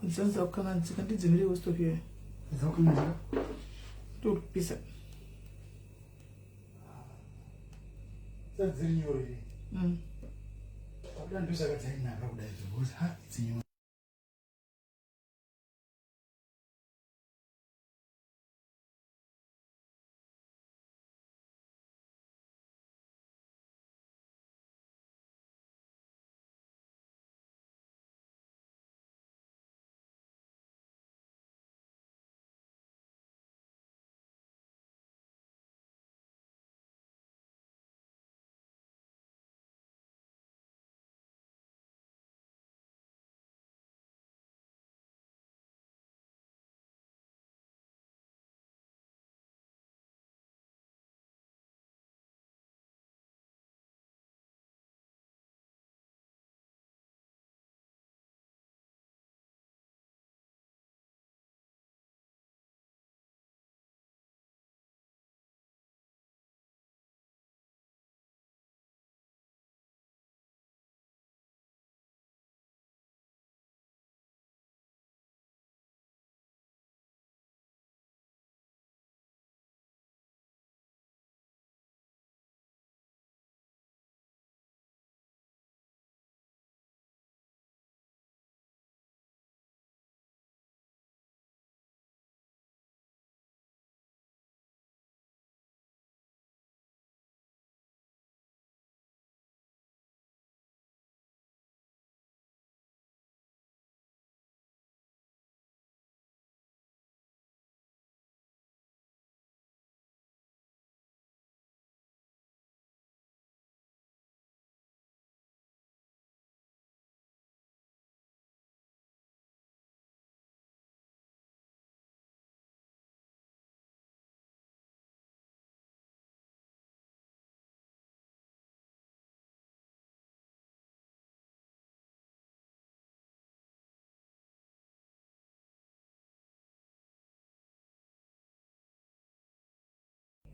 Dzanza kukanganisika ndidzimire stove iyoyo. Dzakukanganisika? Ndokupisa. Dziri nyoro here? Kuda ndosaka dzainaka kudai because ha idzi nyoro.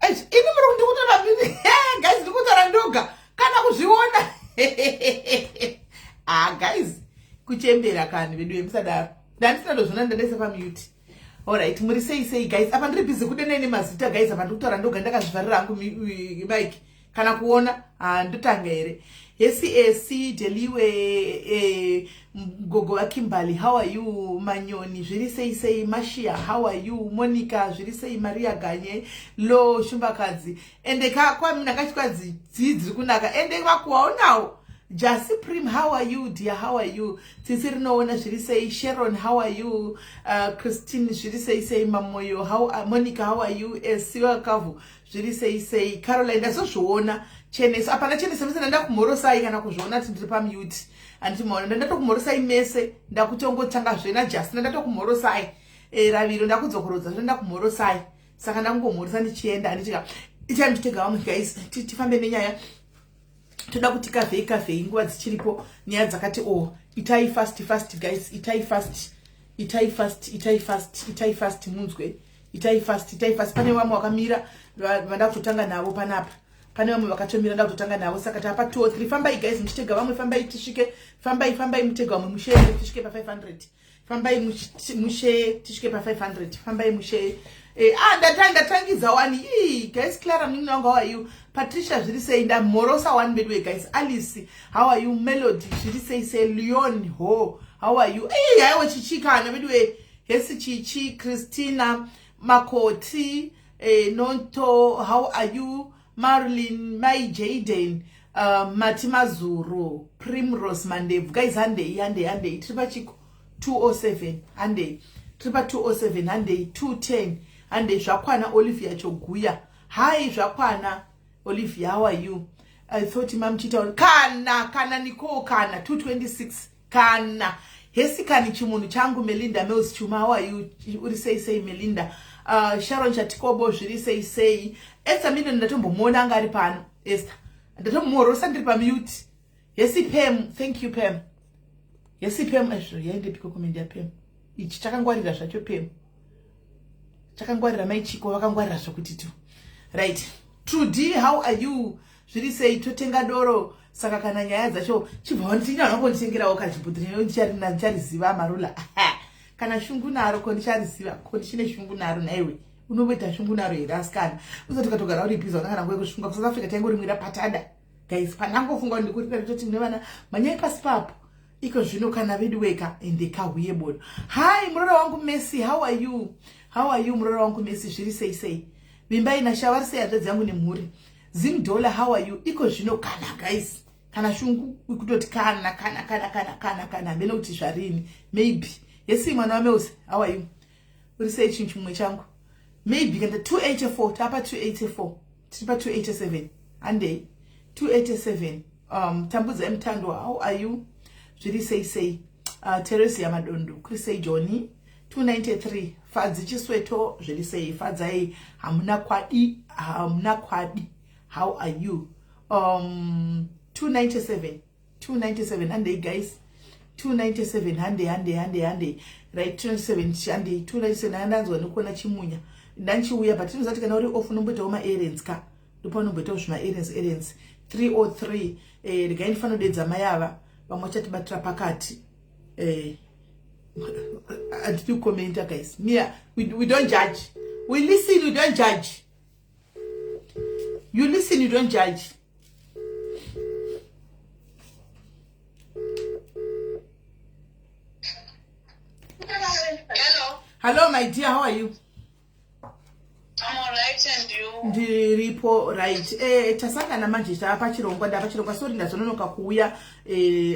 Ini muri kundikutora mimi guys, ndikutaura ndoga kana kuzviona. Ah guys, kuchembera kani vedu musadaro. Ndandisina ndozviona, ndandaisa pamute. Alright, muri sei sei guys? Apa ndiri busy kudenai nemazita guys, apa ndikutaura ndoga ndakazvivharira hangu mic kana kuona. Ah, ndotanga here? Hesi esi Deliwe, gogo vaKimberly, how are you? Manyoni, zviri sei sei? Mashia, how are you? Monica, zviri sei? Maria Ganye, lo Shumbakadzi, ende kwamina kachikwadzi dzii dziri kunaka ende vakuwaonawo. Jasi Prim, how are you dear? How are you? Tsitsi rinoona, zviri sei? Sharon, how are you? Christine, zviri sei sei? Mamoyo, Monica, how are you? Esiwa Kavu, zviri sei sei? Caroline, ndazozviona. Cheneso, apana cheneso mese ndandakumhorosai kana kuzviona kuti ndiri pamute. Handiti maona, ndandatokumhorosai mese, ndakutongotanga zvena Justina, ndatokumhorosai. Raviro, ndakudzokorodza zve ndakumhorosai, saka ndakungomhoresa ndichienda, handitika itai muchitega vamwe guys, tifambe nenyaya. Toda kuti kavhei kavhei nguva dzichiripo, nyaya dzakati o oh, itai fast fast guys, itai fast, itai fast, itai fast, itai fast munzwe, itai fast, itai fast. Pane vamwe vakamira vanda kutotanga navo panapa, pane vamwe vakatomira nda kutotanga navo, saka tapa 2 or 3. Fambai guys, muchitega vamwe, fambai tisvike, fambai, fambai mutega vamwe, mushere tisvike pa500. Fambai mushe tisvike pa500, fambai mushe. Ah, ndatangidza wani. Ii, guys, Clara munini wangu, how are you? Patricia, zviri sei? Ndamhorosa wani bedwe guys. Alice, how are you? Melody, zviri sei sei? Leon ho, how are you? Ii, haiwe chichikana bedwe. Hesi Chichi, Christina Makoti, Nonto, how are you? Marilyn, Mai Jaden, Mati Mazuru, Primrose Mandebvu guys, handei, handei, handei. Tiri pachiko 207, handei, tiri pa 207, handei 210, handei. Zvakwana. Olivia Choguya, hi. Zvakwana Olivia, how are you? I thought mamuchiita kana Nicole, kana 226 kana. Hesi kani chimunhu changu. Melinda Mills Chuma, how are you? Uri sei sei Melinda? Sharon Chatikobo, zviri sei sei? Esther Million, ndatombomuona anga ari pano. Esther, ndatomumhorosa ndiri pamute. Hesi Pam, thank you Pam. Hesi Pam, ezvo yaendepiko comment yaPam? Ichi chakangwarira zvacho, Pam chakangwarira, mai Chiko vakangwarira zvokuti tu. Right, Trudy, how are you? Zviri sei? Totenga doro saka kana nyaya dzacho chibva wanditinya, vanongonditengerawo kachibhudhiri, ndichariziva marula. Kana shungu naro, ko ndichariziva, ko ndichine shungu naro nhaiwe? Unomboita shungu naro here asikana? Uzoti ukatogara uri busy, kana nguva yekushunga. KuSouth Africa taingorimwira patada, guys. Pandangofunga kuti ndikurira, nditoti nevana manyai pasi papo. Iko zvino kana vedu weka, ende kahuye bodo. Hi murora wangu Messi, how are you? How are you, murora wangu Messi? Zviri sei sei? Vimbai nashavari sei, hanzvadzi yangu nemhuri? Zim Dollar, how are you? Iko zvino kana, guys, kana shungu kutoti kana kana kana kana kana kana hamene kuti zvarini. Maybe yesi mwana waMeuse, how are you? Uri sei, chinhu chimwe changu? Maybe kana 284, tapa 284, tiri pa 287. Handei 287. Tambudzai Mutando, how are you? Zviri sei sei? Teresia Madondo, kuri sei? Johnny, 293. Fadzi Chisweto, zviri sei Fadzai? Hamuna kwadi, hamuna kwadi. How are you? 297, 297. Handei guys, 297. Handei, handei, handei, handei. Right, 297, handei, 297. Andanzwa nekuona chimunya, ndanchiuya, but tinozati kana uri off unomboitawo maerrands ka, ndopaunomboitawo zvimaerrands errands. 303. Regai ndifanira kudedza mai ava, vamwe vachatibatira pakati. Handidi kucommenta, guys. Mia, we don't judge, we listen, we don't judge. You listen, you don't judge. Hello. Hello my dear, how are you? I'm all right, and you? Ndiripo, right. Tasangana manje, tava pachirongwa, ndava pachirongwa. Sorry, ndazononoka kuuya.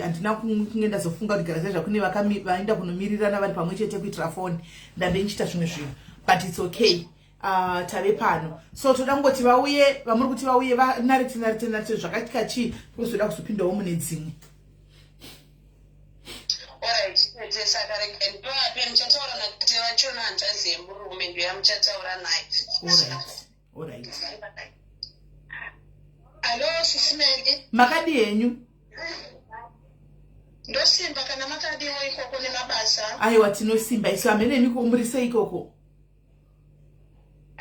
Handina kunge ndazofunga kuti gara zvaizva kune vaenda kunomirirana vari pamwe chete kuitira foni. Ndambe ndichiita zvimwe zvinhu, but it's okay. Tave pano, so toda kungoti vauye vamuri kuti vauye vanarete narete narete zvakaitika chii, tozoda kuzopindawo mune dzimwe. Alright, tete, saka regai ndivape, muchataura natete vachona, hanzvadzi yemurume ndiyo yamuchataura naye. Alright. Hello, Sisi Melly. Makadi henyu? Ndosimba, kana makadiwo ikoko nemabasa? Aiwa, tinosimba isu. Hamene miko, muri sei ikoko?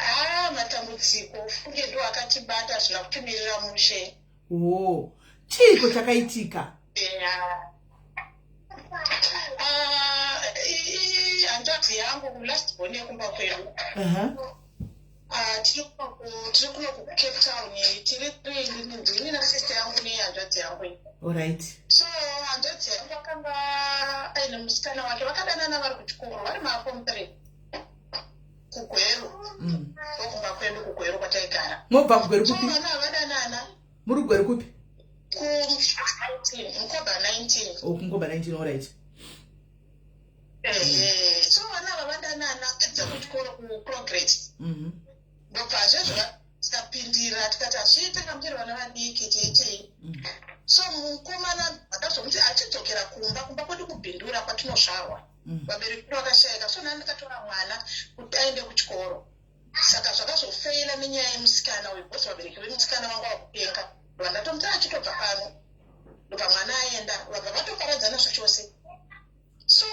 Ah, matambudziko ufunge ndo akatibata, hazvina kutimirira mushe. O, chiiko chakaitika? Yeah. Ah, hanzvadzi yangu, last born yekumba kwedu. Ah, tiri kuno kuCape Town, tiri three, ndini nasister yangu nehanzvadzi yangu. So hanzvadzi yangu akanga aine musikana wake, vakadanana vari kuchikoro, vari maform 3 kuGweru. Okumba kwedu kuGweru kwataigara. Mobva kuGweru So kupi? vana vadanana. Muri kuGweru kupi? Ku Mkoba 19. O, kuMkoba 19, alright. Ehe, so vana ava vadanana pedza kuchikoro kuProgress. Ndobva zvezvo tikapindira, tikati hazviite kamutiri vana vadiki, chii chii. So mukomana akazomuti achidzokera kumba kwedu kuBhindura kwatinosvarwa. Vabereki vedu vakashayika, so nani ndakatora mwana kuti aende kuchikoro. Saka zvakazofeila nenyaya yemusikana uyu, because vabereki vemusikana vanga vakupenga. Ndobva ndatomuti achitobva pano, ndobva mwana aenda, vabva vatoparadzana zvachose. So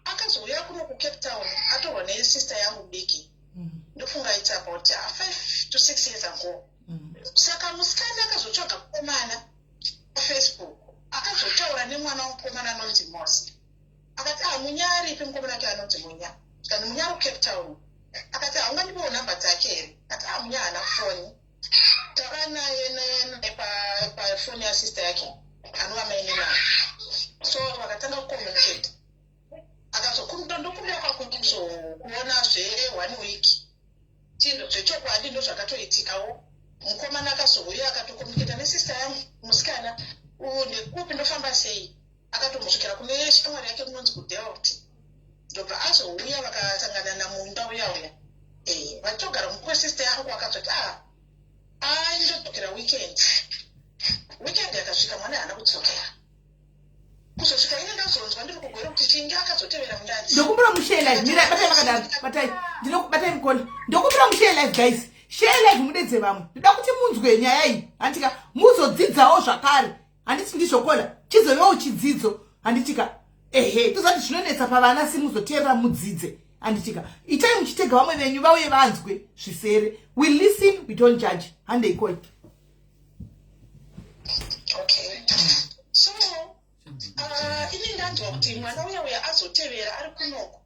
akazouya kuno kuCape Town, atorwa nesister yangu diki. Ndofunga it's about 5 to 6 years ago. Saka musikana akazotsvaga mukomana paFacebook, akazotaura nemwana wemukomana anonzi Mosi. Akati, "Ah, Munya aripi?" Mukomana wake anonzi Munya. Tikati, "Munya ari kuCape Town." Akati, "Haungandipiwo nhamba dzake here?" Akati, "Ah, Munya haana foni, taura naye naye pafoni yasister yake anova mainina." So vakatanga kucommunicate. Akazokundokumbira kwakuzokuonazve one week. Tindo zvechokwadi ndo zvakatoitikawo. Mukomana akazouya, akatocommunicata nesister yangu musikana, "Ndekupi, ndofamba sei?" Akatomusvikira kune shamwari yake kunonzi kuDelft. Ndobva azouya, vakasangana namunda uya uya. Vachitogara mukwesister yangu. Akazoti, "Ah, aindodzokera weekend." Weekend yakasvika, mwana haana kudzokera. Kuzosvika ine ndazonzwa ndiri kuGweru kuti chinge akazotevera mundadzi. Ndokumbira mushare live. Mira, batai makadaro, batai, batai mukona. Ndokumbira mushare live, guys, share live, mudedze vamwe. Ndoda kuti munzwe nyaya iyi, handitika? Muzodzidzawo zvakare, handiti? Ndizvokola chizovewo chidzidzo, handitika? Ehe, tozati zvinonetsa pavana, si muzoteerera mudzidze, handitika? Itai muchitega vamwe venyu vauye vanzwe zvisere. We listen, we don't judge. Handei koi. Okay, so ini ndanzwa kuti mwana uya uya azotevera ari kunoko.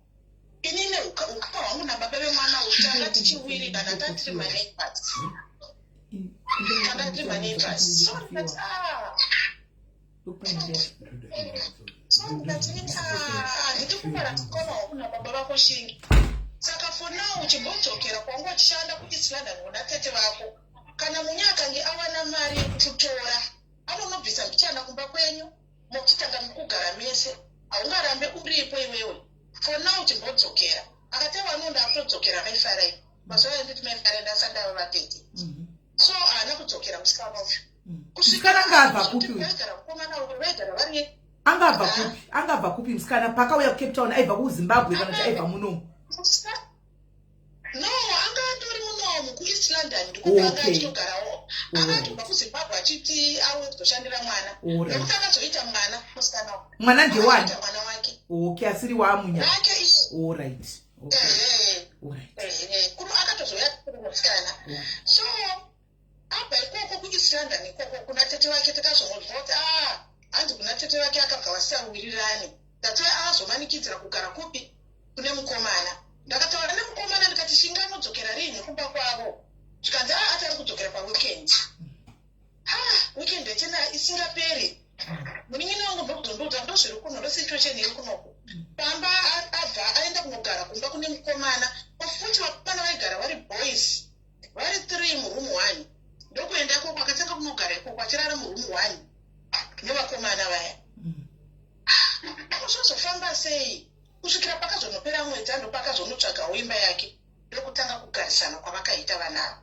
Inini ukama hwangu nababa vemwana uyu tanga tichiwirirana, tatiri maneighbors, tanga tiri maneighbors. So ndikati, ah, so ndikati, ah, handidi kuparadza ukama hwangu nababa vako, Shingi. Saka for now uchimbodzokera kwanga uchishanda kuEast London kuna tete vako. Kana Munya akange awana mari yekukutora, anonobvisa mbichana kumba kwenyu, mochitanga kugara mese. Haungarambe uripo iwewe. For now chimbodzokera. Akati vanonda akutodzokera maifarai mazuva ayo. Nditi maifarai ndasati ava vatete. So haana kudzokera musikana uyu. Musikana angabva kupi uyu? Vaigara mukomana uyu, vaigara vari Angabva kupi? Angabva kupi musikana pakauya kuCape Town? Aibva kuZimbabwe kana kuti aibva munomu? No, anga atori munomu kuEast London, ndikuti anga achitogarawo. Akatobva kuZimbabwe achiti auye kuzoshandira mwana, nekuti akazoita mwana musikana uyu. Mwana ndewani? Akaita mwana wake. Okay, asiri wamunya. Wake iye. Alright, okay. Ehe. Alright. Ehe, kuno akatozouya kuri musikana. So abva ikoko kuEast London ikoko kuna tete vake, takazongonzwa kuti a hanzi kuna tete vake akabva vasisawirirani. Tati azomanikidzira kugara kupi? Kune mukomana. Ndakataura nemukomana ndikati, "Shinga anodzokera rini kumba kwavo?" Zvikanzi, "A, ati ari kudzokera paweekend." Ha, weekend yachena isingaperi. Munin'ina wangu ndokuzondiudza, ndozviri kuno, ndosituation iri kunoku pamba. Abva aenda kunogara kumba kune mukomana, of which vakomana vaigara vari boys vari three muroom one. Ndokuenda ikoko, akatanga kunogara ikoko achirara muroom one nevakomana vaya. Zvozofamba sei kusvikira pakazonopera mwedzi, andopakazonotsvagawo imba yake, ndokutanga kugarisana kwavakaita vanavo.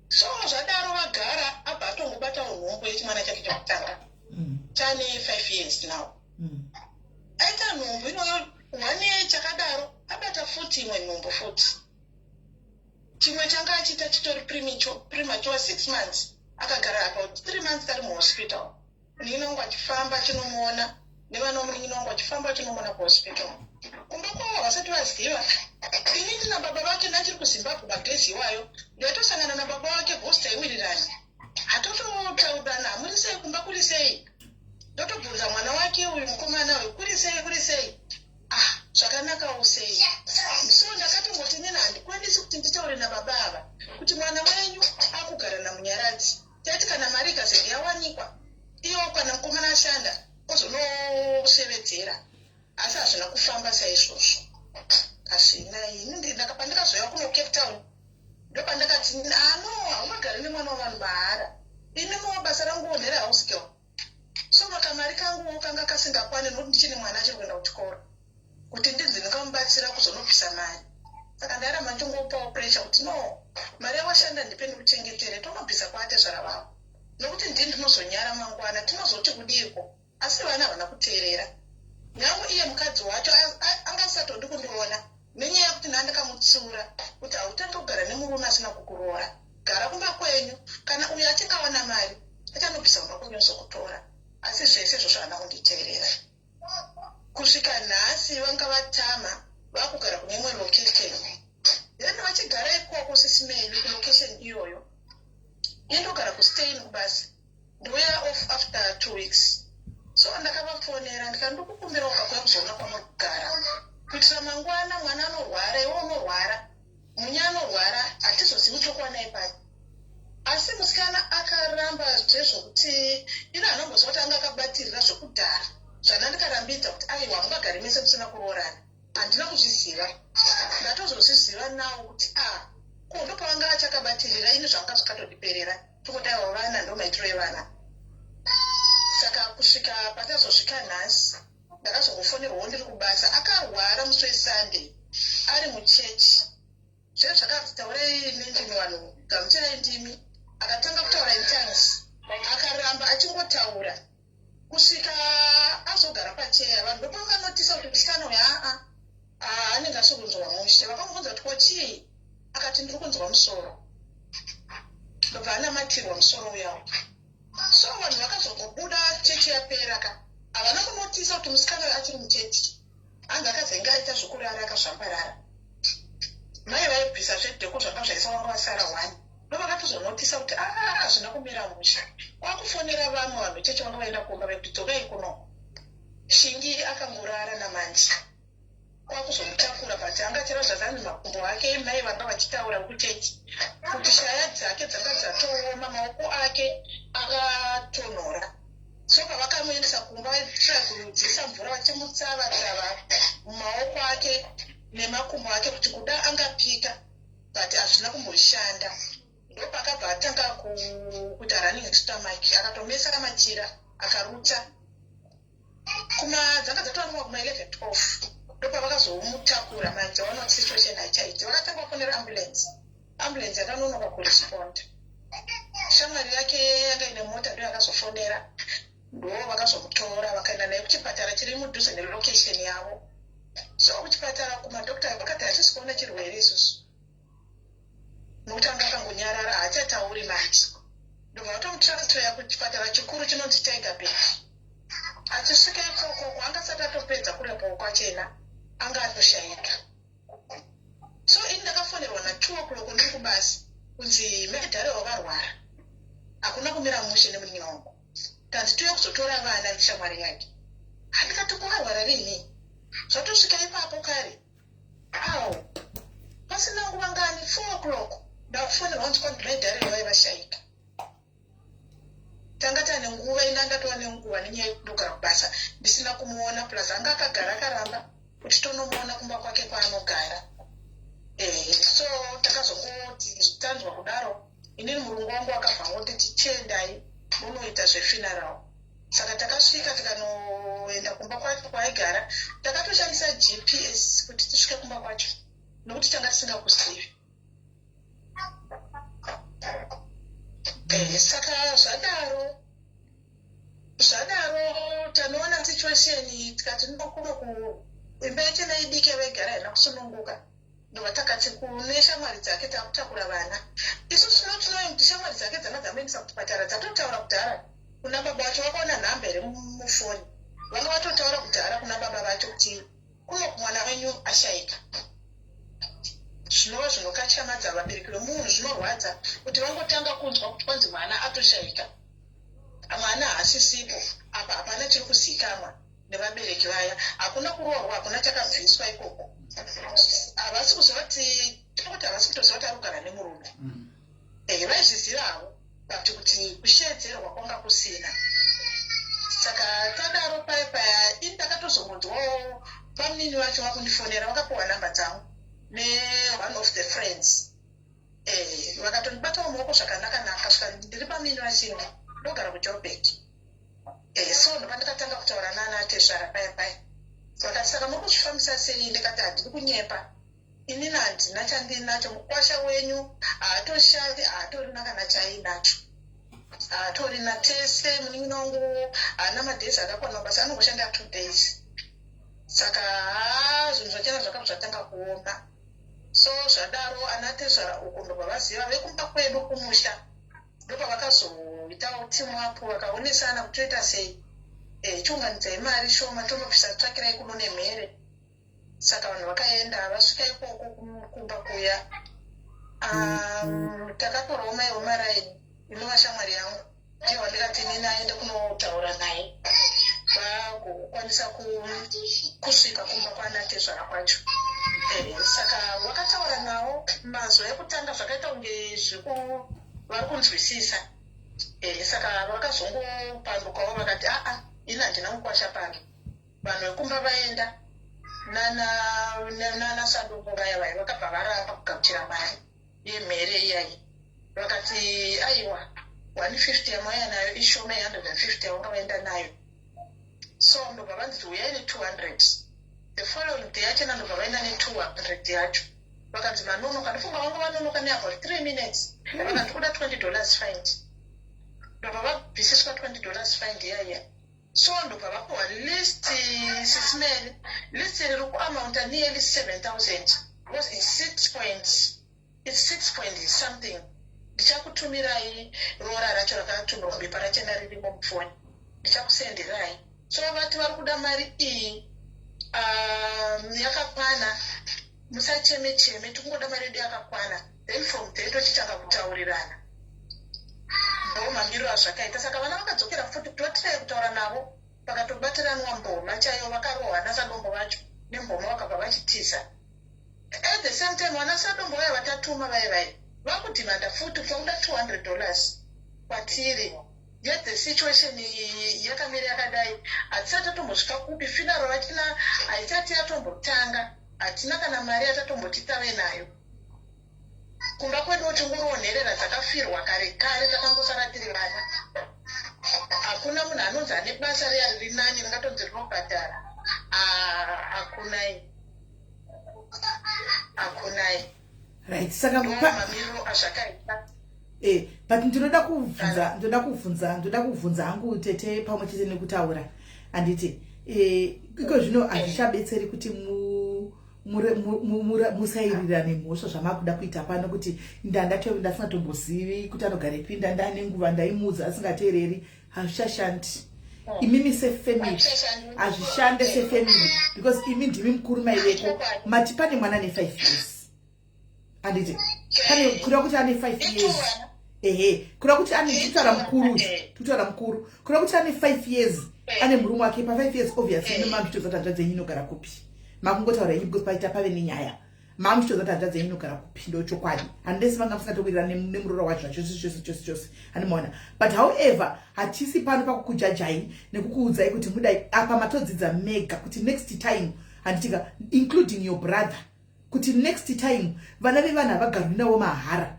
So zvadaro vagara, abva atongobatawo nhumbu yechimwana chake chekutanga chane 5 years now. Aita nhumbu inoyo one year chakadaro, abata futi imwe nhumbu futi. Chimwe changa achiita chitori premature 6 months. Akagara about 3 months ari muhospital, munin'ina wangu achifamba achinomuona, nevana vomunin'ina wangu achifamba achinomuona kuhospital. Kumba kwavo havasati vaziva. Ini ndina baba vake ndachiri kuZimbabwe madays iwayo. Ndaitosangana nababa vake ghost, aiwirirani, hatototaurirana, "Hamuri sei? Kumba kuri sei?" Ndotobvunza mwana wake uyu, mukomana uyu, "Kuri sei? Kuri sei?" "Ah, zvakanakawo sei." So ndakatongoti nini handikwanisi kuti nditaure nababa ava kuti mwana wenyu akugara naMunyaradzi. Taiti kana mari ikazenge yawanikwa iyo, kana mukomana ashanda, ozonosevedzera. Asi hazvina kufamba saizvozvo, hazvina. Ini pandakazoya kuno Cape Town, ndopandakati, "Ano, haungagari nemwana wavanhu mahara." Inimowo basa ranguwo nderehouse girl, so makamari kanguwo kanga kasingakwani, nokuti ndichine mwana achiri kuenda kuchikoro, kuti ndinzi ndingamubatsira kuzonobvisa mari. Saka ndairamba ndichingopawo pressure kuti, "No, mari yawashanda ndipe ndikuchengetere, tonobvisa kwaatezvara vavo, nokuti ndini ndinozonyara mangwana, tinozoti kudiko?" Asi vana havana kuteerera. Nyange iye mukadzi wacho anga asatodi kundiona nenyaya yekuti ndandakamutsiura kuti, "Hautangi kugara nemurume asina kukuroora, gara kumba kwenyu. Kana uyo achinge awana mari, achanobvisa kumba kwenyu ozokutora." Asi zvese izvozvo haana kunditeerera kusvika nhasi. Vanga vatama, vakugara kune imwe location. Then vachigara ikoko, sisimeli, kulocation iyoyo, indogara kuSteyn kubasa, ndouya off after 2 weeks. So ndakavafonera ndikati, "Ndikukumbirawo kakuya kuzoona kwamuri kugara, kuitira mangwana mwana anorwara, iwe unorwara, Munya anorwara, hatizozivi tokwanai papi." Asi musikana akaramba zvezvokuti ino hanomboziva kuti anga akabatirira zvekudhara zvana. Ndikarambidza kuti, "Aiwa, hamungagari mese musina kuroorana." Handina kuzviziva, ndatozozviziva nawo kuti a ko ndopavanga achakabatirira. Ini zvanga zvakatodiperera, tongoti aiwa, vana ndo maitiro evana. Saka kusvika patazosvika nhasi, ndakazongofonerwawo ndiri kubasa, akarwara musi weSunday ari muchechi. Zve zvakanzi, "Taurai nendimi, vanhu gamuchirai ndimi." Akatanga kutaura in tongues, akaramba achingotaura kusvika azogara pacheya. Vanhu ndopavanotisa kuti musikana uyu aa anenge asiri kunzwa mushe. Vakamubvunza kuti, "Ko chii?" Akati, "Ndiri kunzwa musoro." Ndobva anamatirwa musoro uyawo. So vanhu vakazongobuda chechi yapera ka, havana kunotisa kuti musikana uyu achiri muchechi. Hanzi akazenge aita zvokurara akazvambarara. Mai vaibvisa zvedheko zvanga zvaisa, vanga vasara one. Ndovakatozonotisa kuti aa hazvina kumira mushe. Kwakufonera vamwe vanhu vechechi vanga vaenda kumba vekuti, "Dzokai kuno, Shingi akangorara namanje." Kwakuzomutakura, but anga achira zvazanzi makumbo ake, mai vanga vachitaura kuchechi kuti shaya dzake dzanga dzatooma, maoko ake akatonhora. So pavakamuendesa kumba, vaitira kudziisa mvura vachimutsava tsava mumaoko ake nemakumbo ake kuti kuda angapika, but hazvina kumboshanda. Ndopakabva atanga kuita running stomach, akatomesa machira, akarutsa. Kuma dzanga dzatowanikwa kuma 11 12, ndopavakazomutakura manje. Vaona kuti situation haichaiti, vakatanga kufonera ambulance. Ambulance yakanonoka kuresponda. Shamwari yake yanga ine mota ndo yakazofonera, ndo vakazomutora, vakaenda naye kuchipatara chiri mudhuze nelocation yavo. So kuchipatara kumadokta vakati hatisi kuona chirwere isusu, nokuti anga akangonyarara, haachatauri manje. Ndobva vatomutransfera kuchipatara chikuru chinonzi Tygerberg. Achisvika ikoko, anga asati atopedza kurapwa kwachena, anga atoshayika. So ini ndakafonerwa na2 o'clock ndiri kubasa kunzi medhare wakarwara, hakuna kumira mushe nemunin'ina wangu. Tanzi touya kuzotora vana neshamwari yake. Handikati kuarwara rini? Zvatosvika ipapo kare awo, pasina nguva ngani, 4 o'clock ndakufonerwa kunzi kwanzi maidhare vaivashayika. Tanga tane nguva, ina ndatova nenguva nenyaya yekundogara kubasa ndisina kumuona, plus anga akagara akaramba kuti tonomuona kumba kwake kwaanogara. So takazongoti tanzwa kudaro, inini murungu wangu akabva ngoti tichiendai munoita zvefuneral. Saka takasvika, tikanoenda kumba kwacho kwaaigara. Takatoshandisa GPS kuti tisvike kumba kwacho nokuti tanga tisingakuzivi. Saka zvadaro tanoona situation, tikati nokuno kuimba yacho naidiki yavaigara haina kusununguka. Ndobva takati kune shamwari dzake, takutakura vana isusu tinotinoe kuti shamwari dzake dzanga dzamuendesa kuchipatara dzatotaura kudhara kuna baba vacho. Vakaona nhamba here mufoni, vanga vatotaura kudhara kuna baba vacho kuti kuno kumwana wenyu ashayika, zvinova zvinokatyamadza vabereki vemunhu. Zvinorwadza kuti vangotanga kunzwa kuti kwanzi mwana atoshayika, mwana haasisipo apa, hapana chiri kuzivikanwa nevabereki vaya, hakuna kuroorwa, hakuna chakabviswa ikoko. Havasi kuziva kuti, tinokuti havasi kutoziva kuti ari kugara nemurume. Vaizviziva havo, but kuti kushedzerwa kwanga kusina. Saka tadaro paya paya, ini ndakatozongonzwawo vamunini vacho vakundifonera, vakapiwa nhamba dzangu neone of the friends. Vakatondibatawo maoko zvakanaka naka, svika ndiri pamunini vachinge ndogara kuJoburg. So ndopandakatanga kutaura nana tezvara paya paya. Vakati, "Saka muri kuzvifambisa sei?" Ndikati, "Handiri kunyepa, inini handina chandinacho. Mukwasha wenyu haatoshandi, haatorina kana chainacho, haatorina. Tese munin'ina wangu haana madays akakwana basa, anongoshanda 2 days." Saka haa, zvinhu zvachena zvakabva zvatanga kuoma. So zvadaro, ana tezvara uku ndobva vaziva vekumba kwedu kumusha, ndopavakazoitawo team up, vakaonesana kuti toita sei. Chiunganidzai mari shoma, tonobvisa tsvakirai kuno nemhere. Saka vanhu vakaenda, vasvika ikoko kumba kuya, takatorawo mai wemaraini inova shamwari yangu, ndiye wandikati inini aende kunotaura naye, vagokwanisa kusvika kumba kwanatezvara kwacho. Saka vakataura nawo mazuva ekutanga, zvakaita kunge zveku vari kunzwisisa. Saka vakazongopandukawo, vakati, "Aa, ini handina mukwasha pano." Vanhu vekumba vaenda nana sadombo vaya vaya, vakabva varamba kugamuchira mari yemhere iyayi. Vakati, "Aiwa, 150 yamauya nayo ishoma, 150 yavanga vaenda nayo." So ndobva vanzi, "Uyai ne200 the following day." Yachena ndobva vaenda ne200 yacho. Vakanzi manonoka. Ndofunga vanga vanonoka neabout 3 minutes. Vakanzi kuda $20 fine. Ndobva vabvisiswa $20 fine iyaiya. So ndobva vapiwa list, sisimeli, list riri kuamounta nearly 7000 because it's six point something. Ndichakutumirai rora racho rakatumirwa, bepa rachena ririmo mufoni, ndichakusenderai. So vati vari kuda mari iyi yakakwana. Musacheme cheme, tikungoda mari yedu yakakwana, then from there tochitanga kutaurirana. Ndo mamiriro azvakaita. Saka vana vakadzokera futi kuti vatirai kutaura navo, pakatobatiranwa mboma chaiyo, vakarohwa nasadombo vacho nemboma, vakabva. Vachitiza. At the same time, vana sadombo vaya vatatuma vai vai vakudhimanda futi kuda $200 kwatiri, yet the situation yakamira yakadai. Hatisati tatombosvika kupi, funeral vachina haisati yatombotanga, hatina kana mari yatatomboti tave nayo. Kumba kwedu tingoriwo nherera dzakafirwa kare kare, takangosara tiri vana. Hakuna munhu anonzi ane basa riya riri nani ringatonzi rinobhadhara. Hakunai, hakunai. Right, saka mamiriro azvakaita. But ndinoda kubvunza hangu tete, pamwe chete nekutaura, handiti iko zvino hazvichabetseri kuti musairirane mhosva zvamakuda kuita pano, kuti ndasingatombozivi kuti anogarepi, ndandane nguva ndaimuudza asingateereri. Hazvichashandi imimi sefamily, hazvishande sefamily, because imi ndimi mukuru maiveko. Mati pane mwana ne5 years, handiti? Pane kureva kuti ane 5 years, ehe, kureva kuti ane, kutaura mukuru, kutaura mukuru, kureva kuti ane 5 years, ane murume wake. Pa5 years, obviously, imi mamuchitoziva kuti hanzvadzi yenyu inogara kupi. Makungotaura yenyu because paita pave nenyaya, mamuchitoziva kuti hanzvadzi yenyu inogara kupi. Ndo chokwadi, handesi vanga musingatowirirana nemurora wacho zvachose chose chose chose, handimaona. But however, hatisi pano pakukujajai nekukuudzai kuti mudai. Apa matodzidza mega kuti next time, handitika, including your brother, kuti next time vana vevanhu havagarwi navo mahara,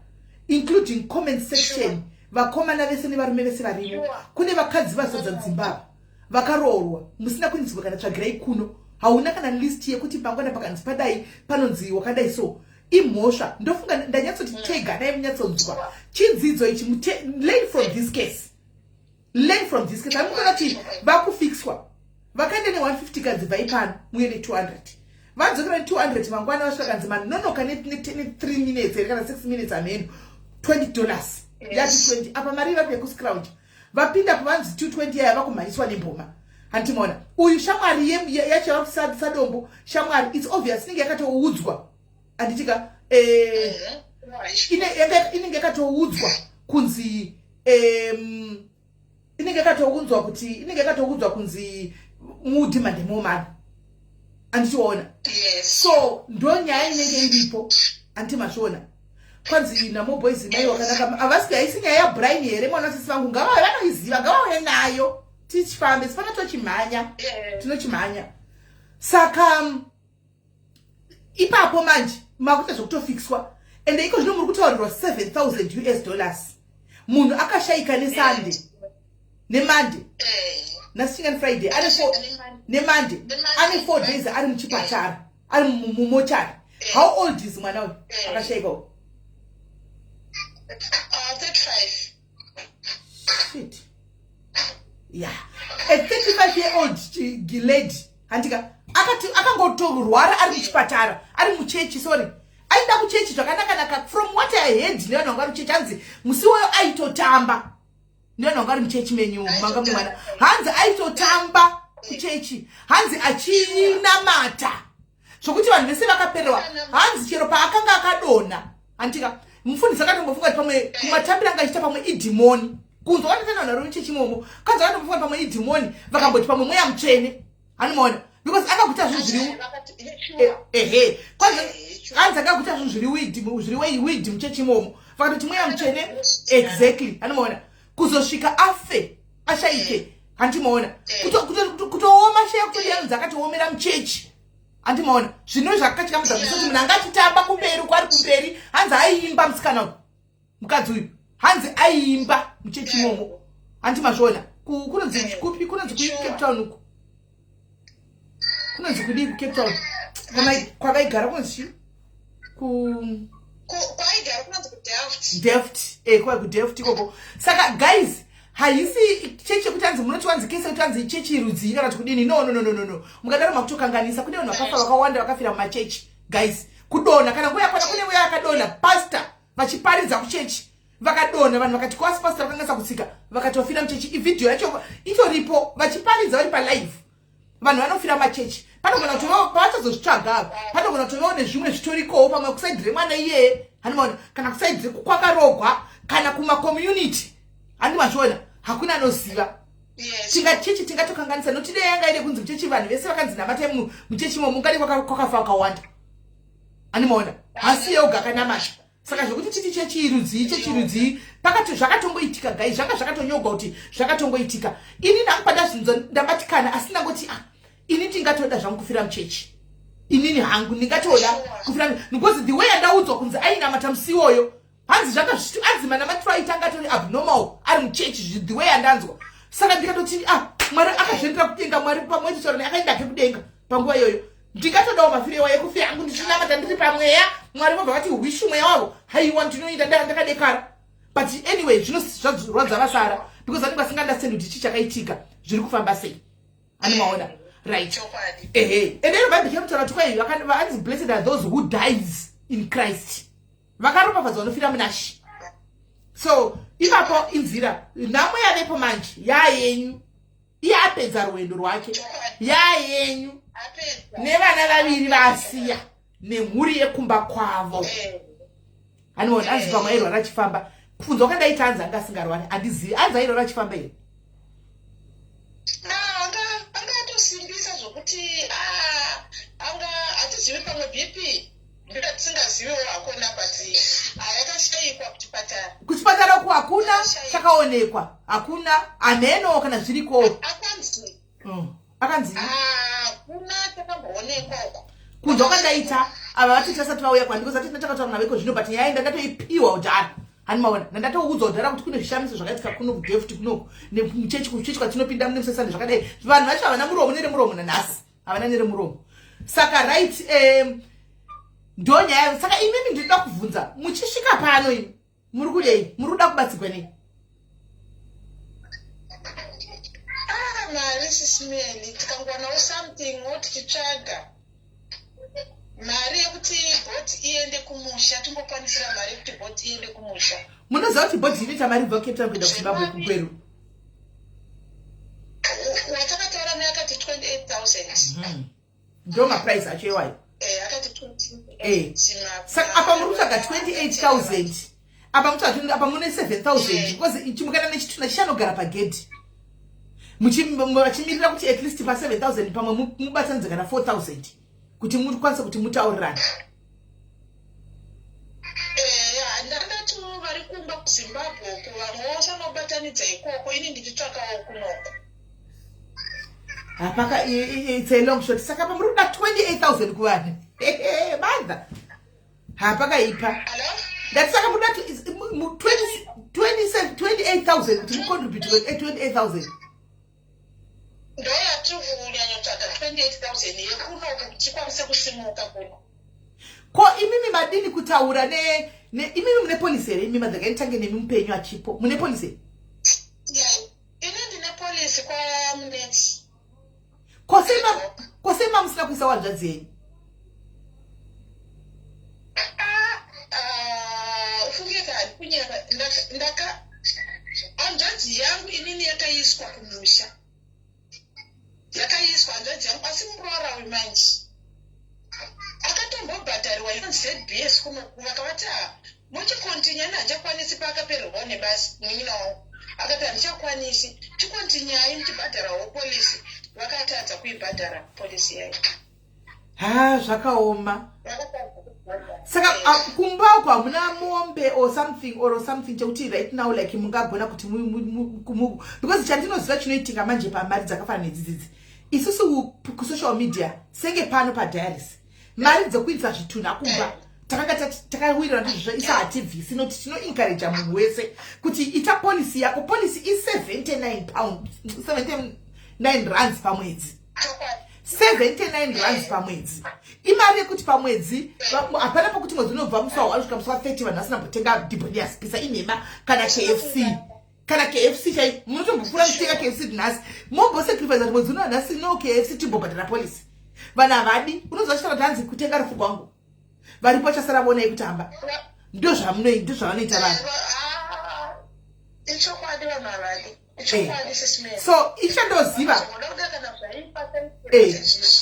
including comment section, vakomana vese nevarume vese varimo. Kune vakadzi vazodza dzimba vakaroorwa musina kunzwa kana tsvagirai kuno, hauna kana list yekuti mangwana pakanzi padai panonzi wakadai. So imhosva. Ndofunga ndanyatsoti tega dai munyatsonzwa chidzidzo ichi. Learn from this case, learn from this case. Hamukona kuti vakufixwa vakaenda ne150, kanzi bvai pano muye ne200, vadzokera ne200. Mangwana vasvika, kanzi manonoka ne3 minutes here kana 6 minutes, hameno, $20 yati 20. Apa mari vapi yekuscrouch vapinda pavanzi 220 yaya, vakumhanyiswa nemboma, handimaona. Uyu shamwari yacho sadombo shamwari, it's obvious inenge yakatoudzwa, handitika? Inenge yakatoudzwa kunzi inenge yakatoudzwa kuti inenge yakatoudzwa kunzi mudhimande momani, handichiona? So ndo nyaya inenge iripo, handiti mazviona? Kwanzi namoboys mai wakanaka, havasi, haisi nyaya yaBrian here? Mwana wasisi vangu, ngavave vanoiziva, ngavauye nayo tichifambe sifana, tochimhanya, tinochimhanya. Saka ipapo manje makuita zvekutofixwa, ende iko zvino muri kutaurirwa US$7000. Munhu akashayika neSunday, neMonday, nasingani Friday, ane neMonday, ane 4 days ari muchipatara, ari mumochari. How old is mwana uyu akashayika uyu? 35. Shit, yeah, a 35 year old lady, handika? Akati akangotorwara ari muchipatara, ari muchechi, sorry, aida kuchechi zvakanaka-naka. From what I heard nevanhu vanga vari muchechi, hanzi musi wayo aitotamba. Nevanhu vanga vari muchechi menyu manga mune mwana, hanzi aitotamba kuchechi, hanzi achinamata zvokuti vanhu vese vakapererwa. Hanzi chero paakanga akadonha, handika, mufundisi akatombofunga kuti pamwe kumatambiro anga achiita pamwe idhimoni. Kunzwa kwatotenda vanhu vari muchechi imomo, kanzi akatombofunga kuti pamwe idhimoni, vakamboti pamwe mweya mutsvene, handimaona, because akakuita zvinhu zviri ehe, hanzi akakuita zvinhu zviri weird, zviri weird muchechi imomo, vakatoti mweya mutsvene, exactly, handimaona, kuzosvika afe, ashaike, handimaona, kutooma sheya, kutoti anonzi akatoomera muchechi, handimaona. Zvino zvakatyamadza kuti munhu anga achitamba kumberi uko, ari kumberi, hanzi aiimba musikana uyu, mukadzi uyu, hanzi aiimba muchechi imomo, handi mazviona? Kunonzi kupi? Kunonzi kuCape Town uku, kunonzi kudii kuCape Town kwavaigara? Kunonzi chii ku Kwaigara kunonzi kuDelft. Delft, kwai kuDelft ikoko. Saka guys, haisi chechi yekuti hanzi munoti wanzi kese kuti hanzi chechi rudzii kana kuti kudini. No, no, no, no, no, no, mukadaro makutokanganisa. Kune vanhu vakafa vakawanda vakafira mumachechi, guys. Kudonha kana nguva yakwana, kune nguva yakadonha pastor vachiparidza kuchechi, vakadonha, vanhu vakati kwasi pastor vakanganisa kutsika, vakatofira muchechi. Ivhidhiyo yacho itoripo, vachiparidza vari palive, vanhu vanofira machechi. Panogona kutovawo pavachazozvitsvaga, panogona kutovawo nezvimwe zvitorikowo, pamwe kuside remwana iyeye, handimaona, kana kuside kwakarohwa, kana kumacommunity, handimazviona? Hakuna anoziva. Tingachechi tingatokanganisa nokuti dai yanga ine kunzi muchechi vanhu vese vakanzi namatai muchechi imomo ungade kwakafa wakawanda. Animaona hasi yeoga akanamata. Saka zvekuti titi chechi rudzii, chechi rudzii, pakati zvakatongoitika gai, zvanga zvakatonyogwa kuti zvakatongoitika. Ini nhangu pandazvinzwa ndabatikana, asi ndangoti ah, ini ndingatoda zvangu kufira muchechi. Inini hangu ndingatoda kufira, because the way andaudzwa kunzi ainamata musi iwoyo, hanzi zvanga hanzi manamatiro aita anga atori abnormal ari muchechi, the way andanzwa. Saka ndikatoti ah, Mwari akazviendera kudenga, Mwari pamwe chete akaenda ke kudenga panguva iyoyo. Ndingatodawo mafiro iwayo ekufira hangu ndichinamata ndiri pamweya, Mwari vobva vati hwishu mweya wavo. Haiwa, ndinoenda ndakadekara. But anyway, zvinorwadza vasara because vanenge vasingaunderstand kuti chii chakaitika, zviri kufamba sei. Animaona, right? Ehe, and then Bhaibheri chinotaura kuti kwai vanzi blessed are those who dies in Christ, vakaropafadzwa vanofira munaShe. So ipapo inzira nhamo yavepo manje yayenyu. Iye apedza rwendo rwake, yayenyu nevana vaviri vaasiya nemhuri yekumba kwavo. Anoona anzi pamwe airwara achifamba. Kufunzwa kwandaita anzi anga asingarwari, handizivi. Anzi airwara achifamba here? Anga atosimbisa zvokuti anga hatizivi, pamwe BP ndatisingaziviwo hakona, but yakashayikwa kuchipatara. Kuchipatara uku hakuna chakaonekwa, hakuna, hameno kana zviriko. Akanzi Akanzi hakuna chakamboonekwa uko. Kunzwa kwandaita ava vatiti vasati vauya kwandiko zati takataura navo iko zvino, but nyaya ndandatoipiwa kudhara. Hani maona, ndandatoudzwa kudhara kuti kune zvishamiso zvakaitika kuno kuDelft kunoku nemuchechi, kuchechi kwatinopinda mune musesande zvakadai. Vanhu vacho havana muromo neremuromo nanhasi, havana neremuromo. Saka right, ndo nyaya. Saka imimi ndinoda kubvunza, muchisvika pano imi muri kudei? Muri kuda kubatsigwa nei? Ah, mari sisimeni, tikangowanawo something wo tichitsvaga mari yekuti body iende kumusha, tingokwanisira mari yekuti body iende kumusha. Munoziva kuti body inoita mari kubva kuCape Town kuenda kuZimbabwe, kuGweru? Watakataura naye akati 28 000. Ndo maprice acho iwayo. Akati 28. Saka apa muri kutsvaga 28 000, apa mutsvaga, apa mune 7 000, because chimukana nechituna chichanogara pagedhi vachimirira kuti at least pa 7 000 pamwe mubatanidze kana 4 000 kuti mukwanise kuti mutaurirane. Ndandati vari kumba kuZimbabwe uko vamwe vose vanobatanidza ikoko, ini ndichitsvakawo kunoko. Hapaka, it's a long shot. Saka pa muri kuda 28 000 kuvanhu madha, hapakaipa. Hello? Ndati saka muri kuda 28 000 kuti mucontribute 28 000. Ndo yatiri kunyanyotsvaga, 28 000 yekunoko kuti tikwanise kusimuka kuno. Ko imimi madini kutaura ne imimi mune policy here? Imi madhaka nditange nemi, mupenyu achipo, mune policy here? Yeah. Ini ndine policy kwaMunetsi. Kosema musina kuisa wanzvadzi yenyu? Ufunge kani kunyara, ndaka hanzvadzi yangu inini yakaiswa kumusha, yakaiswa hanzvadzi yangu, asi muroora wemanje akatombobhadhariwa inonzi ZBS kunoku, vakavati ah, muchikontinya ini handichakwanisi. Paakapererwawo nebasa munin'ina wangu akati handichakwanisi, chikontinyai muchibhadharawo policy. Vakatadza kuibhadhara policy yayo. Ha, zvakaoma. Vakatadza kuibhadhara. Saka kumba uko hamuna mombe or something chekuti right now like mungagona kuti because chandinoziva chinoitika manje pamari dzakafanana nedzidzidzi, isusu kusocial media senge pano padiaries, mari dzekuitisa zvitunha kumba takanga takawirirana kuti zvo isa hatibvisi, noti tinoencouragea munhu wese kuti ita policy yako. Policy i79 pound, 79 rands pamwedzi. Chokwadi. 79 rands pamwedzi imari yekuti pamwedzi hapana pokuti mwedzi unobva musi wa1 kusvika musi wa30 vanhu vasina mbotenga Debonairs Pizza, inhema. Kana KFC, kana KFC chai munotombopfuura muchitenga KFC nhasi, mombosacrifice kuti mwedzi uno nhasi no KFC, timbobhadhara policy. Vanhu havadi, unonzwa chitaura kuti hanzi kutenga rufu kwangu, varipo vachasara vonai kutamba. Ndo zvavanoita vanhu. Ah, ichokwadi, vanhu havadi, ichokwadi sisimeni. So ichandoziva Unoda kuda kana zvaipa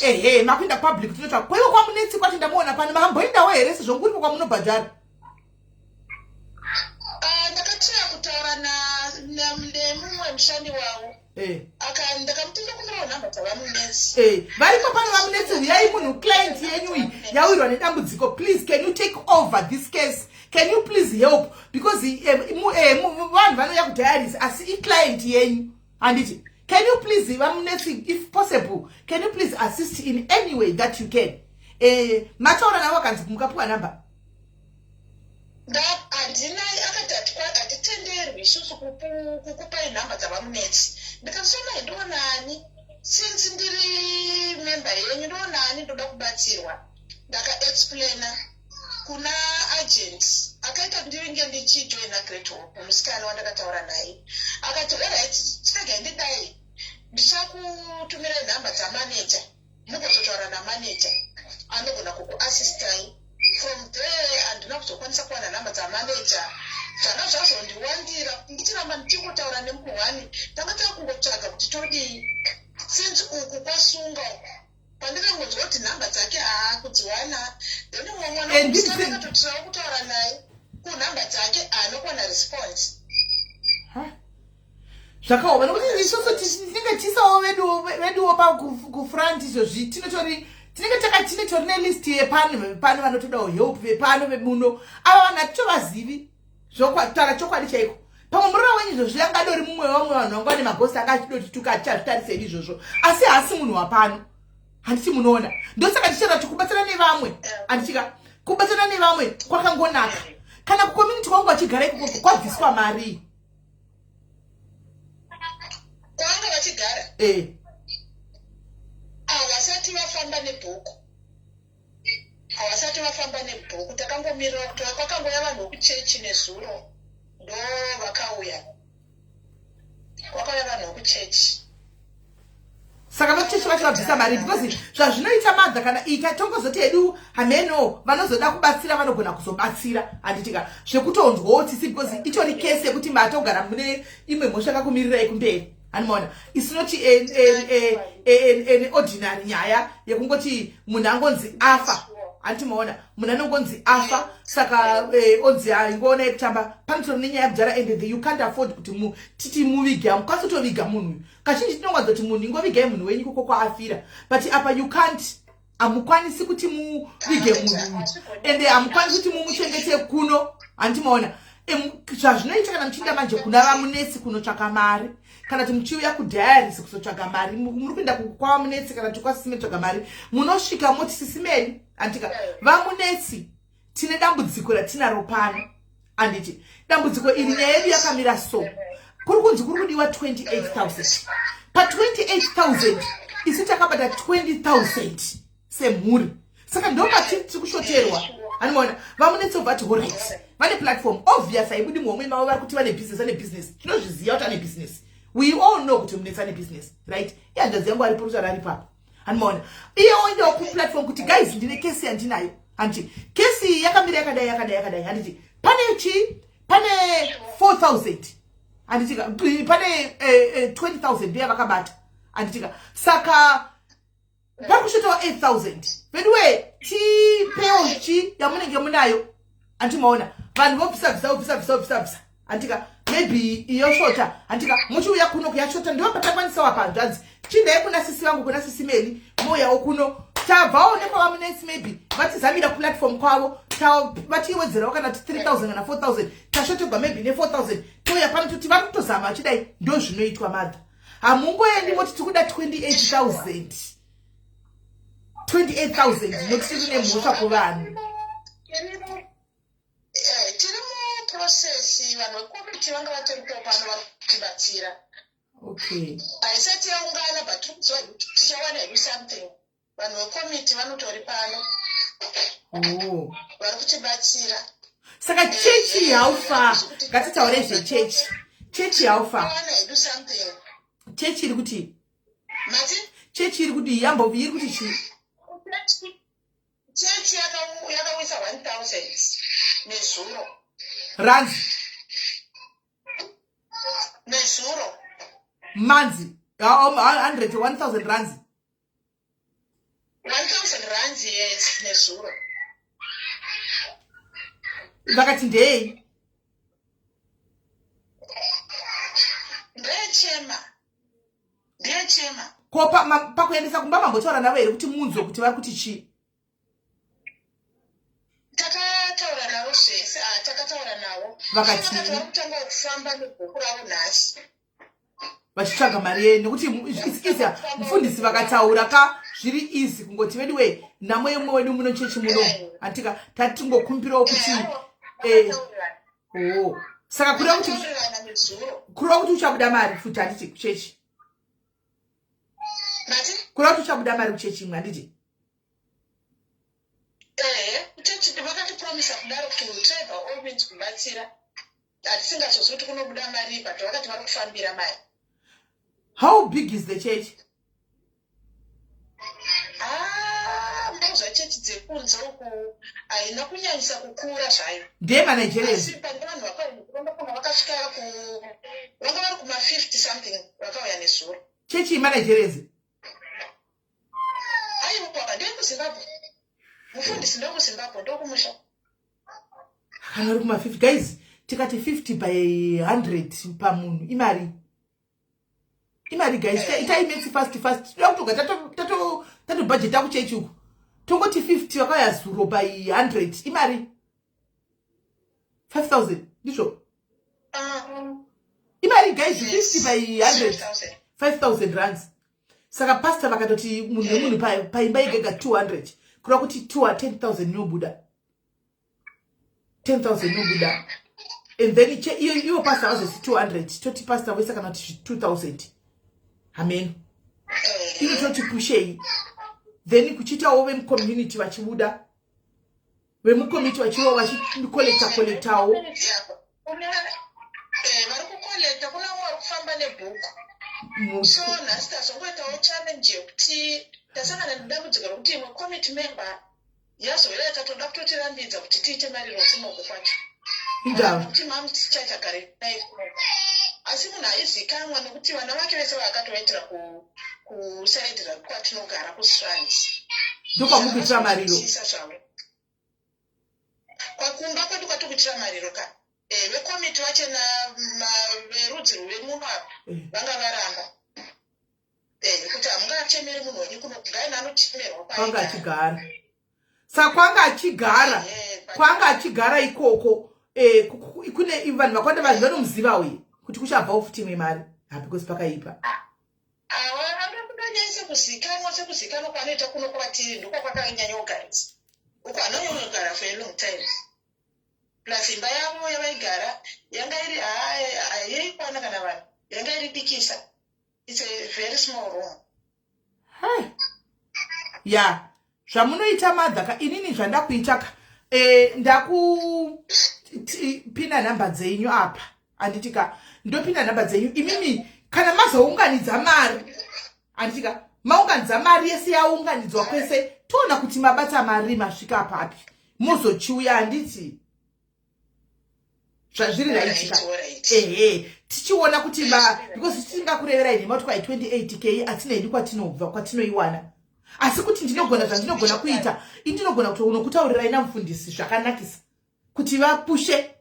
Ehe, makuenda public tinotsva kwaivo kwaMunetsi kwacho, ndamuona pano. Makamboendawo here sezvo nguripo kwamunobhadhara? Ndakatira kutaura nemumwe mushandi wavo. Eh. Ndakamuti ndokumbirawo nhamba dzaVaMunetsi. Varipo pano VaMunetsi, uyai munhu, client yenyu iyi yawirwa nedambudziko. Please, can you take over this case? Can you please help? Because vanhu vanouya kudiaries, asi iclient yenyu, handiti? Can you please, VaMunetsi, if possible, can you please assist in any way that you can? Mataura navo, vakanzi mukapiwa namba? Handina. Akati hatitenderwi isusu kukupai nhamba dzaVaMunetsi. Ndikasona, ndionani, since ndiri member yenyu, ndionani, ndoda kubatsirwa. Ndakaexplaina kuna agent akaita ndivinge ndichijoina Great Hope, musikana wandakataura naye akati, "Alright, chiregai ndidai, ndichakutumirai nhamba dzamanager, mugozotaura namanager, anogona kukuassistai." From there handina kuzokwanisa kuwana nhamba dzamanager. Zvanga zvazondiwandira, ndichiramba ndichingotaura nemunhu. Tanga takungotsvaga kuti todii, since uku kwasunga uku, pandikangonzwa kuti nhamba dzake haakudziwana, then mumwe mwana musikana akatotirawo kutaura naye kunhamba dzake, haana kuwana response. Zvakaoma, nokuti isusu tinenge tisawo veduwo pakufront izvozvi, tinotori tinenge takatine nelist yepano pano vanotodawo help, vepano vemuno. Ava vanhu hatitovazivi, taura chokwadi chaiko. Pamwe murora wenyu izvozvi angadori mumwe wevamwe vanhu vanga vane magosi, anga achidotituka, atichazvitarisei izvozvo, asi haasi munhu wapano, handiti? Munoona, ndosaka tichitaura kuti kubatsana nevamwe, handitika? Kubatsana nevamwe kwakangonaka. Kana kucommunity kwangu vachigara ikoko, kwabviswa mari? Kwanga vachigara? Eh. Havasati vafamba nebhuku, havasati vafamba nebhuku. Takangomirira kuti kwakangoya vanhu vekuchechi nezuro, ndo vakauya, kwakauya vanhu vekuchechi. Saka vekuchechi vacho vabvisa mari? Because zvazvinoita madha, kana ita tongozoti hedu hameno, vanozoda kubatsira vanogona kuzobatsira, handitika? Zvekutonzwawo tsitsi, because itori kesi yekuti matogara mune imwe mhosva yakakumirirai kumberi, handimaona? It's not an ordinary nyaya yekungoti munhu angonzi afa, handimaona? Munhu anongonzi afa, saka onzi aingoona yekutamba. Panotori nenyaya yekudhara, and you can't afford kuti titi muvige. Hamukwanisi kutoviga munhu uyu. Kazhinji tinongwanza kuti munhu ingovigai munhu wenyu koko kwaafira, but apa you can't, hamukwanisi kuti muvige munhu uyu, ende hamukwanisi kuti mumuchengete kuno, handimaona? Zvazvinoita kana muchiinda manje kuna VaMunetsi kunotsvaka mari, kana kuti muchiuya kudiaries kuzotsvaga mari, muri kuenda kwaVaMunetsi kana kuti kwaSisi Meli tsvaga mari, munosvika moti, "Sisi Meli, handika, VaMunetsi, tine dambudziko ratinaro pano, handiti? Dambudziko iri, nyaya yedu yakamira so, kuri kunzi kuri kudiwa 28,000. Pa28,000 isu takabata 20,000 semhuri, saka ndo patiri tiri kushoterwa." Anomaona VaMunetsi obva ati, "Alright." Vane platform, obvious, haibudi muhomwe mavo. Vari kuti vane business, vane business, tinozviziva kuti ane business. We all know kuti Munetsi ane business, right? Ihanzvadzi yangu aripo, rutaura ari papo, handimaona? Iye oendawo kuplatform kuti, "Guys, ndine kesi yandinayo, handiti? Kesi iyi yakamira yakadai, yakadai, yakadai, handiti? Pane chi pane 4000, handitika? Pane 20,000 ndiya vakabata, handitika? Saka pari kusvitawo 8000. Veduwe, tipewo chi yamunenge munayo." Handimaona? Vanhu vobvisa bvisa, vobvisa bvisa, vobvisa bvisa, handika? Maybe yoshota, handika? Muchiuya kuno kuyashota, ndo patakwanisawo apa. Hanzvadzi, chindai kuna sisi vangu, kuna Sisi Meli, mouyawo kuno. Tabvawo nekwaVaMunetsi, maybe vatizamira kuplatform kwavo, vachiwedzerawo kana kuti 3000 kana 4000. Tashotegwa maybe ne4000, touya pano toti vari kutozama vachidai. Ndo zvinoitwa, madha. Hamungoendi moti tiri kuda 28,000, 28,000, nokuti tiri nemhosva kuvanhu. Tiri muprocess. Vanhu vekomiti vanga vatoripo pano, vari kutibatsira. Haisati yaungana, but tiri kuziva kuti tichawana hedu something. Vanhu vekomiti vanotori pano. Vari kutibatsira. Saka chechi how far? Ngatitaurei zvechechi. Chechi how far? Tiwana hedu something. Chechi iri kuti? Mati? Chechi iri kuti yambo iri kuti chii? Chechi yakawisa 1000 nezuro. Ranzi? Nezuro. Manzi 100 1000 ranzi? 1000 rands, yes, nezuro. Vakati ndei? Ndechema. Vakatochema. Ko pakuendesa kumba mambotaura navo here kuti munzwe kuti vari kuti chii? Takataura navo zvese. Ah, takataura navo. Vakati? Vakati vari kutanga kufamba nebhuku ravo nhasi. Vachitsvaga mari yenyu, nekuti it's easier. Mufundisi vakataura ka, zviri easy kungoti vedu wei, nhamo yemumwe wedu muno chechi muno, hantika tatingokumbirawo kuti oh. Saka kureva kuti Takataurirana nezuro. Kureva kuti uchabuda mari futi, handiti, kuchechi? Mati? Kureva kuti uchabuda mari kuchechi imwe, handiti? Ehe, kuchechi vakatipromisa kudaro kuti will try by all means kubatsira. Hatisingazozivi kuti kunobuda mari, but vakati vari kufambira mari. How big is the church? Ah, mauzva chechi dzekunze uku haina kunyanyisa kukura zvayo. NdeyemaNigerians? Asi pane vanhu vakauya, vakasvika ku vanga vari kuma50 something vakauya nezuro. Chechi yemaNigerians? Aiwa, ndeyekuZimbabwe. Mufundisi ndokuZimbabwe, ndokumusha. Kana vari kuma50, guys, tikati 50 by 100 pamunhu, imari, imari, guys. Itai maths fast fast. Toda kutoga tatobhajeta kuchechi uku. Tongoti 50 vakauya zuro by 100 imari 5000, ndizvo? Imari, guys? Yes. 50 by 100. 5,000. 5000 rands. Saka pastor vakatoti munhu nemunhu paimba igega 200, kureva kuti 2 10,000 inobuda, 10,000 inobuda. And then ivo pastor vazosi 200, toti pastor voisa kana kuti 2000, hameno. Inototi pushei. Then kuchiitawo vemucommunity vachibuda, vemucommunity vachiva vachikolekta kolektawo. Vari kukolekta, kuna vamwe vari kufamba nebhuku. So nhasi tazongoitawo challenge yekuti tasangana nedambudziko rekuti imwe committee member yazouya ikatoda kutotirambidza kuti tiite mariro kunoko kwacho. Indava? Kuti mamuchichachagare naye kunoko, asi munhu aizikanwa nekuti vana vake vese vaakatovaitira kusaidhi kwatinogara kuStrand. Ndokwamukuitira mariro? Isa zvavo kwakumba kwedu kwatikuitira mariro ka. Vekomiti vachena verudzi rwemuno apa vanga varamba kuti hamungachemeri munhu wenyu kuno, gaina anochemerwa. Kwanga achigara, saka kwanga achigara, kwanga achigara ikoko, kune vanhu vakawanda, vanhu vanomuziva uye kuti kuchabvawo futi imwe mari ha, because pakaipa. Awa anokudanyanyisa kuzikanwa sekuzikanwa kwaanoita kuno kwatiri, ndiko kwakanyanya kugarisa uko anonyanya for a long time. Plus imba yavo yavaigara yanga iri hayeikwana kana vanhu, yanga iri dikisa. It's a very small room. Hai. Ya, zvamunoita madhaka, inini zvandakuita ka, ndakupina nhamba dzenyu apa, handiti ka? Ndopina nhamba dzenyu imimi kana mazounganidza mari, handiti ka? Maunganidza mari yese, yaunganidzwa kwese, toona kuti mabata mari masvika papi, mozochiuya, handiti? Zvazviri raitika. Alright. Ehe, tichiona kuti ma, because tisingakureverai nhema kuti kwai 28K hatina kwatinobva, kwatinoiwana, asi kuti ndinogona zvandinogona kuita, indinogona kuti unokutaurirai namufundisi zvakanakisa kuti vapushe,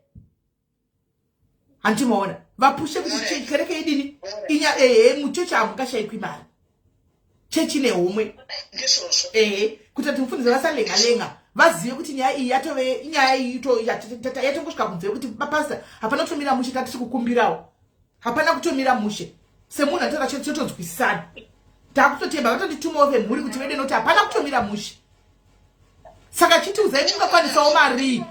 handimaona, vapushe kuti kereke idini inya. Ehe, muchechi hamungashayikwi mari, chechi nehomwe. Ndizvozvo. Ehe, kuti mufundisi vasalenga lenga, vazive kuti nyaya iyi yatove inyaya iyi yatongosvika kunze, kuti mapasta hapana kutomira mushe, tatiri kukumbirawo, hapana kutomira mushe. Semunhu anotaura chotonzwisisana, takutotemba vatonditumawo vemhuri kuti vede, noti hapana kutomira mushe. Saka chitiudzai mungakwanisawo marii,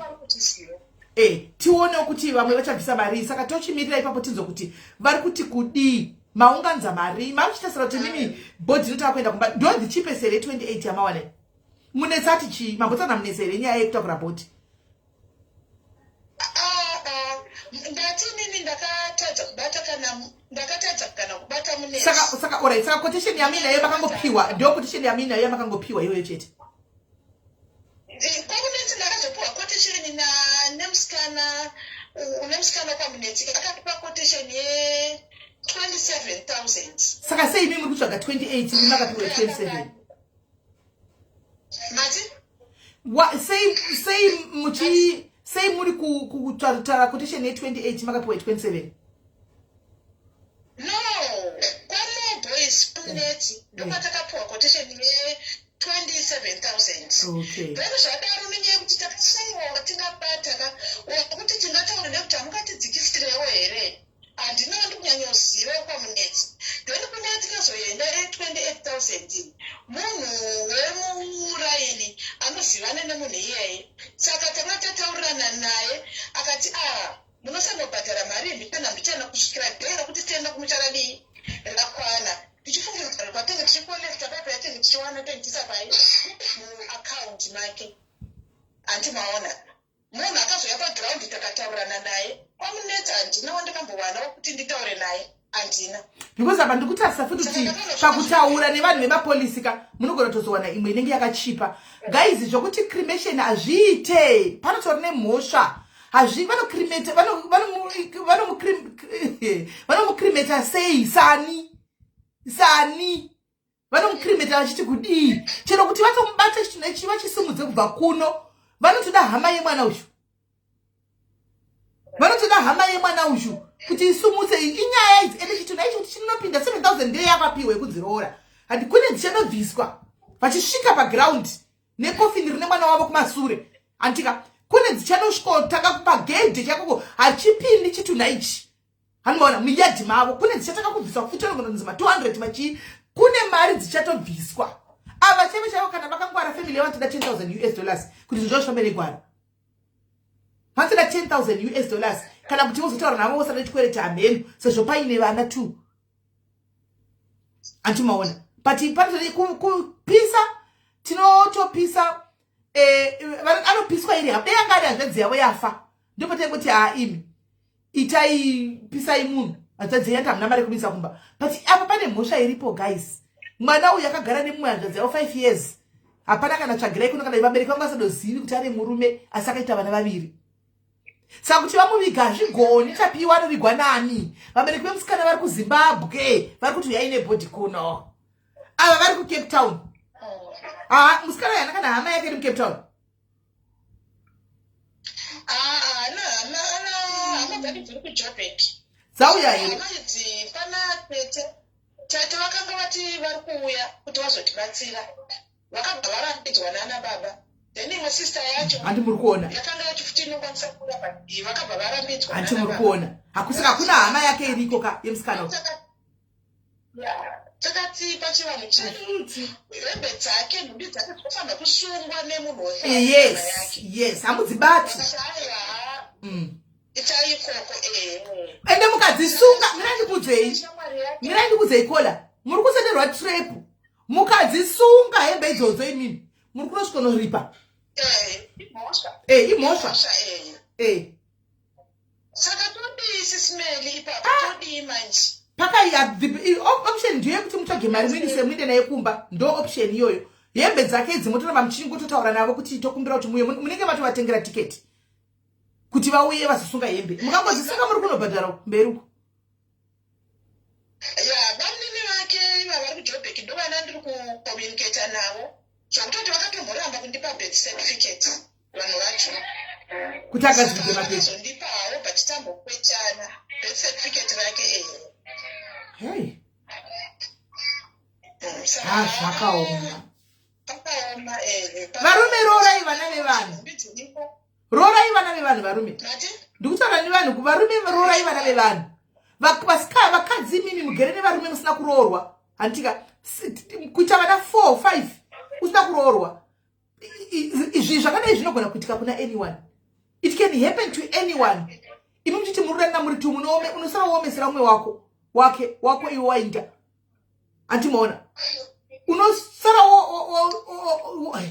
tionewo kuti vamwe vachabvisa marii. Saka tochimirira ipapo, tinzwe kuti vari kuti kudii, maunganidza marii, mamuchitasira kuti mimi bhodhi inotava kuenda kumba. Ndo the cheapest here 28 yamawana? Munetsi ati chii? Mambotsana munetsi here nyaya yekutakura bhodhi? Ah, ah, ndati inini ndakatadza kubata kana ndakatadza kana kubata munetsi. Saka alright, saka quotation yamuinayo makangopiwa, ndo quotation yamuinayo yamakangopiwa iyoyo chete? Kwamunetsi ndakazopiwa quotation na nemusikana, une musikana kwamunetsi akatipa quotation ye 27,000. Saka sei imi muri kutsvaga 28, imi makapiwa 27? Mati? Sei muchi sei muri kutaura quotation ye28, makapiwa ye27? No, kwaMore Boys. Kwamunetsi ndopatakapiwa quotation ye27 000. Then zvadaro, nenyaya yekuti takashayiwa watingabata ka, wekuti tingataura nekuti hamungatidzikisirewo here, handina ndikunyanyoziva kwaMunetsi. Then kune tikazoenda ye28 000, munhu wemuraini anozivana nemunhu iyeye. Saka tanga tataurirana naye, akati a munosanobhadhara mari mbichana mbichana kusvikira day rekuti tienda kumucharadii rakwana. Tichifungira kuti patinge tichicollecta paipa yatinge tichiwana, tengitisa pai muakaunti make. Handi maona munhu akazouya paground, takataurirana naye kwaMunetsi. Handina wandakambowana wekuti nditaure naye, handina. Because apa ndikutarisa futi kuti pakutaura nevanhu vemapolisi ka, munogona kutozowana imwe inenge yakachipa. Guys, zvokuti cremation hazviite, panotori nemhosva. Hazvi vanocremata, vanomucremata sei? Sani sani vanomucremata vachiti kudii? Chero kuti vatomubata chitunha ichi vachisimudze kubva kuno, vanotoda hama yemwana uyu, vanotoda hama yemwana uyu kuti isumutse. Inyaya idzi. Ende chitunha ichi kuti chinonopinda 7000 ndiyo yakapiwa yekunziroora. Handi kune dzichanobviswa vachisvika paground nekofini rine mwana wavo kumasure, handika? Kune dzichanosvikotanga pagedhe chakoko, hachipindi chitunha ichi, handimaona muyadhi mavo. Kune dzichatanga kubviswa futi, anogona ma 200 machii. Kune mari dzichatobviswa. Ava chaivo chaivo, kana vakangwara, family yavanotoda US$10,000 kuti zvinhu zvavo zvifambe negwara. Vanotoda US$10,000, kana kuti vozotaura navo vosada chikwereti hamhenu, sezvo paine vana two, handimaona? But panotode kupisa, tinotopisa. Anopiswa iri dei anga ari hanzvadzi yavo yafa, ndopataingoti haa, imi itai, pisai munhu, hanzvadzi yati hamuna mari yekumisa kumba. But apa pane mhosva iripo, guys. Mwana uyu akagara nemumwe hanzvadzi yavo 5 years, hapana kana tsvagirai kuno, kana vabereki vangu vasadozivi kuti ane murume, asi akaita vana vaviri. Saka kuti vamuviga hazvigoni. Tapiwa anovigwa nani? Vabereki vemusikana vari kuZimbabwe, vari kuti uyai nebody kuno. Ava vari kuCape Town. Ha, musikana uyu hana kana hama yake iri muCape Town. Haana hama, ana hama dzake dziri kuJobek. Dzauya here? Hama idzi, pana tete. Tete vakanga vati vari kuuya kuti vazotibatsira, vakabva varambidzwa nana baba. Then imwe sister yacho Handi muri kuona? yakanga yachi futi inokwanisa kuuya, but vakabva varambidzwa Handi nana muri baba. kuona? Hakusaka hakuna hama yake iriko ka yemusikana uyu. Takati pachivanhu chedu, hembe dzake, nhumbi dzake dzinofanira kusungwa nemunhu Yes yes hamudzibati. Aiwa, itai ikoko, ehe. Ende mukadzisunga, mirai ndikudzei. Shamwari yake. Mirai ndikudzei, kola muri kuseterwa trap. Mukadzisunga hembe idzodzo imimi, muri kunosvikonoripa. Imhosva. Imhosva. Imhosva, ehe. Saka todii, Sis Melly, ipapo todii manje? Pakai option ndiyo yekuti mutsvage mari, muindise, muinde naye kumba. Ndo option iyoyo. Hembe dzake idzi motoramba muchingototaura navo kuti tokumbira kuti muuye. Munenge matovatengera tiketi kuti vauye vazosunga hembe. Mukangodzisunga, muri kunobhadhara mberi uko. Ya, bamunini vake iva vari kuJobek, ndo vana ndiri kucommunicata navo, zvakutoti vakatomboramba kundipa birth certificate vanhu vacho. Kuti agadzirike mapepa. Vakazondipawo, but tambokwetana birth certificate rake, ehe. Hey. Saka Ha, zvakaoma. Pakaoma, ehe. Varume, roorai vana vevanhu. Nhumbi dziripo. Rorai vana vevanhu, varume. Mati? Ndikutaura nevanhu, varume, rorai vana vevanhu. Vakadzi imimi mugere nevarume musina kuroorwa, handitika? Kuita vana 4 5 usina kuroorwa, izvi zvakadai zvinogona kuitika kuna anyone. It can happen to anyone. Imi muchiti muri kudanana muri two, unosara woomesera umwe wako, wake, wako iwe wainda, handimaona? Unosara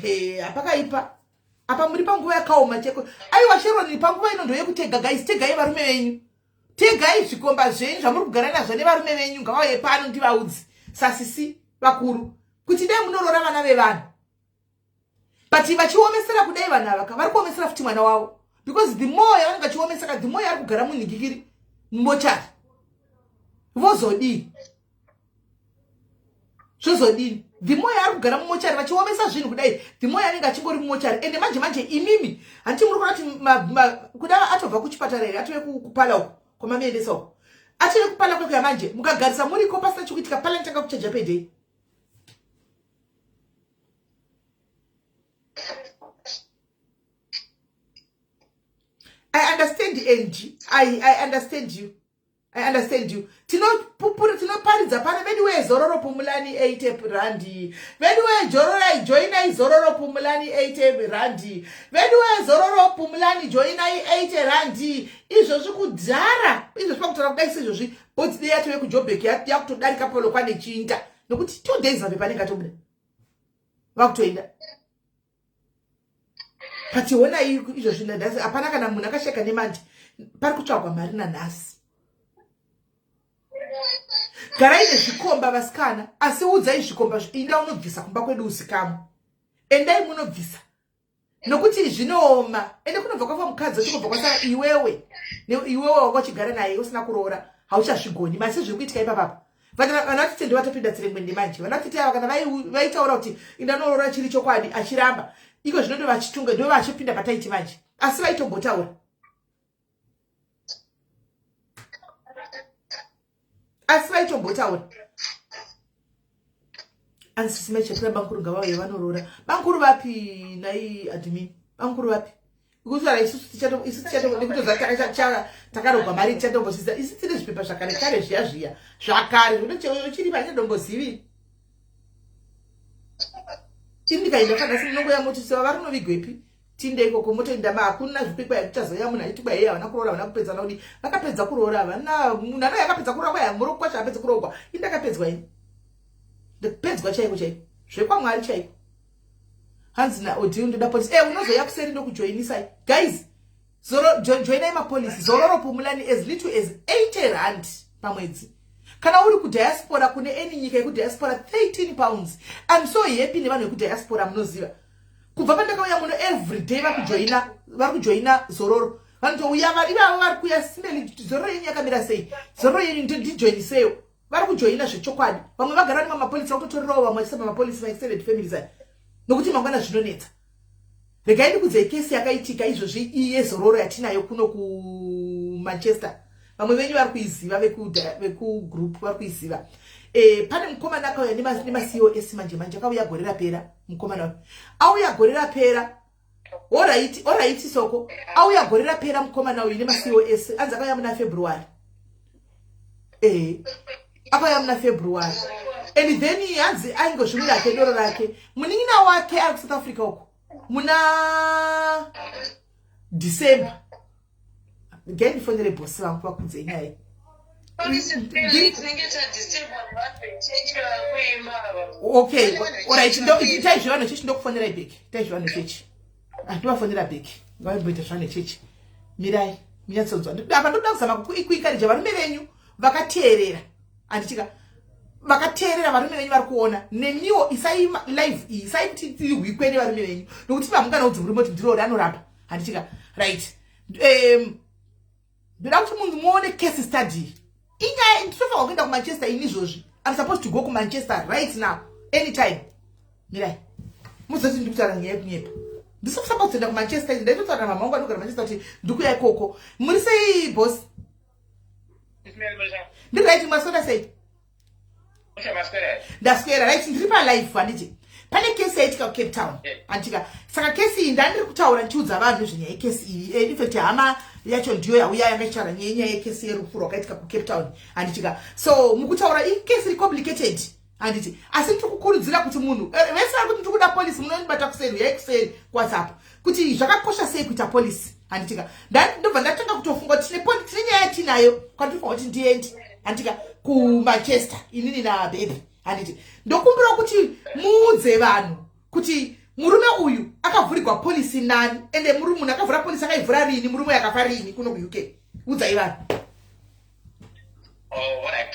he, hapakaipa apa. Muri panguva yakaoma cheko. Aiwa, Sheroni, panguva ino ndoyekutega, guys. Tegai varume venyu, tegai zvikomba zvenyu zvamuri kugara nazvo nevarume venyu. Ngavauye pano ndivaudzi sasisi vakuru kuti dai munorora vana vevanhu. But vachiomesera kudai vanhu ava ka, vari kuomesera futi mwana wavo, because the more yavanenge vachiomesera, the more yaari kugara munhingikiri mumochari. Vozodii? Zvozodini? The more yaari kugara mumochari, vachiomesa zvinhu kudai, the more yaanenge achingori mumochari. Ende manje manje imimi, handiti muri kuona kuti kuda atobva kuchipatara here, atove kuparlour uko kwamamuendesa uko, atove kuparlour kwekuya. Manje mukagarisa muriko pasina chikuitika, parlour inotanga kuchaja per day. Understand, Angie. I understand you, I understand you. Tinopupura, tinoparidza pano. Veduwe, Zororo Pumulani R80. Veduwe, jororai, joinai Zororo Pumulani R80. Veduwe, Zororo Pumulani, joinai R80. Izvozvi kudhara, izvozvi pakutaura kudai seizvozvi, bhodzi dei yatove kuJobek, yakutodarika Polokwane chiinda, nokuti 2 days mapepa anenge atobuda, vakutoenda. Pationai izvozvi nanhasi hapana kana munhu akasheka nemandi. Pari kutsvagwa mari nanhasi. Garai nezvikomba, vasikana, asi udzai zvikomba, inda unobvisa kumba kwedu usikamu. Endai munobvisa, nokuti zvinooma. Ende kunobva kwafa mukadzi wacho, kubva kwasara iwewe, iwewe wanga uchigara naye usina kuroora, hauchazvigoni. Masi zviri kuitika ipapapa, vana vatete ndo vatopinda tserengwende manje. Vana vatete ava, kana vaitaura kuti indanoroora, chiri chokwadi, achiramba, iko zvino ndo vachitunga, ndo vachipinda pataiti manje, asi vaitombotaura, asi vaitombotaura. Ansisimechekura bankuru ngavauye vanoroora. Bankuru vapi nai admin? Bankuru vapi? Kutaura isusu tichato nekutoza takarogwa mari, tichatombosisa. Isu tine zvipepa zvakare kare zviya zviya zvakare zvinochiri pachatombozivi. Ini ndikaenda fanasi, munongoya moti seva vari unovigwepi, tinde ikoko, motoenda. Ma hakuna zvikwikwa kuchazoya munhu achiti kwaiye havana kuroora, havana kupedza naudi. Vakapedza kuroora, havana munhu anouya akapedza kuroora, kwai muri kwacho apedza kuroorwa. Ini ndakapedzwa, ini ndakupedzwa chaiko chaiko, zvekwamwari chaiko. Hanzi naOdil, ndoda policy. E, unozoya kuseri, ndokujoinisai. Guys, joinai mapolicy Zororo Pumulani, as little as R80 pamwedzi. Kana uri kudiaspora, kune any nyika yekudiaspora, £13. I'm so happy nevanhu vekudiaspora. Munoziva, kubva pandakauya muno, every day vakujoina, vari kujoina Zororo. Vanotouya ivavo vari kuya simeli, "Zororo yenyu yakamira sei? Zororo yenyu ndijoiniseyo." Vari kujoina zvechokwadi. Vamwe vagara nemamapolicy, vakutotorerawo vamwe vachisa pamapolicy, maextended families aya, nokuti mangwana zvinonetsa. Regai ndikudzei kesi yakaitika izvozvi iyi yeZororo yatinayo kuno kuManchester. Vamwe venyu vari kuiziva, vekugroup vari kuiziva. Pane mukomana akauya nemaCOS manje manje, akauya gore rapera. Mukomana uyu auya gore rapera. Alright, alright, soko auya gore rapera mukomana uyu nemaCOS. Anzi akauya muna February. Akauya muna February, and then hanzi aingozvimwira ake doro rake. Munin'ina wake ari kuSouth Africa uko, muna December. Gai ndifonere bhosi vangu vakudzei nyaya. Tinenge tadisturbwa nevanhu vechechi vari kuimba ava. Okay, alright, itai zvevanhu chechi, ndokufonerai back. Itai zvevanhu chechi, handivafonera back, ngavamboita zvevanhu chechi. Mirai munyatsonzwa apa. Ndoda kuzama kuencourage varume venyu vakateerera, handitika? Vakateerera, varume venyu vari kuona nemiwo, isai live iyi, isai kuti ihwikwe nevarume venyu, nokuti vamunganaudzi murume kuti ndirori anorapa, handitika? Right, ndoda kuti munhu muone case study. Inyaya ndinofanirwa kuenda kuManchester ini izvozvi. I'm supposed to go kuManchester right now, anytime. Mirai muzoti ndikutaura nyaya yekunyepa. Ndisopusapa kuzoenda kuManchester. Ini ndaitotaura namama wangu anogara Manchester kuti ndikuya ikoko. Muri sei, boss? Ndiri right. Maswera sei? Ndaswera right. Ndiri palive, handiti? Pane kesi yaitika kuCape Town, handitika? Saka kesi iyi ndandiri kutaura ndichiudza vanhu nezvenyaya yekesi iyi. In fact hama yacho ndiyo yauya, yanga ichitaura nyaya yekesi yerufu rwakaitika kuCape Town, handitika? So mukutaura, ikesi iri complicated, handiti? Asi ndiri kukurudzira kuti munhu vese vari kuti ndiri kuda policy, munondibata kuseri, uyai kuseri kuWhatsApp, kuti zvakakosha sei kuita policy, handitika? Ndobva ndatanga kutofunga kuti tine nyaya yatinayo kwandinofanira kuti ndiende, handitika, kuManchester, inini nabhebhi, handiti? Ndokumbira kuti muudze vanhu kuti murume uyu akavhurirwa policy nani, ende munhu akavhura policy akaivhura rini, murume uyu akafa rini kuno kuUK. Udzai vanhu. Oh, all right.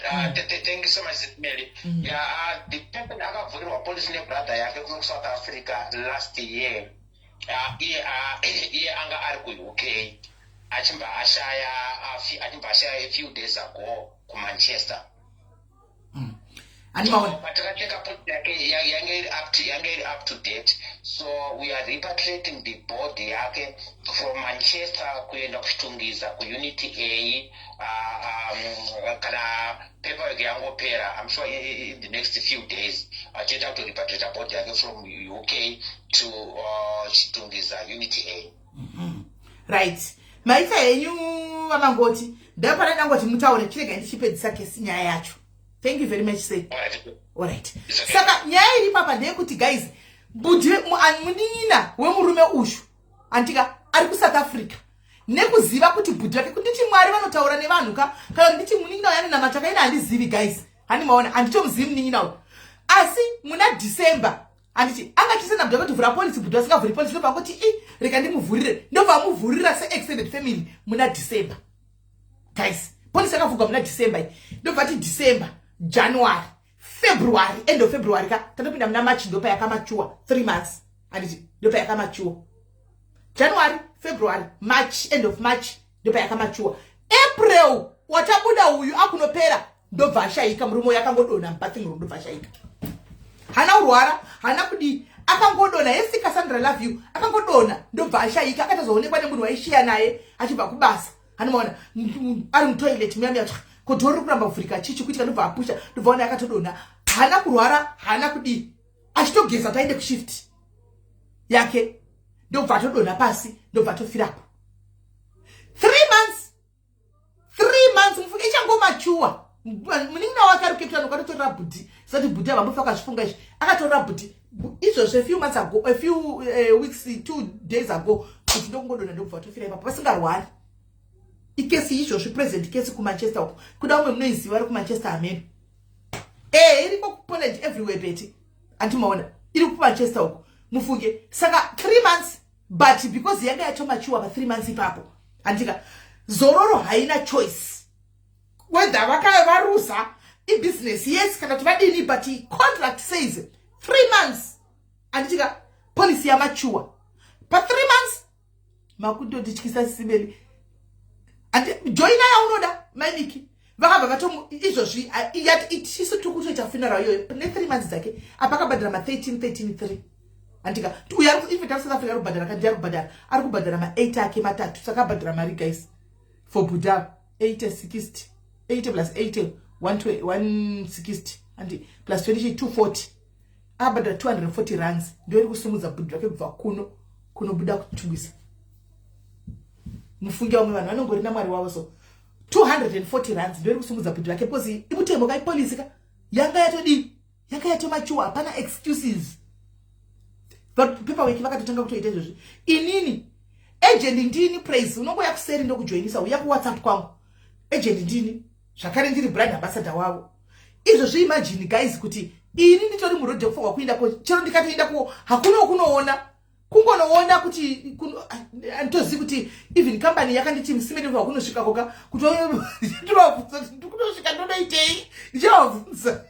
Thank you so much, Mary. Yeah, the person akavhurirwa policy nebrother yake kuno kuSouth Africa last year. Iye anga ari kuUK, achimba ashaya a few days ago kuManchester. Handimaona. Patakacheka policy yake, yange iri up to date, so we are repatriating the body yake from Manchester kuenda kuChitungwiza kuUnit A. Kana paperwork yangopera, I'm sure in the next few days tienda kutorepatriata body yake from UK to Chitungwiza Unit A. Right. Maita henyu vamangoti. Ndapana ndangoti mutaure, chirega ndichipedzisa kesi nyaya yacho. Thank you very much, sir. Alright. Saka nyaya iri papa ndeyekuti, guys, budi munin'ina wemurume uyu, andika, ari kuSouth Africa, nekuziva kuti bhudhi vake, kunditi Mwari vanotaura nevanhu ka, kana nditi munin'ina uyu anonamata kaina, handizivi, guys, handimaona, handitomuzivi munin'ina uyu. Asi muna December, handiti, anga achisenda bhudhi kuti vhura policy, bhudhi vasingavhuri policy, ndobva kuti i rega ndimuvhurire, ndobva amuvhurira seextended family muna December. Guys, policy yakavhurwa muna December iyi, ndobva ti December, January, February, end of February ka, tatopinda muna March, ndopa yakamature 3 months, handiti? Ndopa yakamature January, February, March, end of March ndopa yakamature. April watabuda uyu akunopera, ndobva ashayika. Murume uyu akangodonha mubathing room, ndobva ashayika. Hana kurwara, hana kudii, akangodonha. Yes, Cassandra, love you. Akangodonha, ndobva ashayika. Akatozoonekwa nemunhu waishiya naye achibva kubasa, hanimaona, ari mutoilet muyamiya, kodhoro riri kuramba kuvhurika, chichi kuitika, ndobva apusha, ndobva ona akatodonha. Haana kurwara, haana kudii, achitogeza kuti aende kushift yake, ndobva atodonha pasi, ndobva atofirapo. 3 months, 3 months, mufunge, ichangomature. Munin'ina wake ari kuCape Town, ukatotorera bhuti sati bhuti avambofa akazvifunga izvi, akatorera bhuti izvozvo a few months ago, a few weeks, 2 days ago, kuti ndokungodonha, ndokubva atofira ipapo, vasingarwari. Ikesi izvozvi, present case kuManchester uko, kuda umwe munoiziva vari kuManchester, hameno. E, iriko kuPoland, everywhere, beti andimaona iri kuManchester uko, mufunge. Saka 3 months, but because yanga yatomature pa3 months ipapo, handika, Zororo haina choice whether varuza ibusiness, yes, kana kuti vadini, but contract says 3 months, handitika? Policy yamature pa3 months. Makundotityisa simeli. Joina yaunoda, maimiki vakabva vato izvozvi isu tiri kutoita funeral iyoyo ne3 months dzake. Apa akabhadhara ma13 13 3, handika? Uyu in fact South Africa ari kubhadhara kandi ari kubhadhara, ari kubhadhara ma8 ake matatu. Saka abhadhara mari, guys, for buda 80 60, 80 plus 80, 160, andi plus 20, 240. Abhadhara 240 rands, ndio iri kusumudza bhudhi rake kubva kuno kunobuda kuTungwiza. Mufunge, vamwe vanhu vanongori namwari wavo. So 240 rands ndio iri kusumudza bhudhi rake, because imutemo ka, ipolicy ka, yanga yatodii, yanga yatomature, hapana excuses. But paperwork vakatotanga kutoita izvozvi. Inini agent ndini, Praise, unongoya kuseri ndokujoinisa, uya kuWhatsApp kwangu. Agent ndini zvakare, ndiri brand ambassador wavo. Izvozvi imagine, guys, kuti ini nditori murodhi yekufanwa kuenda ko, chero ndikatoenda ko, hakuna kunoona, kungonoona kuti handitozivi kuti even company yakanditi musimene kunosvika koka, kuti ndikunosvika ndonoitei, ndichavabvunza,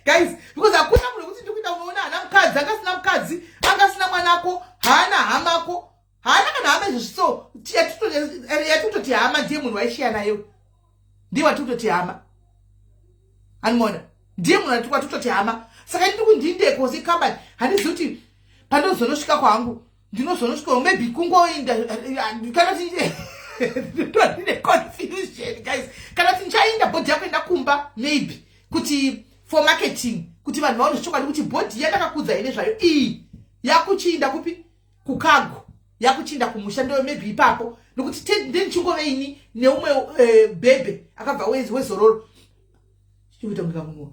guys, because hakuna munhu wekuti ndikuenda unoona. Hana mukadzi, angasina mukadzi, angasina mwanako, haana hamako, haana kana hama izvozvi. So yatikutoti hama ndiye munhu waishiya nayo, ndiye watikutoti hama, animona, ndiye munhu watikutoti hama. Saka ndiri kundindeko secompany, handizivi kuti pandozonosvika kwangu ndinozonosvika, maybe kungoinda, kana kuti ndine confusion, guys, kana kuti ndichainda body yakuenda kumba, maybe kuti for marketing, kuti vanhu vaone zvechokwadi kuti body yandakakudza ine zvayo iyi yakuchiinda kupi, kucargo, yakuchiinda kumusha. Ndo maybe ipapo, nokuti ndendichingoveini neumwe bhebhe akabva weZororo, chikuita kunge kamunhuwa,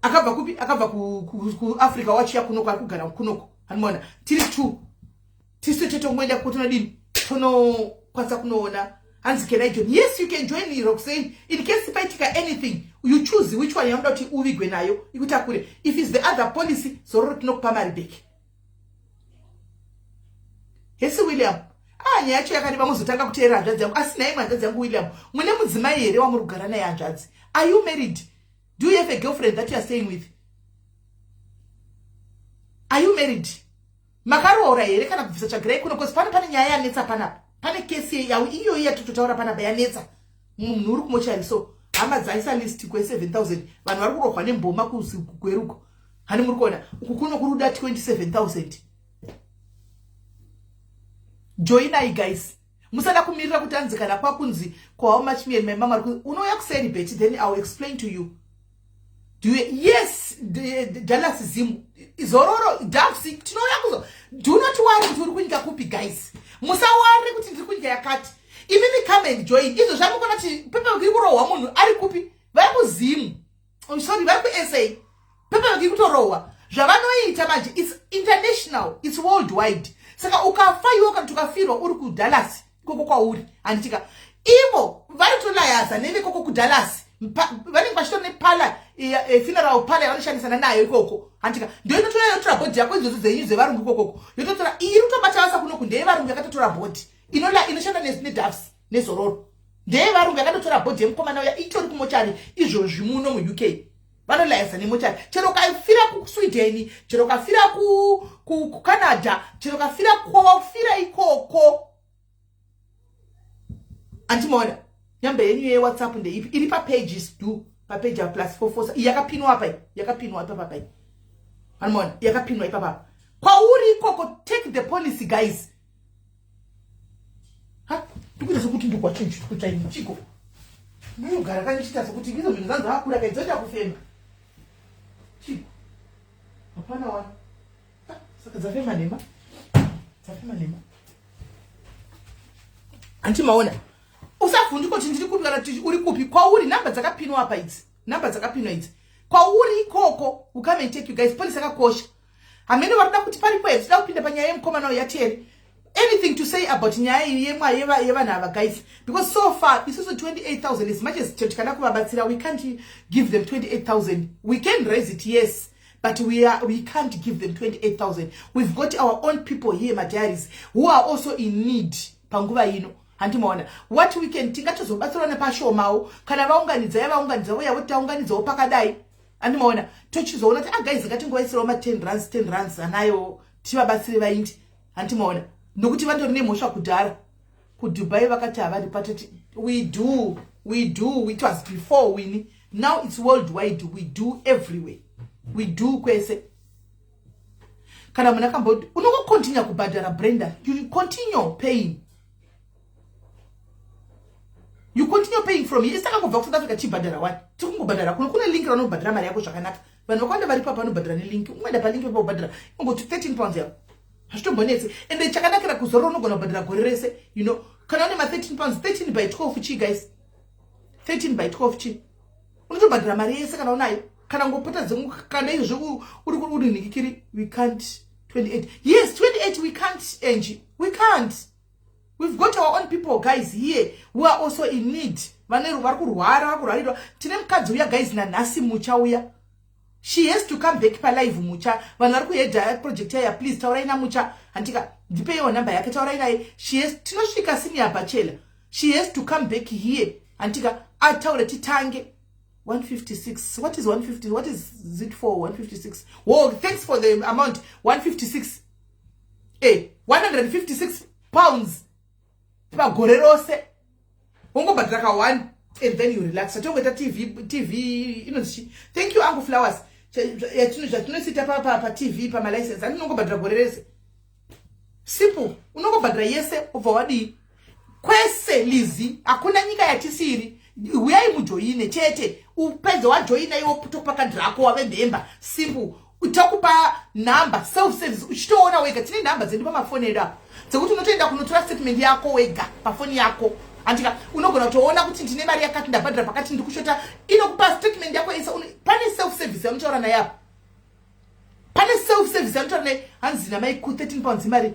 akabva kupi, akabva kuAfrica, wachiya kunoko, ari kugara kunoko, anomaona. Tiri two tisu tetongoenda kutonodini, tonokwanisa kunoona. Hanzi, "Can I join?" Yes, you can join, Roxane. In case paitika anything, you choose which one yaunoda kuti uvigwe nayo, ikutakure. If is the other policy, Zororo tinokupa mari back. Hesi, William. Ah, nyaya yacho yakareba, muzotanga kuteerera, hanzvadzi yangu. Asi naimwe hanzvadzi yangu, William, mune mudzimai here wamuri kugara naye, hanzvadzi? Are you married? Do you have a girlfriend that you are staying with? Are you married? Makaroora here kana kubvisa tsvagirai kuno? Because pano pane nyaya yanetsa panapa, pane kesi iyoyi yatototaura panapa yanetsa. Munhu uri kumochari, so hama dzaisa list kwe7000, vanhu vari kurohwa nemboma kugweruko, hani muri kuona uku kuno kuri kuda 27,000. Joinai, guys, musada kumirira kuti anzi kana kwakunzi ko, how much me and my mama. Unouya kuseri bet, then I will explain to you. Do you, yes, Dallas Zim, Zororo, Davs, tinouya kuzo. Do not worry kuti uri kunyika kupi, guys. Musaworry kuti ndiri kunyika yakati. Imimi, come and join. Izvo zvamukona kuti paperwork iri kurohwa, munhu ari kupi? Vari kuZimu, oh, sorry, vari kuSA. Paperwork iri kutorohwa. Zvavanoita manje, it's international, it's worldwide. Saka ukafa iwo, kana tukafirwa uri kuDallas ikoko kwauri, handitika, ivo vari kutoliaisa nevekoko kuDallas. Vanenge vachitori neparlour, funeral parlour yavanoshandisana nayo ikoko, handika? Ndo inotora, yotora body yako. Idzodzo dzenyu dzevarungu ikokoko, yototora. Iri kutobata basa kunoku ndeyevarungu, yakatotora body inoshanda neDoves neZororo. Ndeyevarungu, yakatotora body yemukomana uya, itori kumochari izvozvi muno muUK. Vanoliaisa nemochari. Chero ukafira kuSweden, chero ukafira kuCanada, chero ukafira kwawafira ikoko, andimaona. Nyamba yenyu yeWhatsApp ndeipi? Iri papages do papage +44. Iyi yakapinwa apa, iyi yakapinwa ipapapa iyi, anomaona, yakapinwa ipapapa. Kwauri ikoko, take the policy, guys. Ha, ndikuita sekuti ndikwachinji chiko, ndinogara kandichiita sekuti izo zvinhu zanzi akura kaidzoita kufema chiko. Hapana wani. Saka dzafema nhema, dzafema nhema, handimaona. Usavhunduka kuti ndiri kupi kana kuti uri kupi. Kwauri, namba dzakapinwa apa idzi, namba dzakapinwa idzi. Kwauri ikoko, we come and take you guys. Policy yakakosha. Hamene varikuda kuti paripo here? Tida kupinda panyaya yemukomana yaTerry. Anything to say about nyaya iyi yevanhu ava, guys? Because so far isusu 28,000, as much as tikada kuvabatsira, we can't give them 28,000. We can raise it, yes, but we can't give them 28,000. We've got our own people here, madiaries, who are also in need panguva ino, handimaona? What we can, tingatozobatsirwa nepashomawo kana vaunganidza, yavaunganidza, voya voti taunganidzawo pakadai, handimaona? Tochizoona kuti, aguys, ah, ngatingovaisirawo ma10 rands, 10 rands anayo, tivabatsire vaindi, handimaona? Nokuti vandori nemhosva kudhara kuDubai, vakati havari patoti. We do, we do. It was before wini, now it's worldwide. We do everywhere, we do kwese. Kana munhu akambo, unongocontinue kubhadhara, Brenda. You continue paying, you continue paying from here. Isakangobva kuSouth Africa tichibhadhara wani, tiri kungobhadhara kuno. Kune link raunobhadhara mari yako zvakanaka. Vanhu vakawanda varipo apa vanobhadhara nelink. Ungoenda palink ipapo, ubhadhara, ungoti £13 yako, hazvitombonetsi. Ende chakanakira kuzorora, unogona kubhadhara gore rese. Kana une ma13 pounds, 13 by 12 chii, guys? 13 by 12 chii? Unotobhadhara mari yese kana unayo, kana ngopota kana izvo uri uri nhikikiri. We can't 28. Yes, 28 we can't, Angie, we can't. We've got our own people, guys, here who are also in need. Vane vari kurwara, vari kurwarirwa. Tine mukadzi uya, guys, nanhasi mucha uya. She has to come back palive. Mucha, vanhu vari kuheada project yaya, please taurai naMucha, handika? Ndipeiwo nhamba yake, taurai naye. She has, tinosvika senior bachelor. She has to come back here, handika? Ataure titange. 156, what is 150? What is it for, 156? Whoa, thanks for the amount. 156, £156 pagore rose. Wongobhadhara ka 1 and then you relax. Atongoita TV, TV inonzi chi? Thank you, Uncle Flowers. Zvatinosiita paTV, pamalicense, andi unongobhadhara gore rese. Simple, unongobhadhara yese, ubva wadii kwese. Lizi, hakuna nyika yatisiri. Uyai mujoine chete. Upedze wajoina, iwo tokupa kadhi rako, wave member. Simple, takupa nhamba, self service, uchitoona wega. Tine nhamba dzedu pamafoni edu apa dzekuti unotoenda kunotora statement yako wega pafoni yako, andika? Unogona kutoona kuti ndine mari yakati, ndabhadhara pakati, ndiri kushota. Inokupa statement yako yese. Pane self service yaunotaura naye apa, pane self service yaunotaura naye. Hanzi namai ku £13 imari.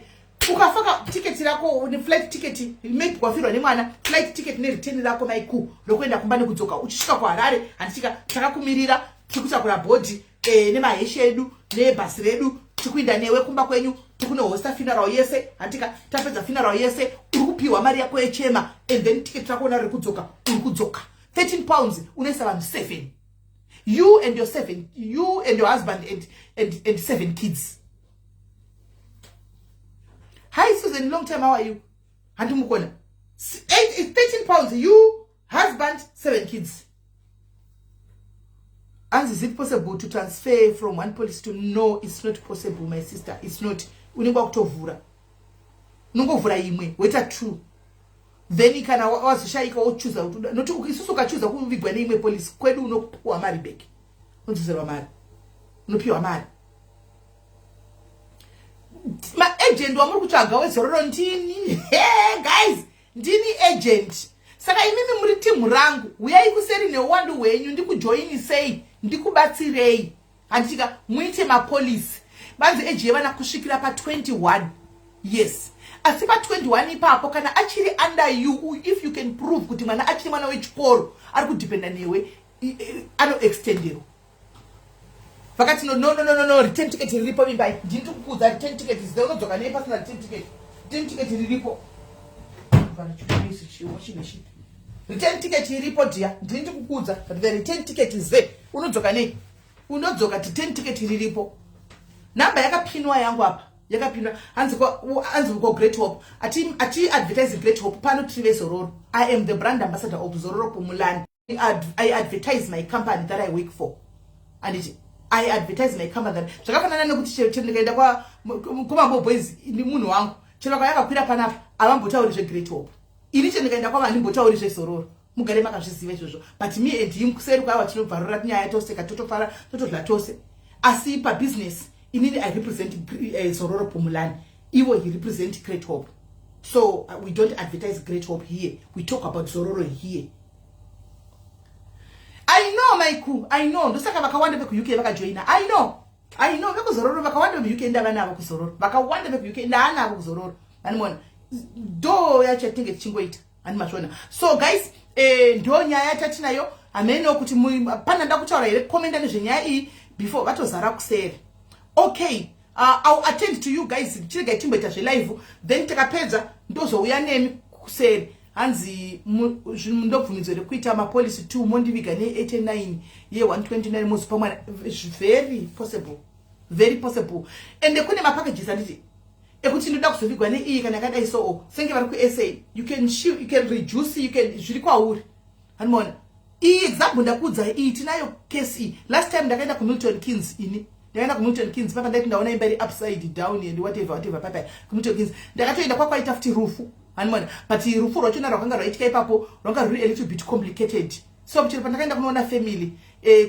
Ukafaka tiketi rako neflight ticket, maybe wafirwa nemwana, flight ticket nereturn rako, maiku, rokuenda kumba nekudzoka, uchisvika kuHarare, handitika, takakumirira, tiri kutakura body nemaheshi edu nebhasi redu, tikuinda newe kumba kwenyu, tikunohosta funeral yese, handika? Tapedza funeral yese, uri kupiwa mari yako yechema, and then ticket rako ona riri kudzoka, uri kudzoka. £13, unoisa vanhu 7, you and your seven, you and your husband and seven kids. Hi Susan, long time, how are you? Handimukona. £13, you, husband, seven kids. And is it possible to transfer from one policy to? No, it's not possible, my sister, it's not. Unenge wakutovhura, unongovhura imwe, woita two. Then kana wazoshayika, wochuza. Noti isusu ukachuza kuvigwa neimwe policy kwedu, unopiwa mari back, unodzoserwa mari, unopiwa mari. Maagent wamuri kutsvaga weZororo ndini, guys. Ndini agent, saka imimi muri timu rangu. Uyai kuseri neuwandu hwenyu, ndikujoinisei, ndikubatsirei, handitika? Muite mapolisi. Vanzi age yevana kusvikira pa21, yes. Asi pa21 ipapo, kana achiri under you, if you can prove kuti mwana achiri mwana wechikoro ari kudhipenda newe, anoextenderwa. Vakati, "No, no, no, no, no, return ticket riripo." Vimbai, ndini tikukuudza, return ticket zita unodzoka nei pasina return ticket? Return ticket riripo. Return ticket iripo, dear. Ndini ndikukuudza, the return ticket is there. Unodzoka nei? Unodzoka, return ticket riripo. Namba yakapinwa yangu apa, yakapinwa. Hanzi ko Great Hope, ati advertise Great Hope pano. Tiri veZororo. I am the brand ambassador of Zororo Pumulani. I advertise my company that I work for, anditi? I advertise my company that zvakafanana nekuti chero ndikaenda kuMambo Boys, munhu wangu chero kwayakakwira panapa, havambotauri zveGreat Hope. Ini chero ndikaenda kwava, handimbotauri zveZororo. Mugare makazviziva izvozvo. But me and him kuseri kwaiwa, tinobvarura nyaya, toseka, totofara, totodla tose. Asi pabusiness, inini I represent Zororo Pumulani, ivo he represent Great Hope. So we don't advertise Great Hope here, we talk about Zororo here. I know, Maiku, I know. Ndosaka vakawanda vekuUK vakajoina. I know, I know. VekuZororo vakawanda vemuUK ndava navo kuZororo, vakawanda vekuUK ndaanavo kuZororo. Animona ndo yacho yatinenge tichingoita, hani mazvona? So guys, ndo nyaya tatinayo. Hameno kuti pana nda kutaura here, commenta nezvenyaya iyi before vatozara kuseri. Okay, I'll attend to you guys. Chiregai timboita zvelive, then takapedza ndozouya nemi kuseri. Hanzi ndobvumidzo rekuita mapolicy 2, mondiviga ne89 ye129, mozopa mwana. Very possible, very possible. Ende kune mapackages, anditi, ekuti ndoda kuzovigwa neiyi kana yakadai. So senge vari kuSA, you can reduce, you can, zviri kwauri, handimaona? Iyi example ndakuudzai iyi, tinayo case iyi. Last time ndakaenda kuMilton Keynes, ini ndakaenda kuMilton Keynes papa, ndaiti ndaona imba iri upside down and whatever whatever. Papa kuMilton Keynes ndakatoenda, kwakwaita futi rufu, handimaona? But rufu rwachona rwakanga rwaitika ipapo rwanga rwuri a little bit complicated. So chero pandakaenda kunoona family,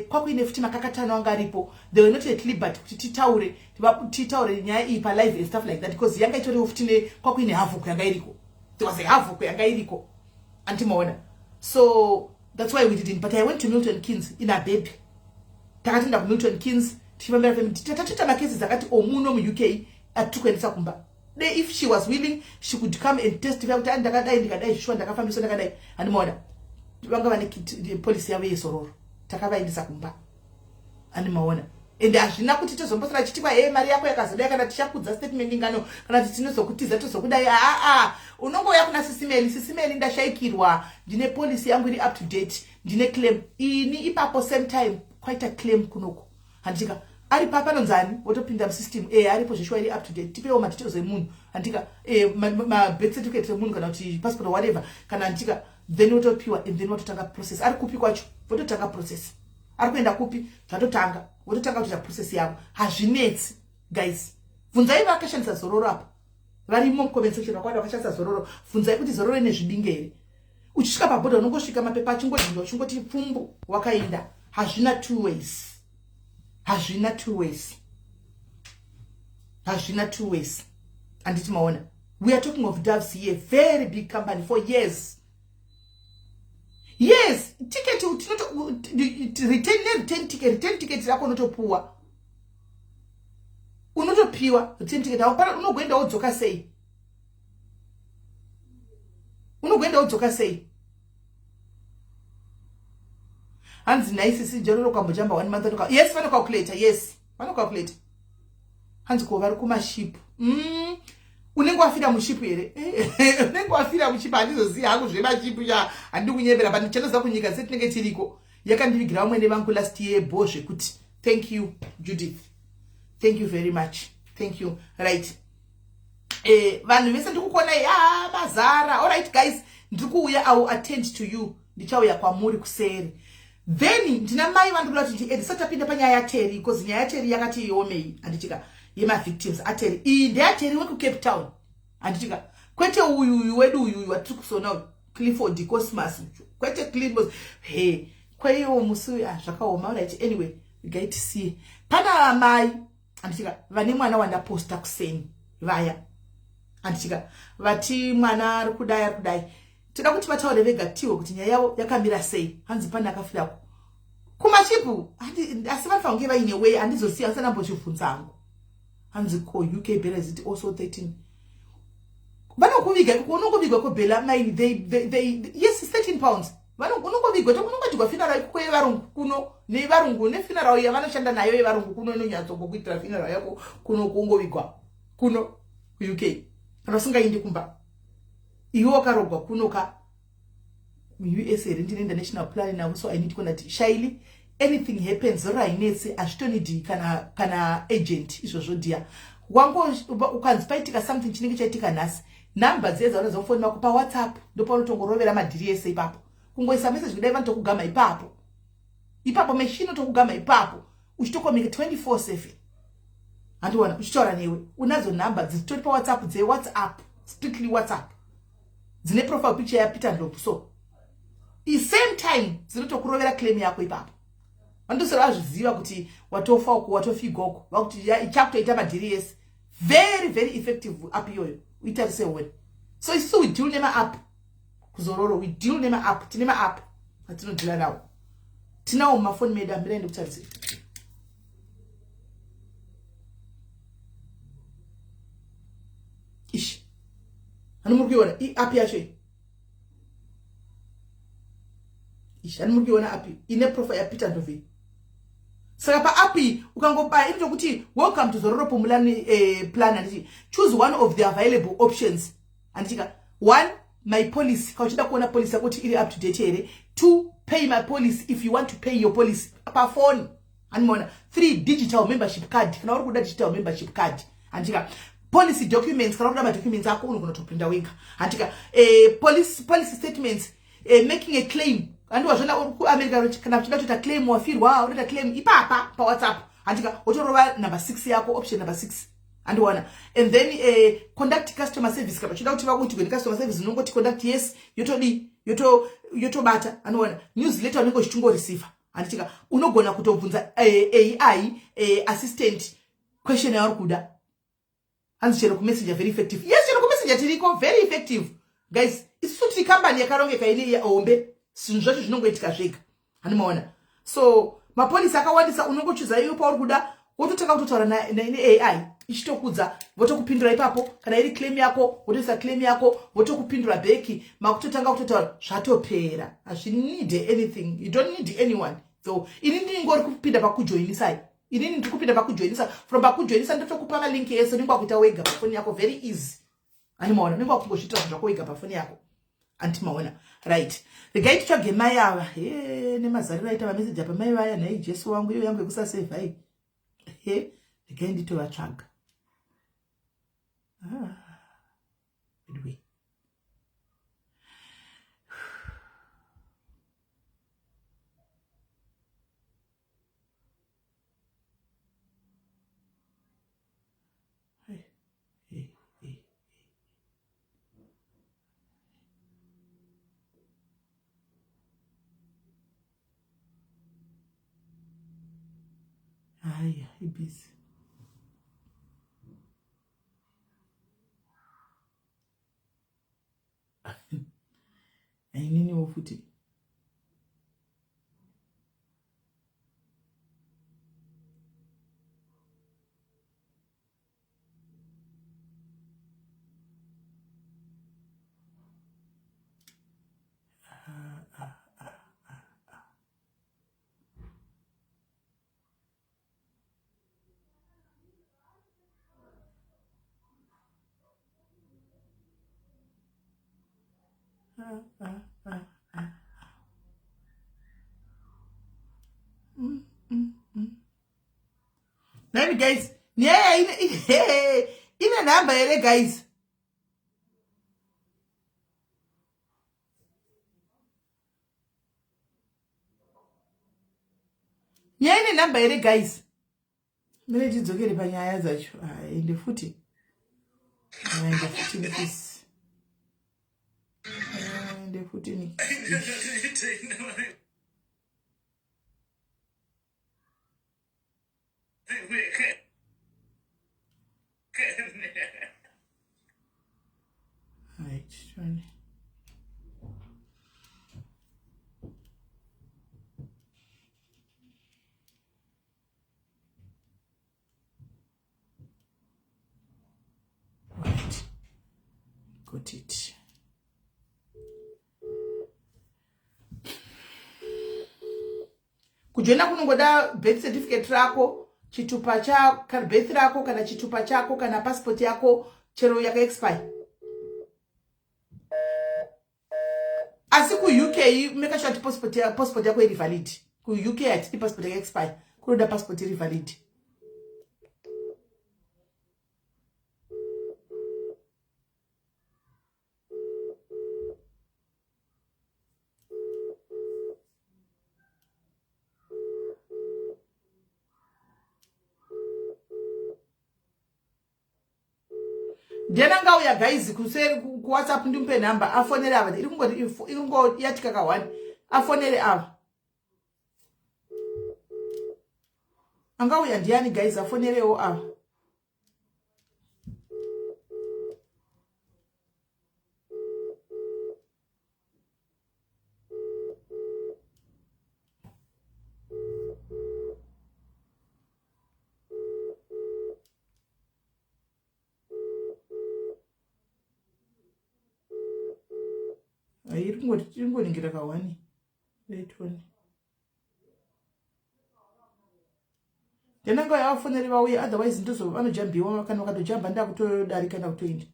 kwakuine futi makakatano anga aripo. They were not at liberty kuti titaure nyaya iyi palive and stuff like that, because yanga itoriwo futi kwakuine havoc yanga iriko. There was a havoc yanga iriko, andimaona? So that's why we didn't. But I went to Milton Keynes in a baby. Takatoenda kuMilton Keynes tichifambira family. Tatoita macases akati omuno muUK atiri kuendesa kumba de. If she was willing, she could come and testify kuti ndakadai, ndikadai, zvishuwa ndakafambiswa ndakadai, handimaona? Vanga vane policy yavo yeZororo, takavaendesa kumba, handimaona? Ende hazvina kuti tozombosara chitikwa, he, mari yako yakazodai, kana tichakudza statement ingano, kana kuti tinozokutiza, tozokudai. Aa, unongouya kuna Sisi Melly, "Sisi Melly, ndashayikirwa, ndine policy yangu iri up to date, ndine claim." Ini ipapo same time kwaita claim kunoko, handika? Ari pa panonzani, wotopinda musystem, e, aripo zveshuwa, iri up to date, tipewo madetails emunhu, handika? E, mabirth certificate emunhu kana kuti passport or whatever kana, handika? Then wotopiwa and then watotanga process. Ari kupi kwacho, vototanga process. Ari kuenda kupi, zvatotanga, wototanga kutoita process yavo. Hazvinetsi, guys. Bvunzai vakashandisa Zororo apa, varimo mucomment section, vakawanda vakashandisa Zororo. Bvunzai kuti Zororo ine zvidinge here. Uchisvika pabhodha, unongosvika mapepa achingodhinda, uchingoti pfumbu, wakaenda. Hazvina two ways, hazvina two ways, hazvina two ways, handiti maona? We are talking of Doves here, very big company for years. Yes, ticket tinoto return, nereturn ticket. Return ticket rako unotopuwa, unotopiwa return ticket. Hapana, unogoenda wodzoka sei? Unogoenda wodzoka sei? Hanzi naisisi jororo kwambojamba one month. Yes, vanocalculata. Yes, vanocalculata. Hanzi ko vari kumashipu? Unenge wafira mushipu here? Unenge wafira mushipu? Handizozivi hangu zvemashipu cha, handidi kunyembera, but ndichanoziva kunyika setinenge tiriko. Yakandivigira vamwene vangu last year bo zvekuti. Thank you, Judith, thank you very much, thank you. Right, vanhu vese ndikukuonai, a mazara. Allright guys, ndiri kuuya. I will attend to you. Ndichauya kwamuri kuseri. Then ndina mai vandikuda kuti ndisati tapinda panyaya yaTerry, because nyaya yaTerry yakati iomei, handitika? Yemavictims aTerry iyi, ndeyaTerry wekuCape Town, handitika? Kwete uyu, uyu wedu uyu watiri kusona, Clifford Cosmas, kwete Clifford. He, kweiwo musi, ah, zvakaoma. Right, anyway, gaitisiye. Pana mai, handitika, vane mwana wandaposta kuseni vaya. Handitika vati mwana ari kudai ari kudai. Toda kuti vataure vega tiwe kuti nyaya yavo yakamira sei. Hanzi pane akafirako kumachipu, asi vanofanira kunge vaine way. Handizosiya asana mbozvibvunza hangu. Hanzi ko UK bela is it also 13? Vanokuviga unongovigwa kobhela maini they, yes, 13 pounds. Unongovigwa, unongodigwa funeral ikuko yevarungu kuno, nevarungu nefuneral yavanoshanda nayo yevarungu kuno inonyatsongokuitira funeral yako kuno, kungovigwa kuno kuUK kana usingaindi kumba. Iwe wakarogwa kuno ka US here? Ndine international plan navo, so I need kuona shaili. Anything happens, rainetsi hazvitonidi kana agent izvozvo dia. Wango ukanzi paitika something chinenge chaitika nhasi, nhamba dziye dzaunodza mufoni mako paWhatsApp, ndopaunotongorovera madhiri ese ipapo. Kungoisa message kudai, vanotokugama ipapo ipapo, machine otokugama ipapo, uchitokomika 24/7. Handiona uchitaura newe, unadzo nhamba dzitori paWhatsApp, dzeWhatsApp, strictly WhatsApp, dzine profile picture yaPeter Ndlovu. So same time dzinotokurovera claim yako ipapo. Vandosera vazviziva kuti watofa uku, watofigwa uku, vakuti ichakutoita madhiri ese. Very very effective app iyoyo, uitarise uone. So isusu we deal nemaapp kuzororo, we deal nemaapp, tine maapp atinodhila nawo, tinawo mumafoni medu. Ambirai ndikutarisei. Ishi, hani muri kuiona iapp yacho iyi? Ishi, hani muri kuiona app ine profile yaPeter Ndlovu? Saka paapp iyi ukangobaya, inotokuti "Welcome to Zororo Pumulani plan." Handiti choose one of the available options. Handitika one, my policy, kana uchida kuona policy yako kuti iri up to date here. Two, pay my policy, if you want to pay your policy pafoni. Handimaona. Three, digital membership card, kana uri kuda digital membership card. Handika policy documents, kana uri kuda madocuments ako unogona kutoprinda wega. Handika policy statements, making a claim. Handiwa zvona uri kuAmerica, kana uchida kutoita claim, wafirwa, unoita claim ipapa paWhatsApp. Handika wotorova number 6 yako, option number 6. Handiwana. And then contact customer service, kana uchida kuti vakuti kuende customer service, unongoti contact, yes, yotodi yotobata. Handiwana. Newsletter unenge uchingoreceiva. Handitika unogona kutobvunza AI assistant question yauri kuda. Hanzi chero kumessenger, very effective. Yes, chero kumessenger tiriko, very effective guys. Isusu tiri kambani yakarongeka, ine hombe, zvinhu zvacho zvinongoitika zvega. Handimaona. So mapolisi akawandisa, unongochuza iwe pauri kuda, wototanga kutotaura neAI, ichitokudza, votokupindura ipapo. Kana iri claim yako, wotoisa claim yako, votokupindura back. Makutotanga kutotaura, zvatopera. Hazvinid anything, you don't need anyone. So ini ndingori kupinda pakujoinisai, inini ndiri kupinda pakujoinisa. From pakujoinisa ndotokupa malink ese, unenge wakuita wega pafoni yako, very easy. Animaona, unenge wakungozviitira zvinhu zvako wega pafoni yako. Antimaona. Right, regai titsvage mai ava. He, nemazariro aita mameseji apa mai vaya, nhai Jesu wangu, iyo yangu yekusasevhai. He, regai nditovatsvaga. Ah, anyway. Hey, hey, hey. Haya, ibhizi. Aininiwo futi. Ah, ah, ah, ah, ah. Ah, ah, ah, ah. Nani guys, nyaya ine nhamba here guys? Nyaya ine nhamba here guys? Mine tidzokere panyaya dzacho. Ende futi, ende futi nikisi, ende futi nikisi. Right, trying. Right. Got it. Kujoina kunongoda birth certificate rako, chitupa cha birth rako kana chitupa chako kana passport yako chero yaka expire. Asi kuUK make sure kuti passport yako iri valid. KuUK hatidi passport yaka expire, kunoda passport iri valid. Ndiani angauya guys kuseri kuWhatsApp ndimupe nhamba afonere ava. Iri kungoti iri kungoyatika ka one afonere ava. Angauya ndiani guys afonerewo ava? Iri kungoningira ka one eight one. Ndenanga yavafoneri vauye, otherwise ndozo vanojambiwa. Kana vakatojamba ndakutodarika, ndakutoenda.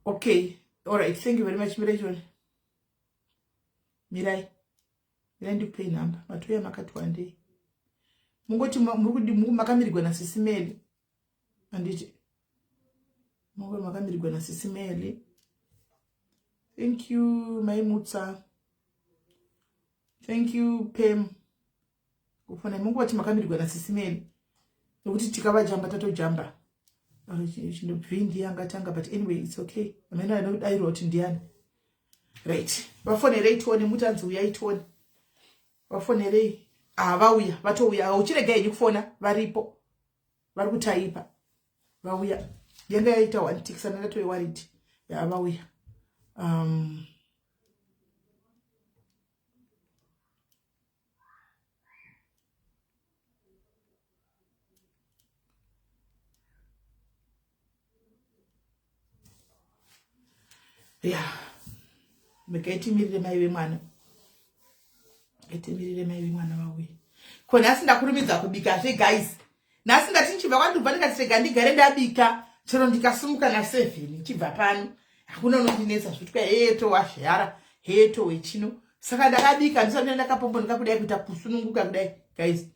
Okay, all right, thank you very much. Mirai chone, mirai, mirai, ndikupei nhamba. Matoya makati wandei. Mungoti muri makamirirwa naSisi Meli, handiti? Mungoti makamirirwa naSisi Meli. Thank you, Maimutsa. Thank you, Pem, kufona. Mungoti makamirirwa naSisi Meli nekuti tikavajamba tatojamba. Chindobvi ndiye angatanga, but anyway, it's okay. Amene anodayirwa kuti ndiani. Right, vafonerei tione. Mutanzi uyai tione, vafonerei. Ah, vauya, vatouya. Uchirega henyu kufona, varipo, vari kutaipa, vauya. Yanga yaita one tick, sana ndatove worried. Ya, vauya. Ya, regai timirire mai vemwana, timirire mai vemwana vauye. Ko nhasi ndakurumidza kubikazve guys. Nhasi ndati ndichibva kwandubva ndikati rega ndigare ndabika, chero ndikasumuka na7 ndichibva pano hakuna unondinetsa zvekuti heto wazhara, heto wechino. Saka ndakabika ndisati ndakapombonoka kudai, kuita kusununguka kudai guys.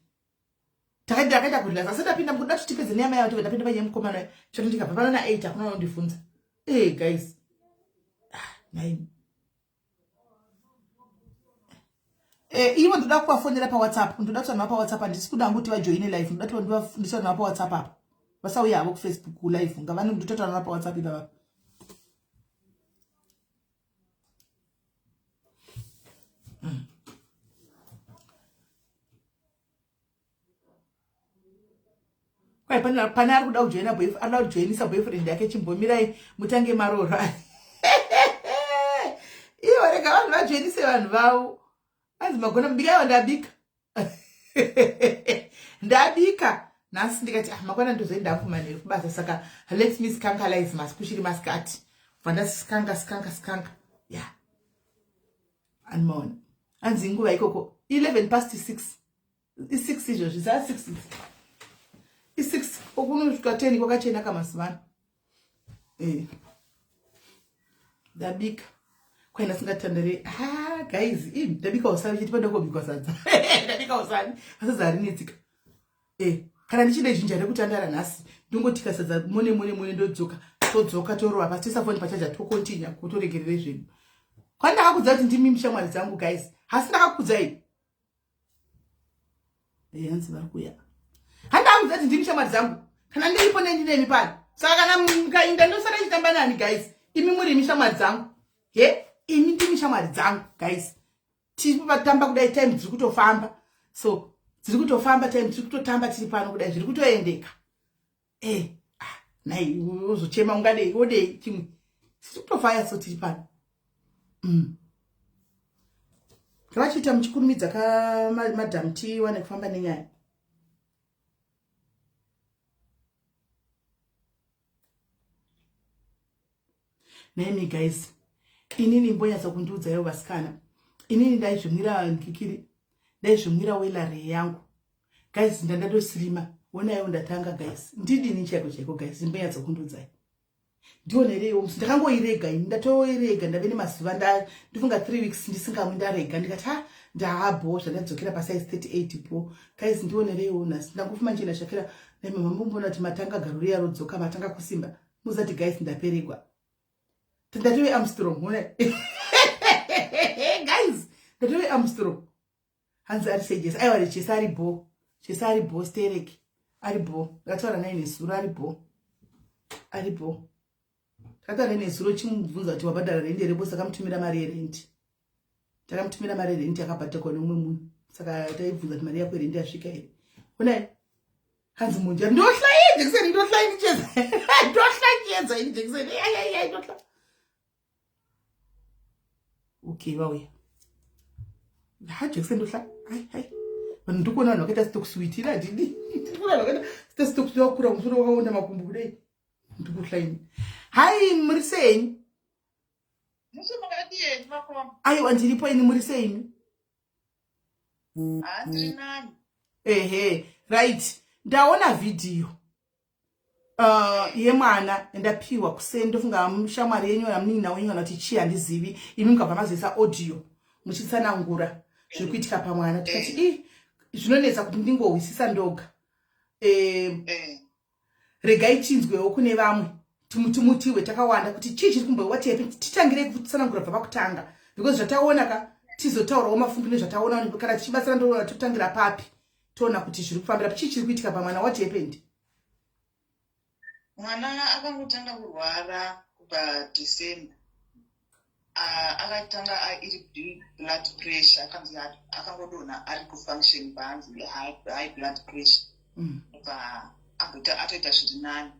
Ndakaita kurelaxa asi ndapinda mukuda kuti tipedze neyama yavo, ndapinda panyaya mukomana. Chero ndikabva pano na8 hakuna unondibvunza. E guys, ah, nai ivo ndoda kuvafonera paWhatsApp, ndoda kuti vanhu vapaWhatsApp, handisi kuda hangu kuti vajoine live. Ndoda kuti ndisati vanhu vapaWhatsApp apa vasauya havo kuFacebook live, ngavani ndototi vanhu vapaWhatsApp ipapa. Kwai pane ari kuda kujoina, ari kuda kujoinisa boyfriend yake. Chimbomirai mutange marora ivo, rega vanhu vajoinise vanhu vavo. Anzi magona mubika. Ivo ndabika, ndabika nhasi. Ndikati, ah, makwana ndozoenda hangu manheru kubasa, saka let me skankalize masi kuchiri masikati. Bva ndasiskanga skanga skanga. Ya, animaona anzi inguva ikoko 11 past 6, i6 izvozvi, za 6, i6 okunosvika 10 kwakachena kamazuva ano. Ndabika kwaenda singatandare. Ah guys, ndabika usavi chiti pandakobikwa sadza, ndabika usavi, sadza harinetsika. Kana ndichide zhinja rekutandara nhasi, ndongotika sadza mone mone mone, ndodzoka, todzoka, torova pasi, toisa foni pachaja, tokontinya kutoregerere zvedu. Kwandakakudza kuti ndimi shamwari dzangu guys, hasi ndakakudzai. Hanzi vari kuya. Handakakudza kuti ndimi shamwari dzangu. Kana ndiripo nendinemi pano. Saka kana mukainda ndosara ichitamba nani guys? Imi muri imi shamwari dzangu. He? Imi ndimi shamwari dzangu guys. Tivatamba kudai time dziri kutofamba. So dziri kutofamba time tiri kutotamba tiri pano kudai zviri kutoendeka. Eh, ah, nai uzochema ungadei wodei chimwe. Tiri kutofaya so tiri pano. Ngavachiita muchikurumidza ka madam tiwane kufamba nenyaya. Naimi guys, inini mbonyatsa kundiudza ivo vasikana. Inini ndaizvimwira nkikiri, ndaizvimwira welare yangu. Guys, ndandatosirima. Onaiwo ndatanga guys. Ndidini chaiko chaiko guys, mbonyatsa kundiudzai. Ndionereiwo musi ndakangoirega ini ndatoirega ndave nemazuva ndifunga 3 weeks ndisingamwi ndarega ndikati ha ndaabho zvandadzokera pasize 38 po guys ndionereiwo nhasi ndangofuma nchena shakira naima mambombona kuti matanga garo riya rodzoka matanga kusimba muzati guys ndaperegwa ndatove Armstrong ona guys ndatove Armstrong hanzi ari sei Jesi aiwa Jesi ari bho Jesi ari bho sterek ari bho ndakataura naye nezuro ari bho ari bho ndakataura naye nezuro chimubvunza kuti wabhadhara rendi here bosi akamutumira mari yerendi takamutumira mari yerendi yakabhadhakwa neumwe munhu saka taibvunza kuti mari yako yerendi yasvika here onai hanzi munja ndohla iyi jekiseni ndohla ini chedza ndohla chedza ini jekiseni ayayay ndohla okay vauya ha jekiseni ndohla ai ai vanhu ndikuona vanhu vakaita sitokuswitira handidi ndikuona vanhu vakaita sitokuswitira kukura musoro wakaonda makumbo kudai ndikuhla ini hai muri sei aiwa ndiripo ini muri sei imi ehe right ndaona vhidhiyo yemwana ndapiwa kuseni ndofunga shamwari yenyu kana munin'ina wenyu kana kuti chii handizivi imi mukabva mazoisa audio muchitsanangura zviri kuitika pamwana tikati i zvinonetsa kuti ndingohwisisa ndoga regai chinzwewo kune vamwe timutiwe takawanda kuti chii chiri kumboiwa tepi titangirei kutsanangura bva pakutanga because zvataona ka tizotaurawo mafungu nezvataona kana tichibatsira ndoona totangira papi toona kuti zviri kufambira chii chiri kuitika pamwana what happened Mwana akangotanga kurwara kubva December. Akatanga iri blood pressure akanzi akangodonha ari kufunction paanzi high blood pressure. Ndobva amboita atoita zviri nani.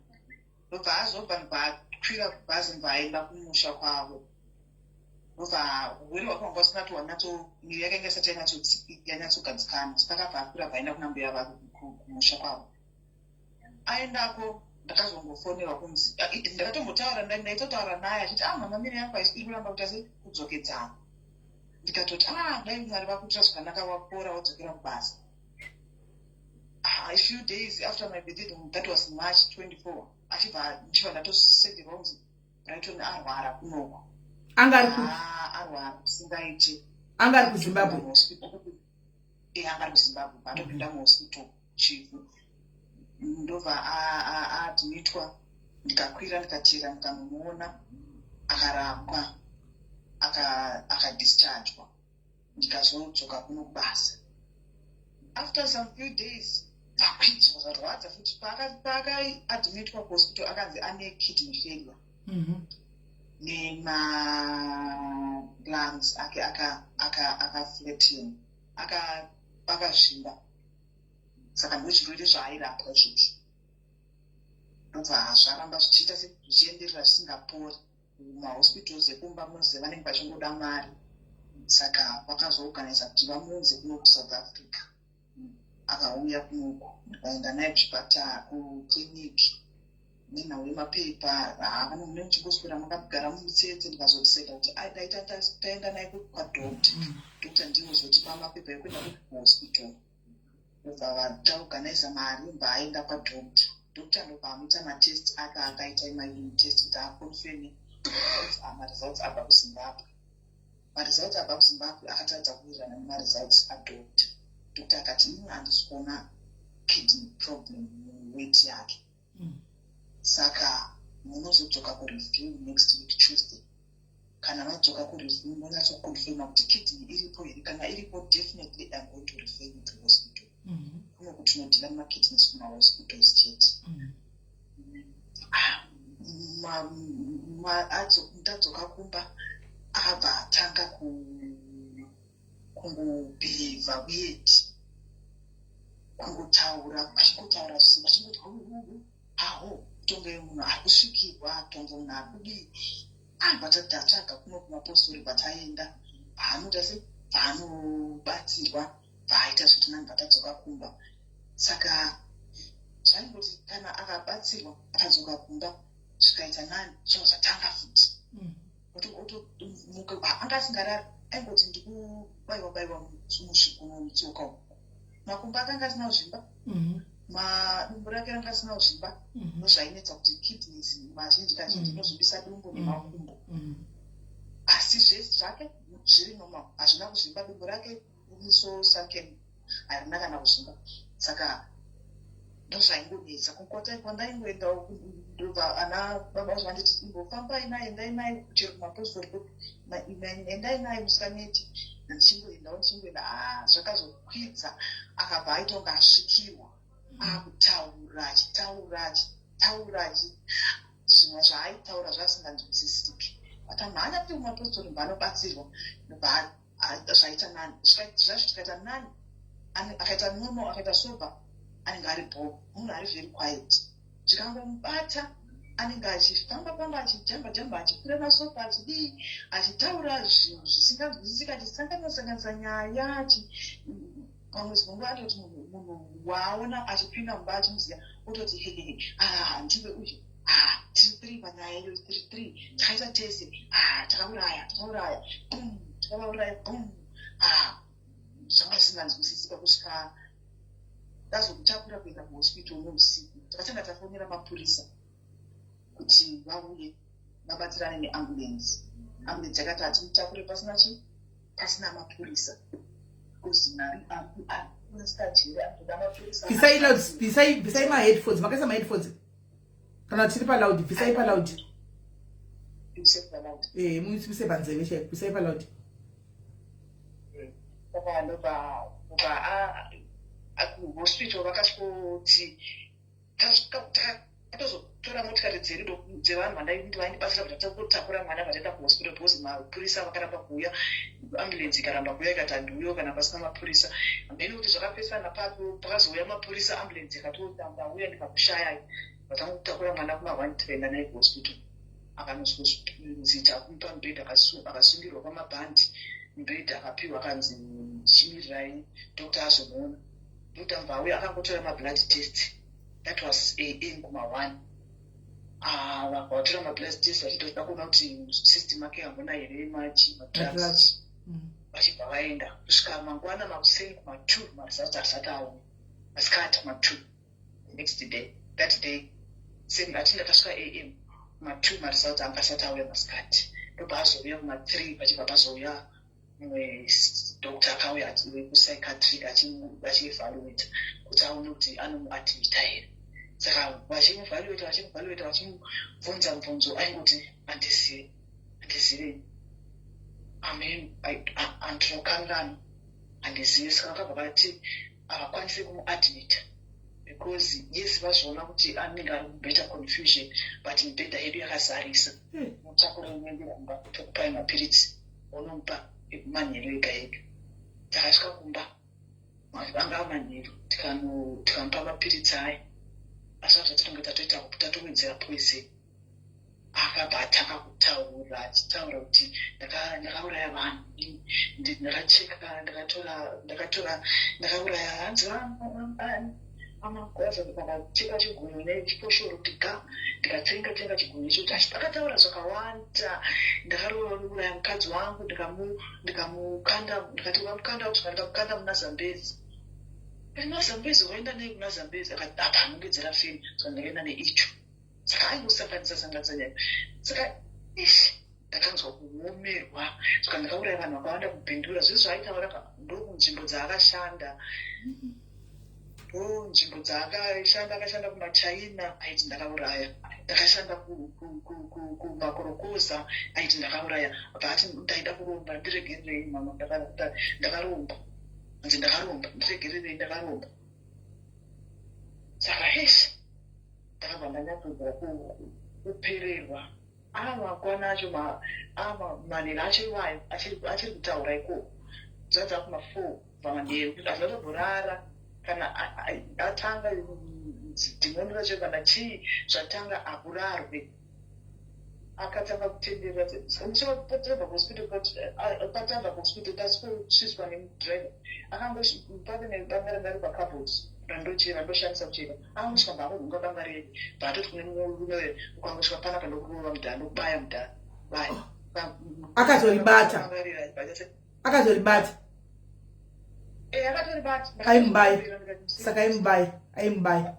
Ndobva azobva ndobva akwira bhazi ndobva aenda kumusha kwavo. Ndobva urwere hwake hwanga usina kuti hwanyatso miviri yake yanga isati yanyatsogadzikana. Saka akabva akwira bva aenda kuna mbuya vake kumusha kwavo. Aendako ndakazongofonerwa kunzi ndakatombotaura ndaitotaura naye achiti ah mama miri yangu haisi iri kuramba kuita sei kudzokedzana. Ndikatoti ah dai Mwari vakuitira zvakanaka wapora wadzokera kubasa. A few days after my birthday that was March 24 achibva ndichibva ndatosenderwa kunzi Brighton arwara kunoko. Anga ari kupi? Arwara kusingaiti. Anga ari kuZimbabwe. Anga ari kuZimbabwe paatopinda muhospital Chivhu. Ndobva aadmitwa ndikakwira ndikatera ndikanomuona akarapwa akadischargwa ndikazodzoka kuno kubasa. After some few days akwidzwa zvarwadza futi paakaadmitwa kuhospital akanzi ane kidney failure nema lungs ake akaflatten akazvimba saka ndozvirwere zvaairapwa izvozvo ndobva zvaramba zvichiita zvichienderera zvisingapori mahospitals ekumba munoziva vanenge vachingoda mari saka vakazoorganiza kuti vamuunze kuno kuSouth Africa akauya kunoku ndikaenda naye kuchipatara kuclinic nenhau yemapepa mune muchingoswera makagara mumutsetse ndikazodecida kuti dai taenda naye kwadoctor doctor ndiwo zotipa mapepa ekuenda kuhospital ndobva taorganiza mari ndobva aenda kwadoctor doctor ndobva amuita matest ake akaita emaurine test kuti aconfirme maresults abva kuZimbabwe maresults abva kuZimbabwe akatadza kuwirirana nemaresults adoctor doctor akati ini handisi kuona kidney problem muweti yake saka munozodzoka kureview next week Tuesday kana vadzoka kureview monyatsoconfirma kuti kidney iripo here kana iripo definitely I'm going to refer you to hospital kuno kuti tinodeala nemakidneys kumahospitals chete. Ndadzoka kumba, akabva atanga kungobehave weird, kungotaura, achingotaura, achingoti aho, kutonge munhu ari kusvikirwa, kutonge munhu ari kudii. Abva tatsvaga kuno kumapostori kwataenda, paanoita se paanobatsirwa, paaita zvatinani, patadzoka kumba. Saka zvaingoti kana akabatsirwa, akadzoka kumba, zvikaita nani, zvinhu zvatanga futi. Anga asingarari, aingoti ndikubayiwa bayiwa mutsoka umu. Makumbo akanga asina kuzvimba, madumbu rake ranga asina kuzvimba. Ndozvainetsa kuti kidneys mazhinji kazhinji inozvimbisa dumbu nemakumbo, asi zvese zvake zviri normal, hazvina kuzvimba. Dumbu rake so sunken, harina kana kuzvimba. Saka ndozvaingonetsa. Kwandaingoendawo, ndobva ana baba vacho vanditi, "Imbofambai naye, endai naye chero kumapostori, endai naye, musaneti." Ndichingoendawo, ndichingoenda, a zvakazokwidza, akabva aita kunge asvikirwa, akutaura, achitaura, achitaura, zvimwe zvaaitaura zvasinganzwisisiki. Atamhanya kuti kumapostori mbanobatsirwa, ndobva zvaita nani. Zvacho tikaita nani, akaita normal, akaita sober, anenge ari bo, munhu ari very quiet. Zvikangomubata, anenge achifamba famba, achijamba jamba, achikwira masofa, achidii, achitaura zvinhu zvisinganzwisisiki, achisanganisa sanganisa nyaya. Pamwe dzimwe nguva atoti munhu waaona achipinda mumba achimuziva, ototi, "Hehehe, ah, ndiwe uyu? Ah, tiri three panyaya iyo, tiri three, takaita tese. Ah, takauraya, takauraya, bum, takavauraya, bum." Ah, zvanga zvisinganzwisisika kusvika ndazomutakura kuenda kuhospital neusiku. Takatanga tafonera mapurisa kuti vauye vabatsirane neambulance. Ambulance yakati hatimutakure pasina chi pasina mapurisa, because anotoda mapurisa. Bvisai loud, bvisai maheadphones. Makaisa maheadphones kana tiri paloud? Bvisai paloud. Muise panzeve chaiko, bvisai paloud. Saka ndobva kuhospital vakasvikoti takatozotora motikari dzedu dzevanhu vaindibatsira kuti takutakura mwana vataenda kuhospital, because mapurisa vakaramba kuuya, ambulance ikaramba kuuya, ikati handiuyiwo kana pasina mapurisa. Hamene kuti zvakapesana papi, pakazouya mapurisa, ambulance ikatotamba uya, ndikakushayai. Vatanga kutakura mwana kuma1, tikaenda naye kuhospital. Akanosvikonzi takumupa mubhedha, akasungirwa pamabhandi mubhedha, akapiwa, akanzi chimirirai doctor azomuona. Doctor mubva auya, akangotora mablood test. That was am kuma1. Vakatora mablood test vachida kuda kuona kuti system ake hamuna here machi madrugs. Vachibva vaenda. Kusvika mangwana makuseni kuma2, maresults asati auya. Masikati kuma2 the next day, that day same, ati ndakasvika am kuma2, maresults anga asati auya masikati. Ndobva azouya kuma3, pachibva pazouya mumwe doctor akauya wekupsychiatric achievaluata kuti aone kuti anomuadmita here. Saka vachimuevaluata, vachimuevaluata, vachimubvunza mubvunzo, aingoti, "Handizivi, handizivi, amen, andinokanganwa, handizivi." Saka vakabva vati havakwanisi kumuadmita because yes, vazviona kuti anenge ari mubetter confusion, but mibhedha yedu yakazarisa. Mutakure muende kumba, tokupai mapiritsi, unomupa manheru ega ega. Takasvika kumba anga manheru, tikamupa mapiritsi aya, asi zvatinonge tatoita tatowedzera poison. Akabva atanga kutaura, achitaura kuti, "Ndakauraya vanhu, ndakacheka, ndakatora, ndakatora, ndakauraya." Hanzi amagwaza, ndikacheka chigunwe nechifoshoro kuti ga, ndikatsenga tsenga chigunwe ichocho. Akataura zvakawanda. "Ndakauraya mukadzi wangu, ndikamukanda." Ndikati, "Ukamukanda?" Kusvika ndikamukanda muna Zambezi. "Kuna Zambezi? Waenda nei kuna Zambezi?" Akati, "Apa anongedzera feni, saka ndakaenda neicho." Saka aingosanganisa sanganisa nyaya. Saka ish, ndakanzwa kuomerwa. Saka, "Ndakauraya vanhu vakawanda kuBindura." Zvese zvaaitaura ndokunzvimbo dzaakashanda, ndo nzvimbo dzaakashanda. Akashanda kumaChina, aiti ndakauraya. Ndakashanda kumakorokoza, aiti ndakauraya. Abva ati, "Ndaida kuromba, ndiregererei mama, ndakaromba." Anzi, "Ndakaromba, ndiregererei, ndakaromba." Saka heshi, ndakabva ndanyatsodzera. Kupererwa amakwana acho, manhero acho iwayo achiri kutaura ikoko, zvadza kuma4 pamanheru, hazvina tomborara. Kana atanga dhimoni racho kana chii, zvatanga, hakurarwe. Akatanga kutenderera. Patobva kuhospital, patabva kuhospital, tasvosviswa nemudriver, akangopave nebanga ranga riri pacupboard randoshandisa kucheka. Akangosvika, mbaangonhonga banga reri, bvatoti kune murume, "Ukangosvika panapa, ndokurova mudhara, ndokubaya mudhara, baya." Akazoribata? Akazoribata? Akatoribata. Aimubaya saka, aimubaya, aimubaya.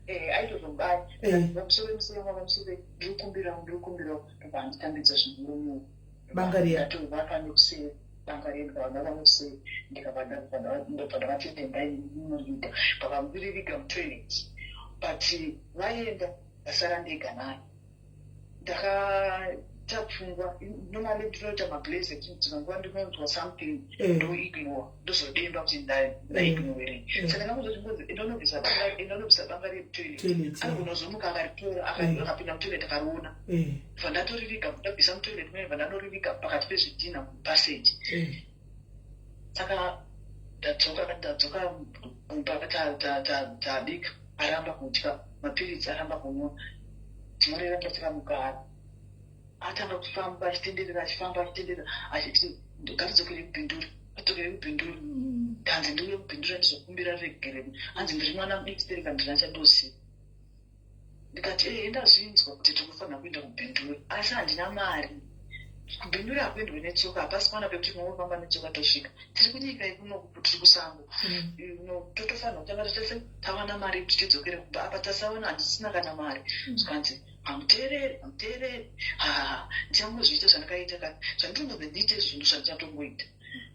Aitozomubaya pamusoro, musoro, pamusoro. "Ndiri kukumbirawo, ndiri kukumbirawo." Ndobva anditambidza zvimurume. Banga riya. Ndatovaka nekuseri banga riya, ndikavanga nekuseri, ndikabva ndavati, "Endai munoriga." Pakamuririga mutoilet, but vaenda, ndasara ndega naye. Ndakaita pfungwa, normally ndinoita mablaze, dzimwe nguva ndinonzwa something, ndoignore, ndozodemba kuti ndaignorei. Saka ndangozoti ndonobvisa banga remutoilet, anogona kuzomuka akaritora, akapinda mutoilet, akariona. Bva ndatoririga, ndabvisa mutoilet mene, bva ndanoririga pakati pezvidhina mupassage. Saka ndadzoka mumba, tabika, aramba kudya mapiritsi, aramba kunwa. Tinorera, ndatikamuka, atanga kufamba achitenderera, achifamba achitenderera, achiti, "Ngatidzokere kuBindura, ngatidzokere kuBindura." Ndanzi ndiuye kuBindura ndizokumbira regerero. Hanzi, "Ndiri mwana mudiki tereka, ndina chandoziva." Ndikati, "Ehe, ndazvinzwa kuti tiri kufanira kuenda kuBindura, asi handina mari. KuBindura hakuendwe netsoka, hapasi kwana pekuti tinongofamba netsoka tosvika. Tiri kunyika yekunoku, tiri kusango. Totofanira kutanga totese tawana mari yekuti tidzokere kumba. Apa tasawana, handisina kana mari." Zvikanzi, "Hamuteereri, hamuteereri. Ha, ndichangozviita zvandakaita kani, zvandinonzi ndiite zvinhu zvandichatongoita."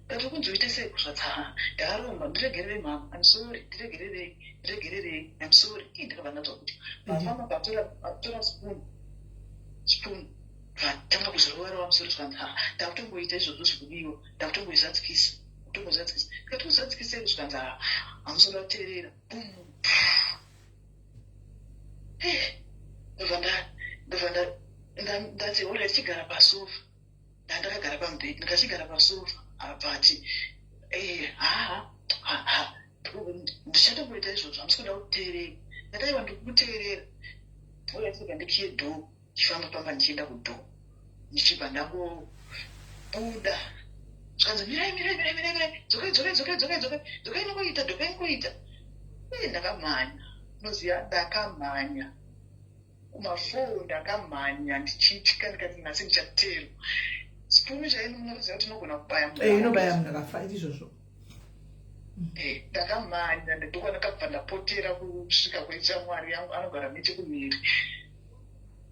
Kati, "Kunzi uite sei?" Kuzvatsa, "Ndakaromba, ndiregererei mama, I'm sorry, ndiregererei, ndiregererei, I'm sorry." Ii, ndakabva ndanzwa kuti mafamba, vatora spoon, spoon, vatanga kuzvirovarova musoro. Zvikanzi, "Ha, ndakutongoita izvozvo zvikudiwa, ndakutongoizadzikisa, kutongozadzikisa." Ndikati, "Kuzadzikisei?" Zvikanzi, "Ha, hamusoda kuteerera." Bum. Ndobva ndati, "Alright, chigara pasofa." Ndandakagara pamubhedhi, ndikachigara pasofa. Abva ati, "Haha, ha, ndichatomboita izvozvo, hamusi kuda kuteerera." Ndati, "Aiwa, ndiri kuteerera. Alright, rega ndikiye door." Ndichifamba pamba ndichienda kudoor, ndichibva ndangobuda. Zvikanzi, "Mirai, mirai, mirai, mirai, mirai, dzokai, dzokai, dzokai, dzokai, dzokai, dzokai, nongoita, dzokai, ngoita." Ndakamhanya, unoziva, ndakamhanya kuma4, ndakamhanya ndichitya. Ndikati, "Nhasi ndichateerwa." Sipunu chaino, munoziva kuti inogona kubaya. Inobaya munhu akafa izvozvo. Ndakamhanya, ndokwa ndakabva ndapotera kusvika kwechamwari yangu anogara nechekumhiri.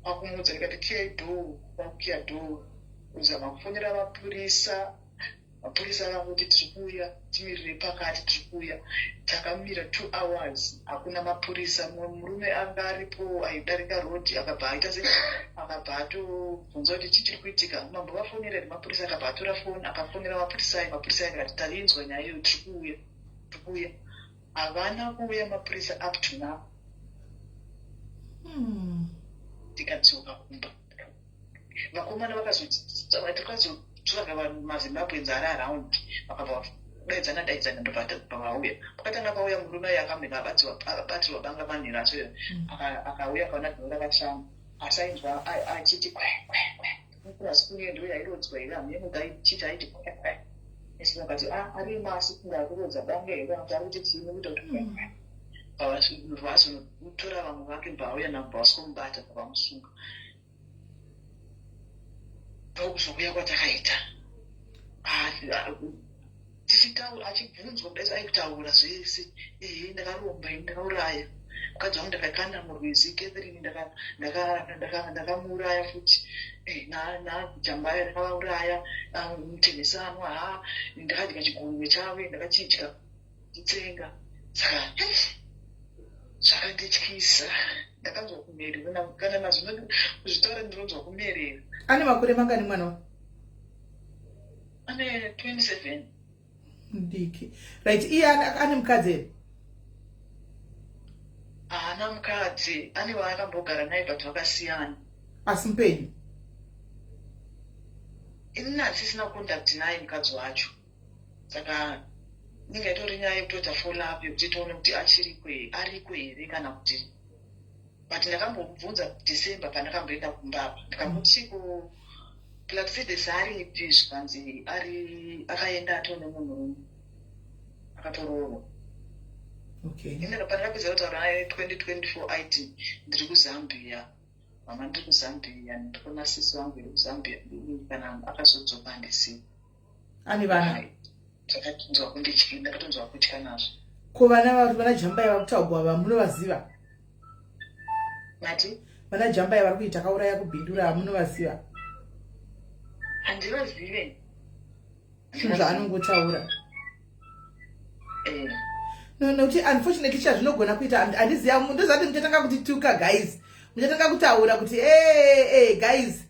Kwakumudza, ndikati, "Kiyai door." Kwakukiya door, kuzama kufonera mapurisa. Mapurisa akangoti, "Tiri kuuya, timirire pakati, tiri kuuya." Takamira 2 hours, hakuna mapurisa. Mumwe murume anga aripo aidarika rodhi akabva aita se akabva atobvunza kuti, "Chii chiri kuitika? Mambo vafonera here mapurisa?" Akabva atora foni, akafonera mapurisa ayo. Mapurisa ayo akati, "Tarinzwa nyaya iyoyo, tiri kuuya, tiri kuuya." Havana kuuya mapurisa up to now. Tikadzoka kumba, vakomana vakazotsvaga maZimbabweans ari around, vakabva daidzana daidzana, ndobva vauya. Pakatanga pauya murume ayo akambenge abatirwa banga manheru acho, akauya, akaona door rakashama, asi ainzwa achiti kwe kwe kwe. Kurasi ndo yairodzwa here, hameno aichiti, aiti kwe kwe. Esi vakati, "A, arimo, asi kunge akurodza banga here, kuti ari kuti chii nekuita kuti kwe kwe?" Vazonotora vamwe vake, bvauya navo, bvavasikomubata, bvavamusunga. Ndokuzouya kwatakaita tichitaura, achibvunzwa kudai, aikutaura zvese, "Ehe, ndakaromba ini, ndakauraya mukadzi wangu, ndakakanda murwizi Catherine, ndakamuuraya futi, najambaya ndakavauraya, mutengesanwa, ha, ndakadya chigunwe chave, ndakachidya chitsenga." Saka zvakandityisa, ndakanzwa kumerera. Kana nazvino kuzvitaura ndinonzwa kumerera. Ane makore mangani mwana wa? Ane 27. Mudiki, right. Iye ane mukadzi here? Haana mukadzi, ane waakambogara naye but vakasiyana. Asi mupenyu? Inini handisisina contact naye mukadzi wacho, saka inenge itori nyaya yekutoita follow up yekuti tione kuti achiriko ariko here kana kuti. But ndakambomubvunza December pandakamboenda kumba apa, ndikamuti ku Plaxides aripi, zvikanzi ari akaenda atone munhurume, akatoroorwa. Ini pandakapedza kutaura naye 2024 aiti, "Ndiri kuZambia, mama, ndiri kuZambia, ndikona sisi vangu iri kuZambia." Kana akazodzoka handisivi. Ane vana? Takatonzwa kunditya, ndakatonzwa kutya nazvo. Ko vana vari vana Jambai vari kutaugwa vamunovaziva? Mati? Vana Jambai vari kuita kauraya kuBindura, munovaziva? Handivazive. Zvinhu zvaanongotaura. No, nokuti unfortunately chazvinogona kuita handiziva. Ndozati muchatanga kutituka, guys, muchatanga kutaura kuti e guys,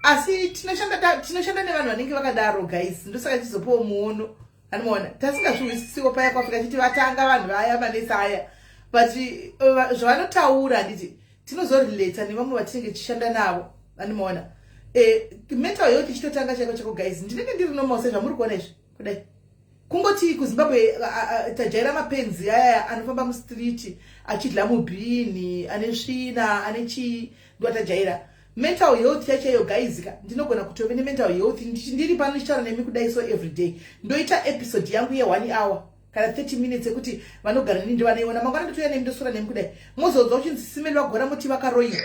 asi tinoshanda nevanhu vanenge vakadaro, guys. Ndosaka tichizopawo muono, anomaona tasingazvihwisisiwo paya kuAfrica chiti vatanga vanhu vaya manesi aya, but zvavanotaura handiti tinozorelata nevamwe vatinenge tichishanda navo, anomaona. Mental health ichitotanga chaiko chaiko, guys, ndinenge ndiri normal sezvamuri kuona izvi kudai. Kungoti kuZimbabwe tajaira mapenzi ayaya anofamba mustreet achidla mubhini, ane svina, ane chii, ndoatajaira. Mental health chaichaiyo, guys ka, ndinogona kutove nemental health ndiri pano ndichitaura nemi kudai. So everyday ndoita episode yangu ye1 hour kana 30 minutes ekuti vanogara neni ndovanoiona. Mangwana ndotouya nemi, ndosora nemi kudai, mozonzwa uchinzi simeli vagora, muti vakaroiwa.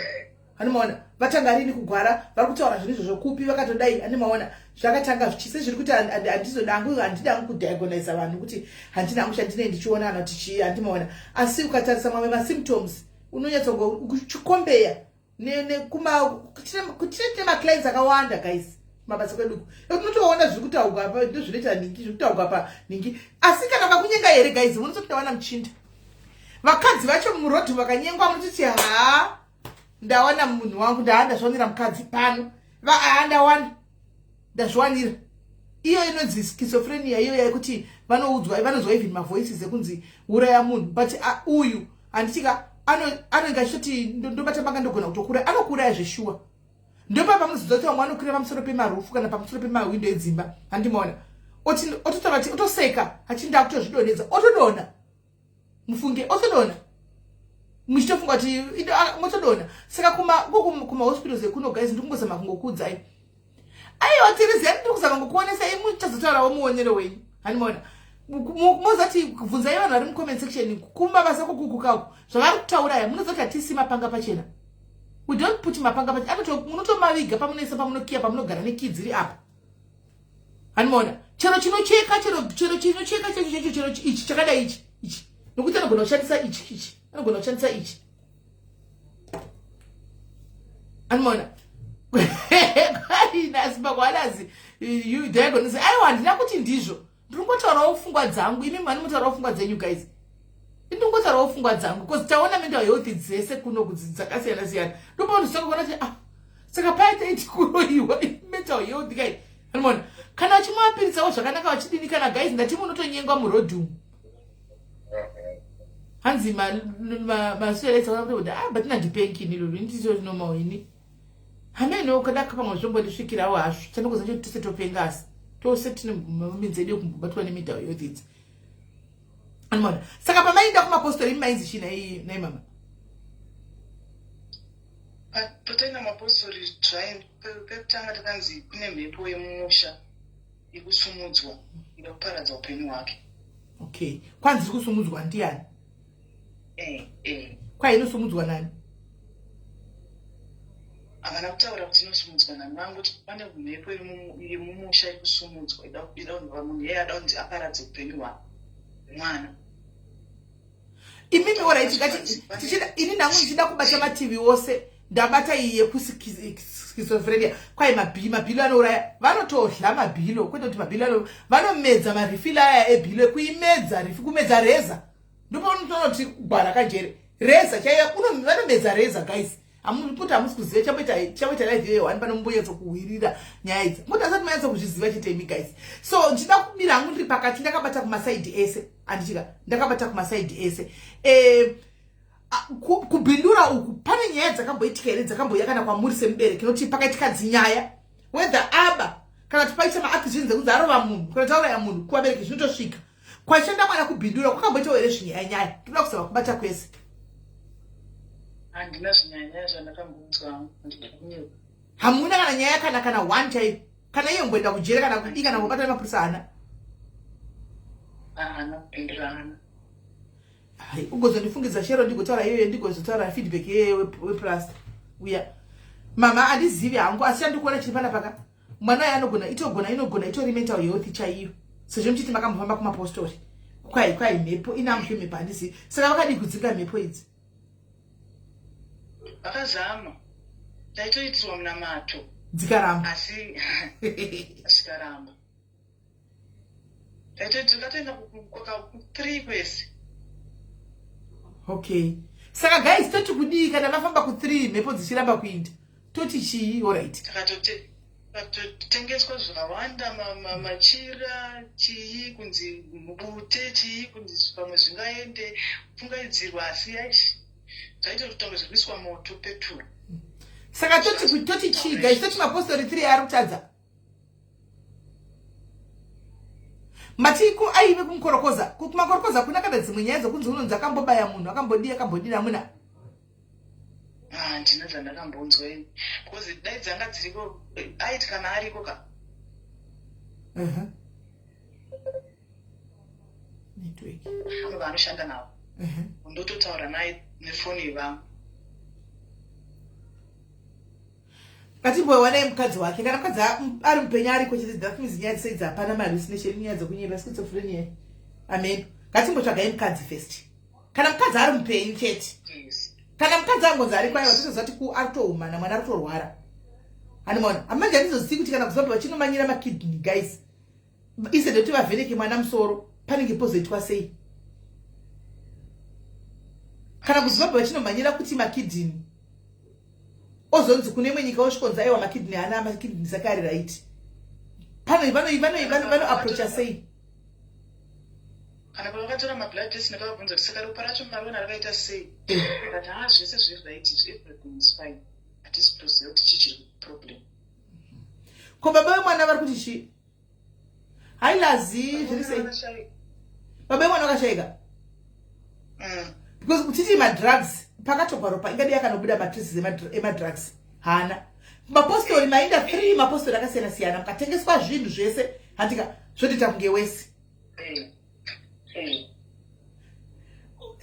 Anomaona vatanga rini kugwara? Vari kutaura zvinhu izvozvo kupi? Vakatodai, animaona zvakatanga zvichise zviri kuti handizodangu, handidangu kudiagonisa vanhu kuti handina hangu chandinei ndichiona kana kuti chii, handimaona. Asi ukatarisa mamwe masymptoms unonyatsongo uchikombeya tine maclients akawanda, guys, mabasa kweduku unotoona zviri kutaurwa apa, ndozvinoita nhingi, zviri kutaurwa pa nhingi. Asi kana vakunyenga here, guys, munototi ndawana muchinda. Vakadzi vacho murodhi vakanyengwa munototi, "Ha, ndawana munhu wangu, ndaa ndazviwanira mukadzi pano, haa, ndawana, ndazviwanira." Iyo inonzi schizophrenia iyo yekuti vanoudzwa, vanonzwa even mavoices ekunzi uraya munhu. But uyu handitika anenge achitoti ndobata banga, ndogona kutokuraya, anokuraya zveshuwa. Ndopa pamunoziva kuti vamwe vanokwira pamusoro pemarufu kana pamusoro pemawindo edzimba, handimaona, ototaura ti otoseka achinda kutozvidonhedza, otodonha, mufunge, otodonha muchitofunga kuti motodonha. Saka kumahospitals ekuno, guys, ndiri kungozama kungokuudzai. Aiwa, tiriziani, ndiri kuzama ngokuonesai, muchazotaurawo muonero wenyu, handimaona. Mozati bvunzai vanhu vari mucomment section kumabasa kukukukaku zvavari kutauraya. Munozoti hatisi mapanga pachena. We don't put mapanga pachena, munotomaviga pamunoisa, pamunokiya, pamunogara nekii dziri apa, handimaona. Chero chinocheka, chero chinocheka chacho chacho, chero ichi chakadai, ichi ichi, nokuti anogona kushandisa ichi ichi, anogona kushandisa ichi, anomaona. Kwainasi you diagnose. Aiwa, handina kuti ndizvo, ndiri kungotaurawo pfungwa dzangu. Imi mani mutaurawo pfungwa dzenyu, guys, indingotaurawo pfungwa dzangu because taona mental health dzese kuno dzakasiyana siyana. Ndopaunozotanga kuona kuti, ah, saka paitaiti kuroyiwa mental health kai, anomaona. Kana vachimwapiritsawo zvakanaka vachidini kana, guys, ndati munotonyengwa murodhi umu. Hanzi masuelaisakuti, ah, but nandipenki ini lolo inditonormal ini hameno kada pamwe zvombondisvikirawo hazvo. Chandokuza choti tose topenga, asi tose tine minzi yedu yekumbobatwa nemental health idzi, anomaona. Saka pamainda kumapostori imi mainzi chii nai mama? Pataenda mapostori, pekutanga takanzi kune mhepo yemumusha yekusumudzwa ida kuparadza upenyu hwake. Okay, kwanzi iri kusumudzwa ndiani? Eh. Kwai inosumudzwa nani? Havana kutaura kuti inosumudzwa nani, vangoti pane mhepo yemumusha iri kusumudzwa ida munhu iyeye ada kunzi aparadze upenyu hwamwana. Imimi, alright, ini nhangu ndichida kubata mativi ose, ndabata iyi yekuschizophrenia. Kwai mabhilo anouraya, vanotodla mabhilo, kwete kuti mabhilo, vanomedza marifili aya ebhilo, ekuimedza rifi, kumedza reza. Ndopaunotoona kuti gwara kanjere, reza chaiyo, vanomedza reza, guys. Kuti hamusi kuziva, chamboita live iyoyo one pano, mumbonyatsokuhwirira nyaya idzi, muti asati manyatso kuzviziva chete imi, guys. So ndida kumira hangu ndiri pakati, ndakabata kumasaidi ese, handichika ndakabata kumasaidi ese. Kubhindura uku pane nyaya dzakamboitika here, dzakambouya kana kwamuri semubereki, nokuti pakaitika dzinyaya, whether aba kana kuti paita maaccusations ekunzi arova munhu kana tauraya munhu, kuvabereki zvinotosvika. Kwachenda mwana kubhindura kwakamboitawo here zvinyaya nyaya? Toda kuzama kubata kwese. Handina zvinyaya zvandakambonzwa, handida kunyepa. Hamuna kana nyaya, kana one chaiyo, kana iye mboenda kujere kana kudii, kana kubata nemapurisa, hana? Haana kupindura, hana. Hai, ugozondifungidza shero, ndigotaura iyoyo, ndigozotaura feedback iyoyo weplasta uya. Mama, handizivi hangu, asi chandikuona chiri pana paka mwana uyo anogona itogona inogona itori mental health chaiyo, sezvo muchiti makambofamba kumapostori, kwai mhepo inamuzve mhepo, handizivi. Saka vakadii kudzinga mhepo idzi? Vakazama, taitoitirwa munamato. Dzikaramba? Asi zvikaramba. Takatoenda ku3 kwese. Okay, saka guys, toti kudii kana vafamba ku3, mhepo dzichiramba kuinda? Toti chii? Alright. Takatotengeswa zvakawanda, machira, chii, kunzi mubute, chii, kunzi pamwe zvingaende, kupfungaidzirwa, asi aishi, zvaitotonge zvekuiswa moto, peturu. Saka toti chii, guys? Toti mapostori 3 ari kutadza? Matiko aive kumukorokoza, kumakorokoza kuna kana dzimwe nyaya dzokunzi unonzi akambobaya munhu, akambodii, akambodii, hamuna? Handina dzandakambonzwa ini, because dai dzanga dziriko, aiti kana ariko ka. Network. Vamwe vaanoshanda navo, ndototaura naye nefoni yevamwe. Ngatimbowanai mukadzi wake, kana mukadzi ari mupenyu, ariko chete. That means nyaya dziseidzi hapana mahallucination, nyaya dzokunyeba, schizophrenia, amen. Ngatimbotsvagai mukadzi first, kana mukadzi ari mupenyu chete. Kana mukadzi angonzi ariko, aiwa, totoziva kuti ku ari kutohumana, mwana ari kutorwara, handimaona amanje. Handizozivi kuti kana kuzimbabwe vachinomanyira makidney, guys, instead yekuti vavheneke mwana musoro, panenge pozoitwa sei? Kana kuzimbabwe vachinomhanyira kuti makidney, ozonzi kune imwe nyika osvikonzi aiwa, makidney haana, makidney saka ari right, vanoapproacha sei? Kana pavakatora mablood test, ndakavabvunza kuti saka ropa racho mariona rakaita sei? Kati ha, zvese zviri right, everything is fine, hatisi kutoziva kuti chii chiri problem. Ko baba vemwana vari kuti chii? Hailazi, zviri sei? Baba vemwana vakashayika? Because kutiti madrugs, pakatogwa ropa ingadi yakanobuda matraces emadrugs, haana. Mapostori mainda three, mapostori akasiyana siyana, mukatengeswa zvinhu zvese, handika zvotoita kunge wese.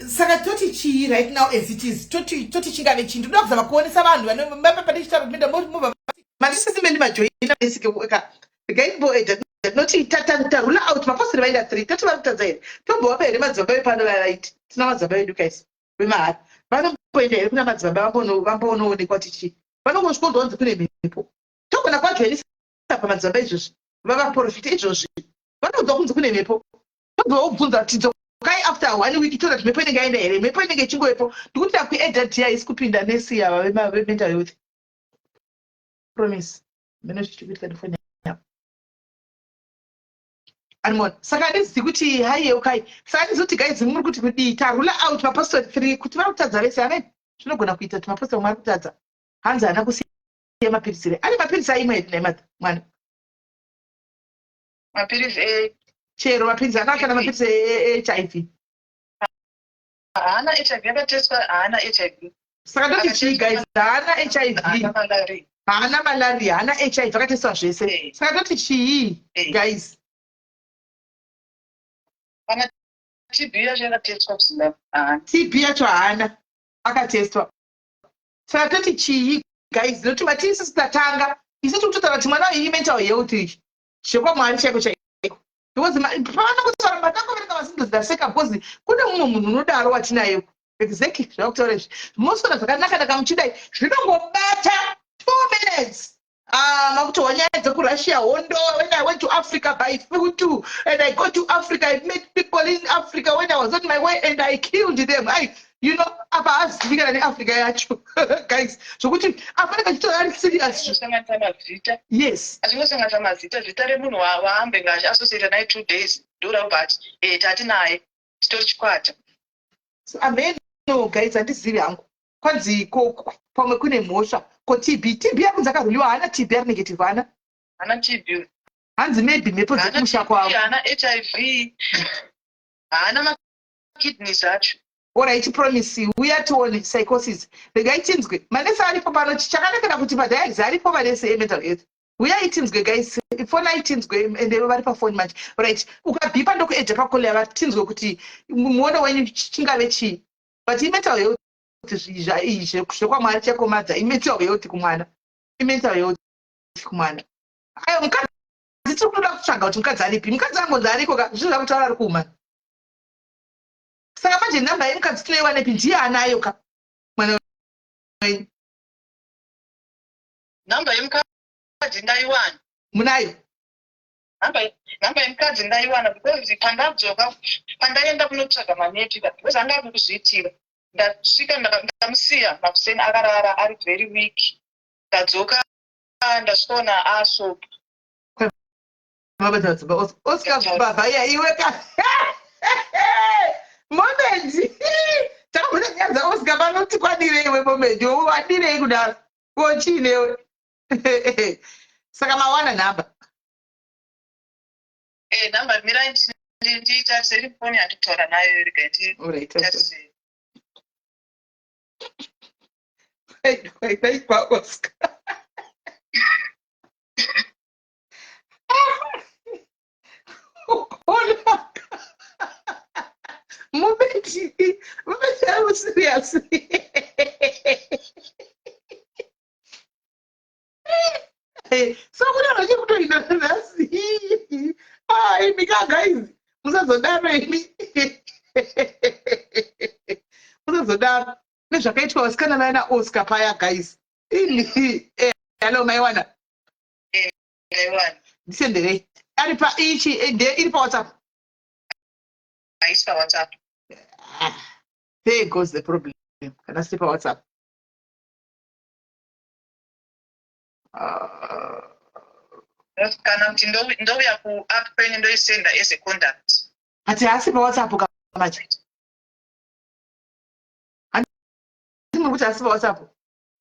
Saka toti chii right now as it is? Toti chingave chii? Ndinoda kuzama kuonesa vanhu vanomba mandisisime ndimajoina basic ka regaimboeda noti tarula out mapostori vaenda three, toti vari kutadza here? Tombovapa here madzibaba vepano vavaiti tina madzibaba vedu kaisi vemahara? Vanomboenda here kuna madzibaba vambonoonekwa kuti chii? Vanongosvikonzwa kunzi kune mhepo, togona kuvajoinisa pamadzibaba izvozvi, vavaprofita izvozvi, vanonzwa kunzi kune mhepo, tobva wobvunza kuti dzokai after one week, toona kuti mhepo inenge yaenda here. Mhepo inenge ichingovepo. Ndikuti takuedha dia isi kupinda nesi ava vemental health. Promise mene zvichikuitika nefoni yavo animona. Saka handizivi kuti haiyeukai. Saka handizivi kuti guys, muri kuti kudii? Tarula out mapostori three kuti vari kutadza vese, amen. Zvinogona kuita kuti mapostori mwari kutadza. Hanzi haana kusiya mapirisi here? Ane mapirisi aimwe here nai mwana? Mapirisi e Chero mapirisi ana, kana mapirisi eHIV. Haana HIV, akatestwa, haana HIV. Saka toti chii, guys? Haana HIV? Haana malaria. Haana malaria, haana HIV, akatestwa zvese. Saka toti chii, guys? Kana TB yacho yakatestwa kuZimbabwe, haana. TB yacho haana, akatestwa. Saka toti chii, guys? Nokuti mati isusu tatanga isu tiri kutotaura kuti mwana uyu mental health iyi, zvekwamwari chaiko chaiko, because pavanongotaura matangoverenga mazindozi, ndaseka, because kune mumwe munhu unodaro watinaye. Exactly zvakutaura izvi, mosona zvakanaka naka muchidai, zvinongobata 2 minutes. Ah, makutohwa nyaya dzekurussia, hondo. When I went to Africa by foot and I got to Africa, I met people in Africa when I was on my way and I killed them. I, apa hazivi kana neAfrica yacho, guys, zvokuti afanenge achitora ari serious. Achinosanganisa mazita. Yes. Achinosanganisa mazita, zita remunhu waambenge achiassociata naye 2 days, ndorabva ati e tati naye titori chikwata. So amen. know guys, handizivi hangu. Kwanzi ko pamwe kune mhosva. Ko TB, TB yakunzi akaruliwa haana TB ari negative haana. Haana TB. Hanzi maybe mhepo Haana dzekumusha TB, kwavo. haana HIV. Haana makidneys acho. Alright, Promise, uya tione psychosis. Regai tinzwe. Manesi aripo pano chakanakira kuti madiaries aripo manesi emental health. Uyai tinzwe guys, fonai tinzwe ende vari pafoni manje. Right, ukabhipa ndokuedha pacall yava tinzwe kuti muono wenyu chingave chii. But imental health zvekwaMwari chakomadza imental health kumwana. Imental health kumwana. Ayo mukadzi tiri kutoda kutsvaga kuti mukadzi aripi. Mukadzi angonzi ariko ka zvinoda kutaura ari kuumana. Saka manje nhamba yemukadzi tinoiwanepi ndiye anayo ka mwana wenyu. Nhamba yemukadzi ndaiwana. Munayo? Nhamba yemukadzi ndaiwana because pandadzoka pandaenda kunotsvaga manepi because anga ari kuzviitira. Ndasvika ndamusiya makuseni akarara ari very weak. Ndadzoka ndasvikaona asopa. Oscar baba ya iwe ka moment takamboita nyaya dzaOscar pano tikwanire iwe moment wadirei kudaro ko chiinewe saka mawana nhamba. Eh, nhamba mirai ndiitarise iri foni yandikutaura nayo rega nditarise. Kwaikwa Oscar. Ukonaka. Moment, moment, I'm serious. So kune vanhu vachiri kutoita nhasi. Ah, imi ka guys, musazodaro imi. Musazodaro. Nezvakaitwa vasikana vaya naOscar paya guys. Ini, eh, hello maiwana. Ndaiwana. Ndisenderei. Ari pa ichi eh, nde iri pa WhatsApp. Haisi paWhatsApp. Ah, there goes the problem. Kana siri pa WhatsApp. Ah, Kana kuti ndouya kuapp kwenyu ndoisenda as a contact. But haasi pa WhatsApp ka manje. Handiti muri kuti haasi pa WhatsApp?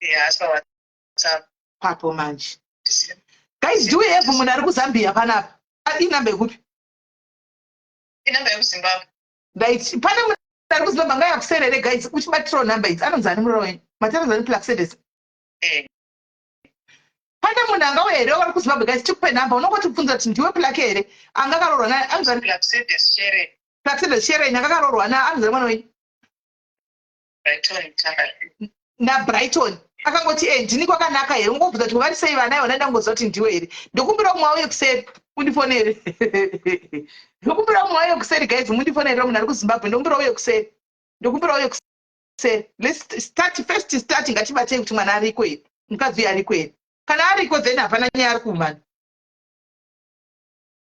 Yeah, haasi paWhatsApp. Papo manje. Guys, do we have munhu ari kuZambia panapa? Ah, inamba yekupi? Inamba yekuZimbabwe. Right. Pane munhu ari kuZimbabwe angaya kuserere guys, uchibatirawo nhamba idzi. Anonzi ani muroora wenyu? Mati anonzi ani Plaxedes? Eh. Pane munhu angauya here vari kuZimbabwe guys, tikupe nhamba. Unongotibvunza kuti ndiwe Plak here? Anga akaroorwa na anonzi ani? Plaxedes Shereni. Plaxedes Shereni anga akaroorwa na anonzi ani mwana wenyu? Brighton Mutanga. NaBrighton. Akangoti eh ndini kwakanaka here? Ungobvunza kuti vari sei vana ivona ndangoziva kuti ndiwe here. Ndokumbira umwe auye kuseri undifonere. Ndokumbira umwe auye kuseri guys mundifonere munhu ari kuZimbabwe ndokumbira uye kuseri. Ndokumbira uye kuseri. Let's start first start ngatibatei kuti mwana ariko here. Mukadzi uyu ariko here. Kana ariko then hapana nyaya ari kuumana.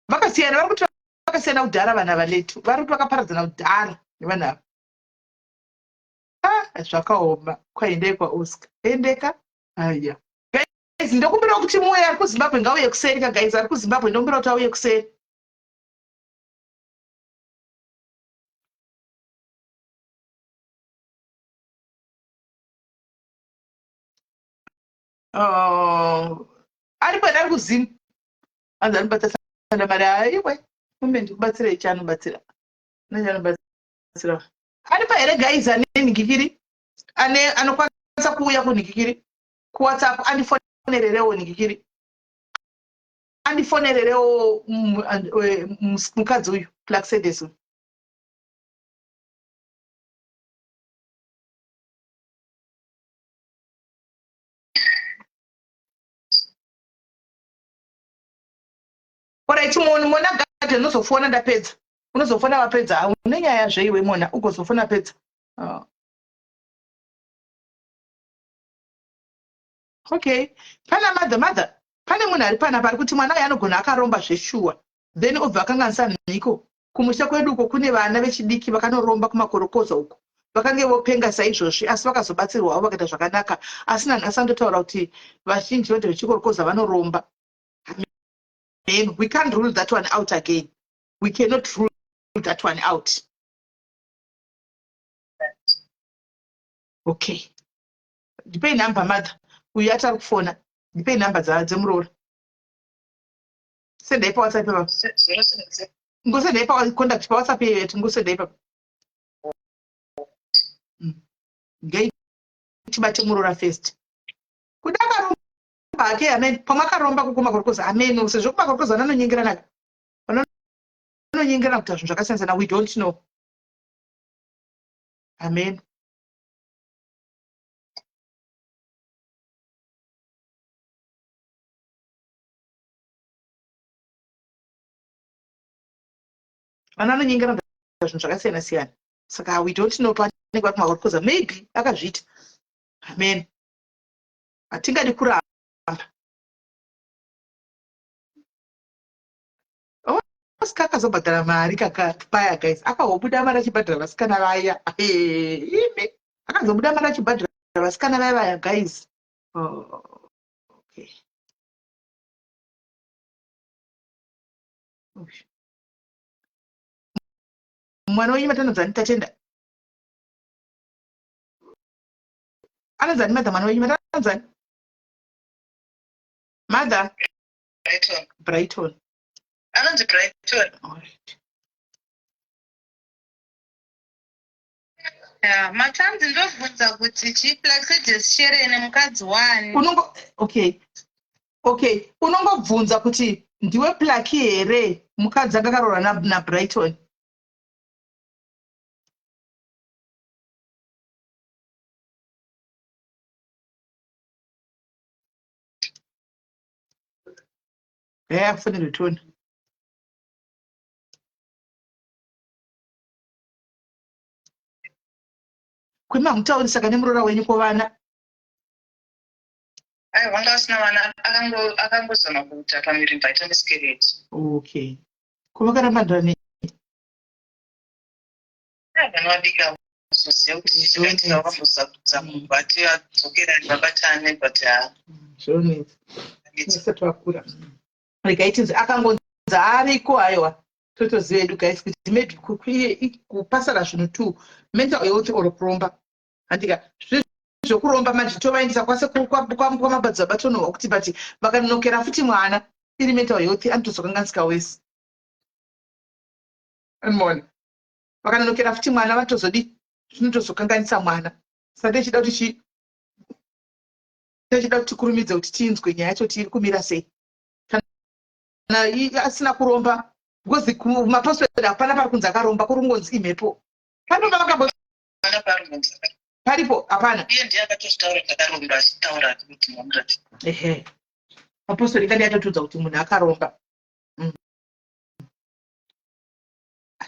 Vakasiyana vari kuti vakasiyana kudhara vana valetu. Vari kuti vakaparadzana kudhara nevanhu ava. Ah, zvakaoma. Kwaendei kwaOscar. Endeka. Aya. Guys, ndokumbira kuti muuye ari kuZimbabwe ngauye kuseri ka guys ari kuZimbabwe ndokumbira kuti auye kuseri. Oh, aripo ari kuZim. Anzi anobata sanda mari aiwe. Mumbe ndikubatsirei chaanobatsira. Nechanobatsira. Aripo here guys ane nhikikiri ane anokwanisa kuuya kunhikikiri kuWhatsApp andifonererewo nhikikiri andifonererewo mukadzi uyu Plaxedes uyu. Alright, mona garden unozofona ndapedza. Unozofona wapedza. Une nyaya zveiwe mona ugozofona pedza. Oh. Okay. Pana mother mother. Pane munhu ari panapa ari kuti mwana uyu anogona akaromba zveshuwa. Then obva akanganisa mhiko. Kumusha kwedu uko kune vana vechidiki vakanoromba kumakorokoza uko. Vakange vopenga saizvozvi asi vakazobatsirwawo vakaita zvakanaka. Asi nanhasi andotaura kuti vazhinji vanhu vechikorokoza vanoromba. Amen. We can't rule that one out again. We cannot rule that one out. Okay, ndipei nhamba mother uyu atari kufona, ndipei nhamba dzemuroora. Sendai pawhatsapp ipapa, ngosendai pacontact pawhatsapp iyoyo yati ngosendai ipapa. Ngai tibate muroora first. Kuda akaromba hake, amen. Pamwe akaromba kukumakorokoza, amen. Sezvo kumakorokoza vanonyengeranaka, vanonyengerana kuita zvinhu zvakasiyana siyana, we don't know, amen. Vana vanonyengerana kuita zvinhu zvakasiyana siyana, saka we don't know panenge vari kumakorokoza, maybe akazviita, amen. Hatingadi kuramba. Oscar akazobhadhara mari kaka paya guys, akahobuda mari achibhadhara vasikana vaya. Imi akazobuda mari achibhadhara vasikana vaya vaya guys. Oh, okay. Mwana wenyu matanonzani? Tatenda anonzani? Mother, mwana wenyu matanonzani? Mother? Brighton. Brighton. Anonzi Brighton. Alright. Ya, matanzi ndobvunza kuti chii Plaxedes Sherene mukadzi wani? Unongo okay. Okay, unongobvunza kuti ndiwe Plaki here mukadzi anga akaroora na, na Brighton? Yeah, kufanele tione. Kwema hamutauri saka nemuroora wenyu ko vana? Aiwa, vanga vasina vana, akangozama kuita pamuviri vaita miscarriage. Okay. Ko vakarambandira nei? Vana vadiki avo, kuzoziva kuti chakaitika vakambozama vati vadzokerani vabatane, but ha. Zvonetsa. Vasati vakura. Regai tinzi akangonzi ariko, aiwa, totoziva hedu guys kuti maybe kupasara zvinhu two, mental health or kuromba, handika? Zvekuromba manje tovaendesa kwase kwamabadzi batonohwa kuti, but vakanokera futi mwana iri mental health anotozokanganisika wese. Anmona vakanonokera futi mwana vatozodi zvinotozokanganisa mwana. Saka tichida kuti chi tichida kuti tikurumidze kuti tinzwe nyaya yacho kuti iri kumira sei kana asina kuromba, because mapostori hapana pari kunzi akaromba, kuri kungonzi imhepo. Paripo pavakambo paripo hapana. Iye ndiye akatozvitaura kuti akaromba, achitaura kuti mamurati. Ehe, mapostori kadi atotudza kuti munhu akaromba.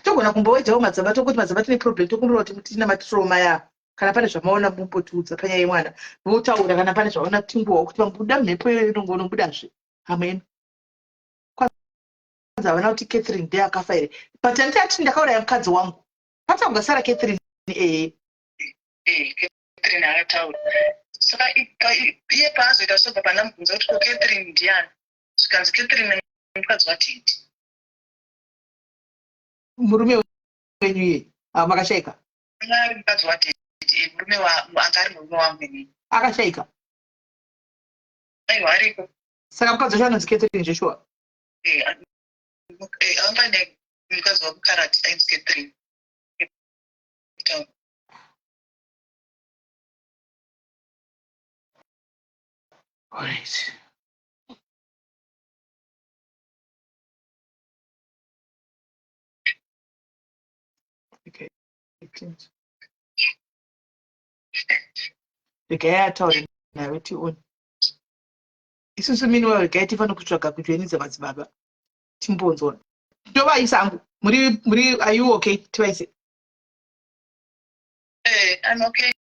Togona kumbowedzawo madzibaba, tokuti madzibaba tine problem, tokumbira kuti tina matrauma ya, kana pane zvamaona mumbotiudza panyaya yemwana, votaura kana pane zvavaona tingowa kuti vambuda mhepo iyoyo inongonobudazve hameno. Kwanzi havana kuti Catherine ndiye akafa here, but handiti ati ndakauraya mukadzi wangu pataurwa Sara Catherine, ehe. Catherine akataura. Saka iye paazoita sobva pandamubvunza kuti ko Catherine ndiani, zvikanzi Catherine mukadzi watete. Murume wenyu iye makashaika? Ari mukadzi watete, murume anga ari murume wangu inini. Akashaika? Aiwa, ariko. Saka mukadzi wacho anonzi Catherine Joshua? Anga ne mukadzi wakukarati ainzi Catherine. Alright. Okay. Regai ataure nawe tione. Isusu meanwhile regai tifane kutsvaga kujoinidza madzibaba timbonzwa. Tovaisa angu. Muri are you okay? Tivaise. Eh, I'm okay.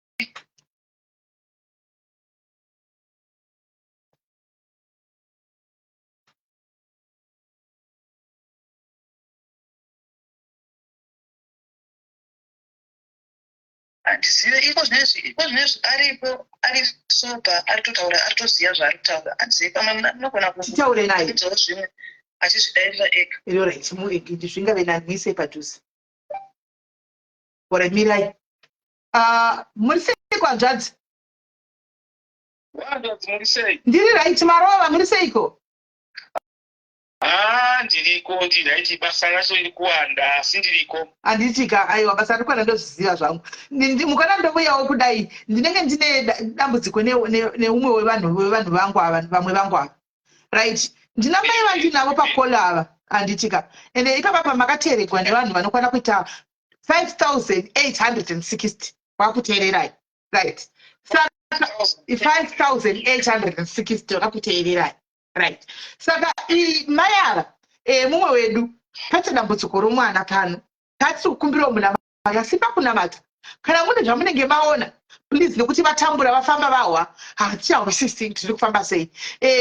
Handizive iko zvinezvi, iko zvinezvi aripo, ari sober, ari totaura, ari toziva zvaari kutaura. Handizivi, pamwe munogona Titaure naye. kuudzawo zvimwe achizvidairira ega. Alright, zvingave nani muise padhuze. Alright, mirai. Muri sei kwanzvadzi? Hanzvadzi, muri sei? Ndiri right, marova, muri seiko? Haa, ndiriko, ndiri right. Basa racho riri kuwanda, asi ndiriko. Handitika, aiwa, basa riri kuwanda, ndozviziva zvangu. Mukana ndovuyawo kudai, ndinenge ndine dambudziko neumwe wevanhu vangu ava, vamwe vangu ava. Right, ndina mai vandinavo pakola ava, handitika? Ende ipapa makateeregwa nevanhu vanokwana kuita 5860 vakuteererai, right? Saka 5860 vakakuteererai, right? Saka mai ava, mumwe wedu paita dambudziko romwana pano, tatiri kukumbirawo munamata, asi pakunamata kana mune zvamunenge maona, please, nekuti vatambura, vafamba, vahwa, hatichahwisisi tiri kufamba sei.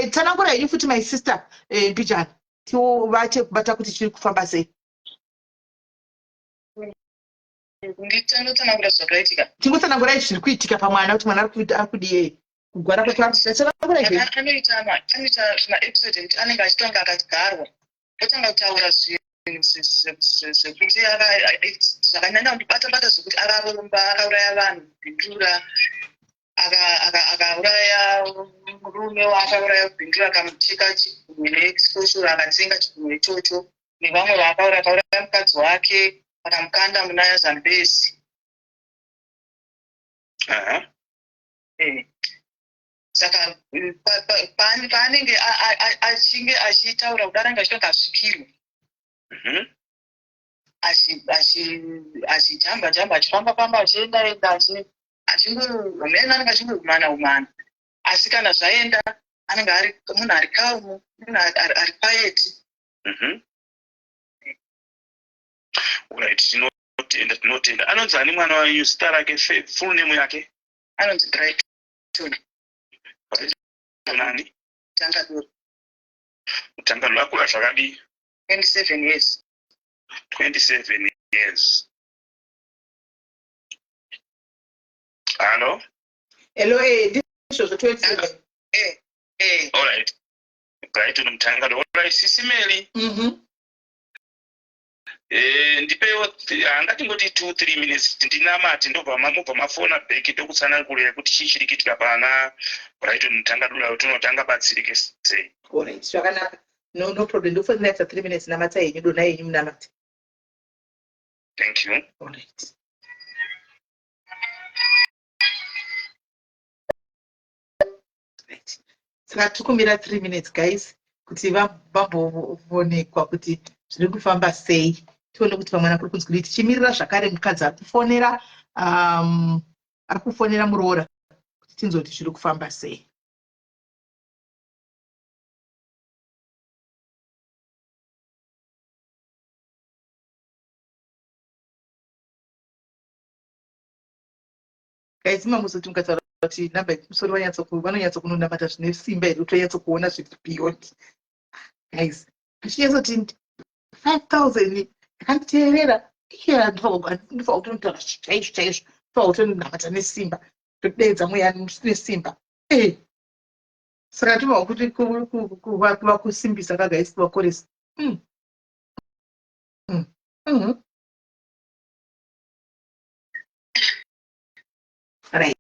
Tsanangura henyu futi, my sister, mbijana, tivache kubata kuti chiri kufamba sei. Nditangotsanangura zvakaitika. Tingotsanangurai zviri kuitika pamwana, kuti mwana ari kudiyei, kugwara kwatsanangurai zvenyu. Anoita zvimaepisode ekuti anenge achitonga akagarwa, otanga kutaura zvinhu zvekuti zvakanyanya kundibata bata, zvekuti akaromba, akauraya vanhu, Bindura, akauraya murume waakauraya Bindura, akamucheka chigunwe nefoshoro, akatsenga chigunwe ichocho, nevamwe vaakauraya, akauraya mukadzi wake, akamukanda muna Zambezi. Saka paanenge achinge achitaura kudaro, anenge achitonga asvikirwa, achijamba jamba, achifamba famba, achienda enda, achingomena, anenge achingoumana umana. Asi kana zvaenda, anenge ari munhu ari calm, munhu ari quiet. Right, tinotenda, tinotenda. Anonzi ani mwana wenyu, zita rake, full name yake? Anonzi Brighton. Nani? Tangadoro. Mutangano akura zvakadii? 27 years. 27 years. Hallo? Hello, ndizvozvo, 27. Eh. Alright, Brighton Mutangano. Alright, Sisi Meli. Ndipewo hangatingoti 2 3 minutes, ndinamati, ndobva mubva mafona back, ndokutsanangurira kuti chii chiri kuitika pana Brighton Mutangadura, kuti unoti angabatsirike sei. Alright, zvakanaka, no problem. Ndofanira ita 3 minutes. Namata yenyu, dona yenyu, munamate. Thank you. Alright. Right. Saka tiri kumira 3 minutes, guys, kuti vamboonekwa kuti zviri kufamba sei, tione kuti pamwana kuri kunzi kudii. Tichimirira zvakare mukadzi ari kufonera, ari kufonera muroora, kuti tinzwe kuti zviri kufamba sei. Guys, mamuzoti mukataura kuti namba yekumusoro, vanonyatsokunonamata zvine simba here, kuti vanyatsokuona zviri beyond? Guys, achinyatsoti 5000 yakanditeerera iye, ndifanira kutonotaura chaizvo chaizvo, ndifanira kutonamata nesimba, todeedza mweya nesimba. Saka tinofanira kuti kuvakusimbisa kagaisi, kuvakoresa. Right,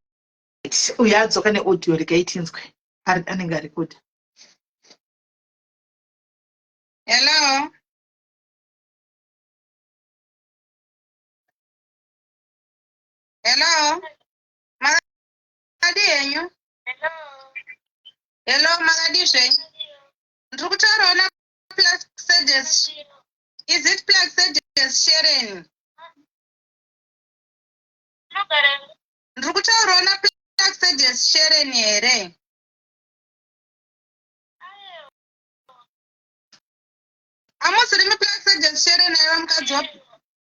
uyo adzoka neaudio, regai tinzwe. Anenge ari kuda. Hello. Hello. Makadi henyu? Hello, makadi zvenyu? Ndiri kutaurawo na Plaxedes. Is it Plaxedes Sharon? Ndiri kutaurawo na Plaxedes Sharon here? Hamusiri muPlaxedes Sharon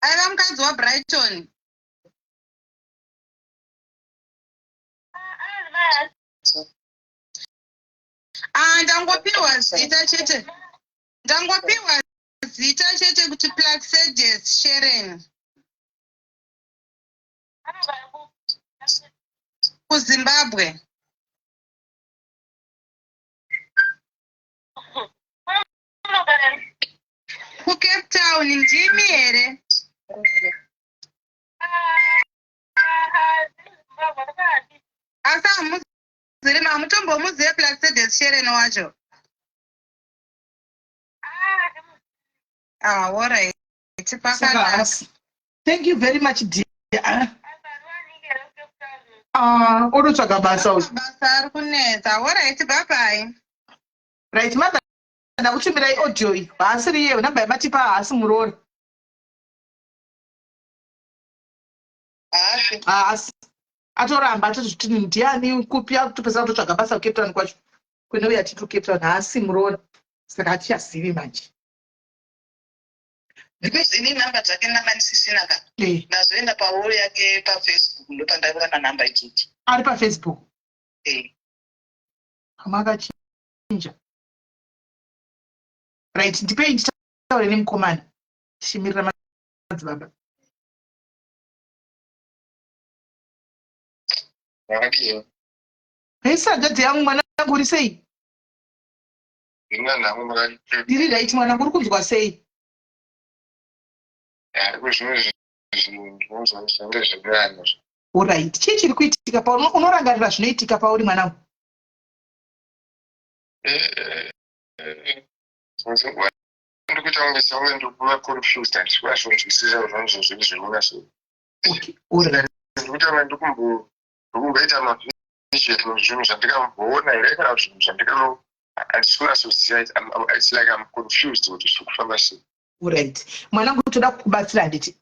aiva mukadzi waBrighton? Ah, ndangopiwa zita chete. Ndangopiwa zita chete kuti Plaxedes Sharon. KuZimbabwe. KuCape Town, ndimi here? Asi hamuziri, hamutombomuzive Plaxedes Shereni wacho? Ah, alright. Saka Pakanaka. haasi. Thank you very much, dear. Ah, ototsvaga basa uyu. Basa ari kunetsa. Alright, bye bye. Right, mother, ndakutumirai audio iyi. Haasiri iye, namba yamatipa haasi muroora. Haasi. Haasi. Atoramba atoti ndiani kupi akutopesa kutotsvaga basa kuCape Town kwacho. Kune uya tiri kuCape Town haasi muroora. Saka hatichazivi manje. Because ini namba dzake ndanga ndisisina ka. Ndazoenda pawall yake paFacebook, ndopandaiwana namba idzodzo. Ari paFacebook? Eh. Pamwe akachinja. Right, ndipei nditaure nemukomana. Tichimirira madzibaba. Makadii? Hei, hanzvadzi yangu, mwanangu, uri sei? Ndina nhamo, makadii? Ndiri right, mwanangu, uri kunzwa sei? Ariko zvimwe zvinhu ndinonzwa zvinenge zvinani. Alright, chii chiri kuitika pauri? Unorangarira zvinoitika pauri, mwanangu? Ndikuita kunge sekunge ndikuva confused, handisi kunyatsokunzwisisa zvangu zvinhu zviri kunyatso. Okay, alright. Ndikuita kunge ndikumboita mavision, zvinhu zvandikamboona here kana zvinhu zvandikano, handisi kunyatsoziva. It's like I'm confused kuti zviri kufamba sei. Alright. Mwanangu, toda kukubatsira, handiti?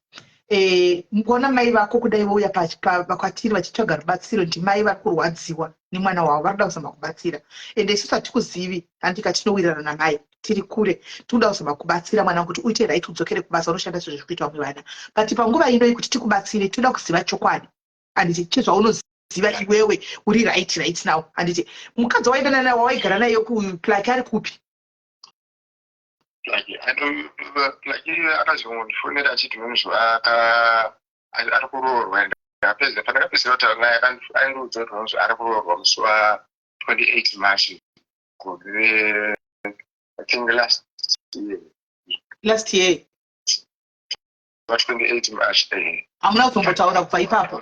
Mukaona mai vako kudai vouya kwatiri vachitsvaga rubatsiro, ndimai vari kurwadziwa nemwana wavo, vari kuda kuzama kubatsira. Ende isusu hatikuzivi, handika tinowirirana namai, tiri kure. Tinoda kuzama kubatsira mwanangu kuti uite right, udzokere kubasa, unoshanda sezviri kuita vamwe vana. But panguva ino kuti tikubatsire, toda kuziva chokwadi. Handiti chezvaunoziva iwewe uri right now, handiti? Mukadzi wawaendana naye, wawaigara naye kuPlaki, ari kupi? Like akazongondifonera achiti munhu ari kuroorwa. Ndakapedza, pandakapedzera kutaura naye aindiudza kuti munhu ari kuroorwa musi wa28 March gore, I think last year. Last year? Wa28 March. Hamuna kuzombotaura kubva ipapo?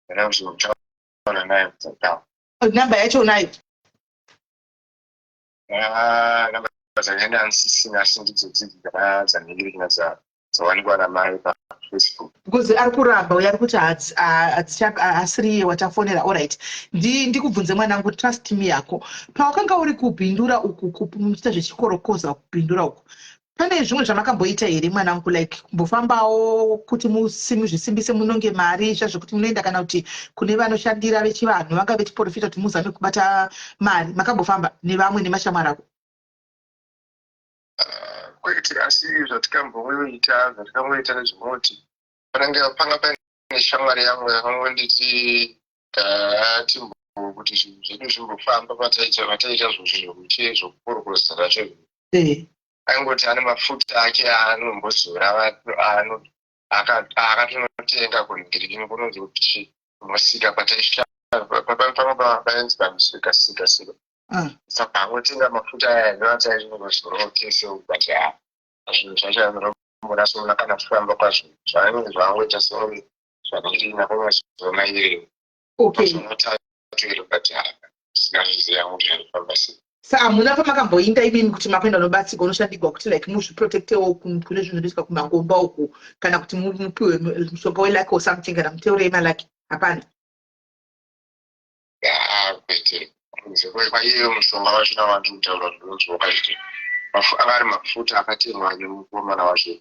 Ndakuzombotaura naye kubva. Namba yacho unayo? Namba dzakaenda handisisina, asi ndidzo dzidzi dzanhingirikina dzawanikwa namai paFacebook. Because ari kuramba uyo, ari kuti haasiri iye watafonera. Alright, ndikubvunze mwanangu, trust me yako, pawakanga uri kubhindura uku, muchiita zvechikorokoza kubhindura uku, pane zvimwe zvamakamboita here, mwanangu, like kumbofambawo kuti muzvisimbise, munonge mari zvazvekuti munoenda kana kuti kune vanoshandira vechivanhu, vanga vechiprofita, kuti muzame kubata mari? Makambofamba nevamwe nemashamwari ako? Kwete, asi zvatikamboita nezvinoti panenge panga paine shamwari yangu yakangonditi ngatimbo kuti zvinhu zvedu zvimbofamba, pataita zvokuti zvokukorokoza zvacho, aingoti ane mafuta ake aanombozora akatonotenga kunhingirikini kunonzi kuti musika pamwe painzi pamusika sika sika. Saka angotenga mafuta aya ndoataizorawo tese, but zvinhu zvacho anombonatsoona kana kufamba kwazvo, zvaanenge zvaangoita sekunge zvakadina kwemazuva 2, mazuva 3 ere, but singazviziva kuti zvarifamba sei. Sa hamuna pamakamboinda imimi kuti makuenda unobatsirwa, unoshandigwa kuti like muzviprotectewo kune zvinhu zvinoitika kumangomba uku, kana kuti mupiwe mushonga weluck or something, kana muteurei malucky? Hapana? Kwete, kunze kwaiyeyo mushonga wachona wandiri kutaura zvinonzi wakachiti anga ari mafuta akatengwa nemukomana wacho.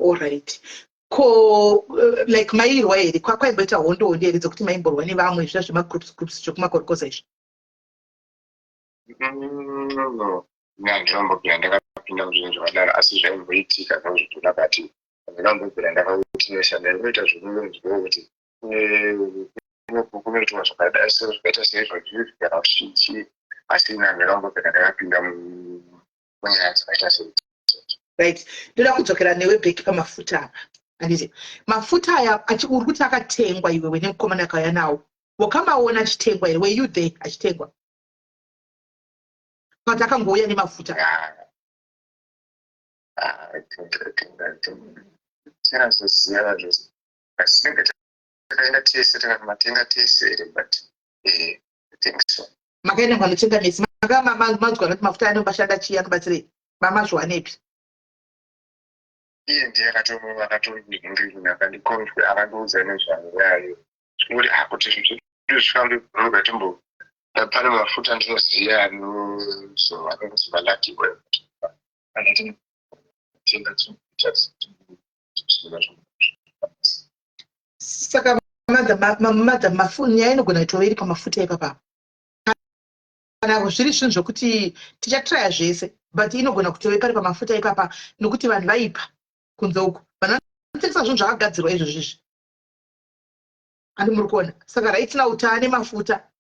Alright, ko like mairwa here? Kwaimboita hondo hondo here dzekuti maimborwa nevamwe, zviya zvemagroups groups zvekumakorokoza izvi? No, handinombobvira ndakapinda muzvinhu zvakadaro, asi zvaimboitika zvazvitoda, but handinombobvira ndakawitnessa. Ndaingoita zvekungonzwawo kuti kunoitwa zvakadai, zvakaita seizvozvizvi kana kuti chii, asi ini handinombobvira ndakapinda munyaya dzakaita seidzodzo. Right, ndoda kudzokera newe back pamafuta apa, handiti? Mafuta aya uri kuti akatengwa iwewe nemukomana akauya nawo, wakamaona achitengwa here? Were you there achitengwa, but akangouya nemafuta? Tinazoziva zvose, asi tinenge takaenda tese, takatomatenga tese here, but Eh, I think so. Makaenda kwanotenga mesi, manzwa kuti mafuta anombashanda chii, anobatsirei, mamazviwanepi? Iye ndiye akatondikonfe, akandiudza nezvayo kuti ah, kuti zvinhu zvedu zvifambe bhuruga timbo pane mafuta andinoziva anozova malucky oil anotinotenga. Saka madha, nyaya inogona kutove iri pamafuta ipapa kana zviri zvinhu zvokuti tichatraya zvese, but inogona kutove pari pamafuta ipapa, nokuti vanhu vaipa kunze uku, vanhu vanotengesa zvinhu zvakagadzirwa izvozvizvi, andi muri kuona? Saka right now taane mafuta,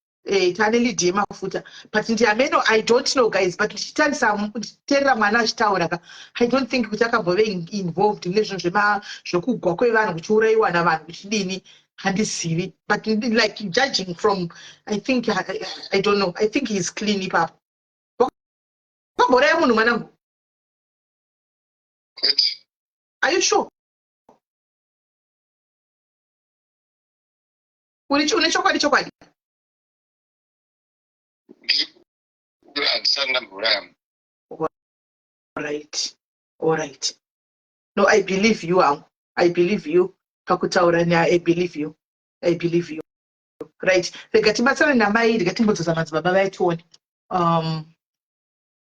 taane lead yemafuta, but ndiameno, I don't know, guys, but ndichitarisa, ndichiteerera mwana achitaura ka, I don't think kuti akambove involved mune zvinhu zvekugwa kwevanhu, kuchiurayiwa navanhu, kuchidini, handizivi. But like judging from, I think, I don't know, I think he is clean ipapo. Wakambouraya munhu, mwanangu? Kwete. Are you sure? Une chokwadi chokwadi? Handisati ndambouraya. Right, all right. No, I believe you hangu, I believe you pakutaura nyaya. I believe you, I believe you. Right, rega tibatsirane namai, rega timbodzosa madzibaba vaitione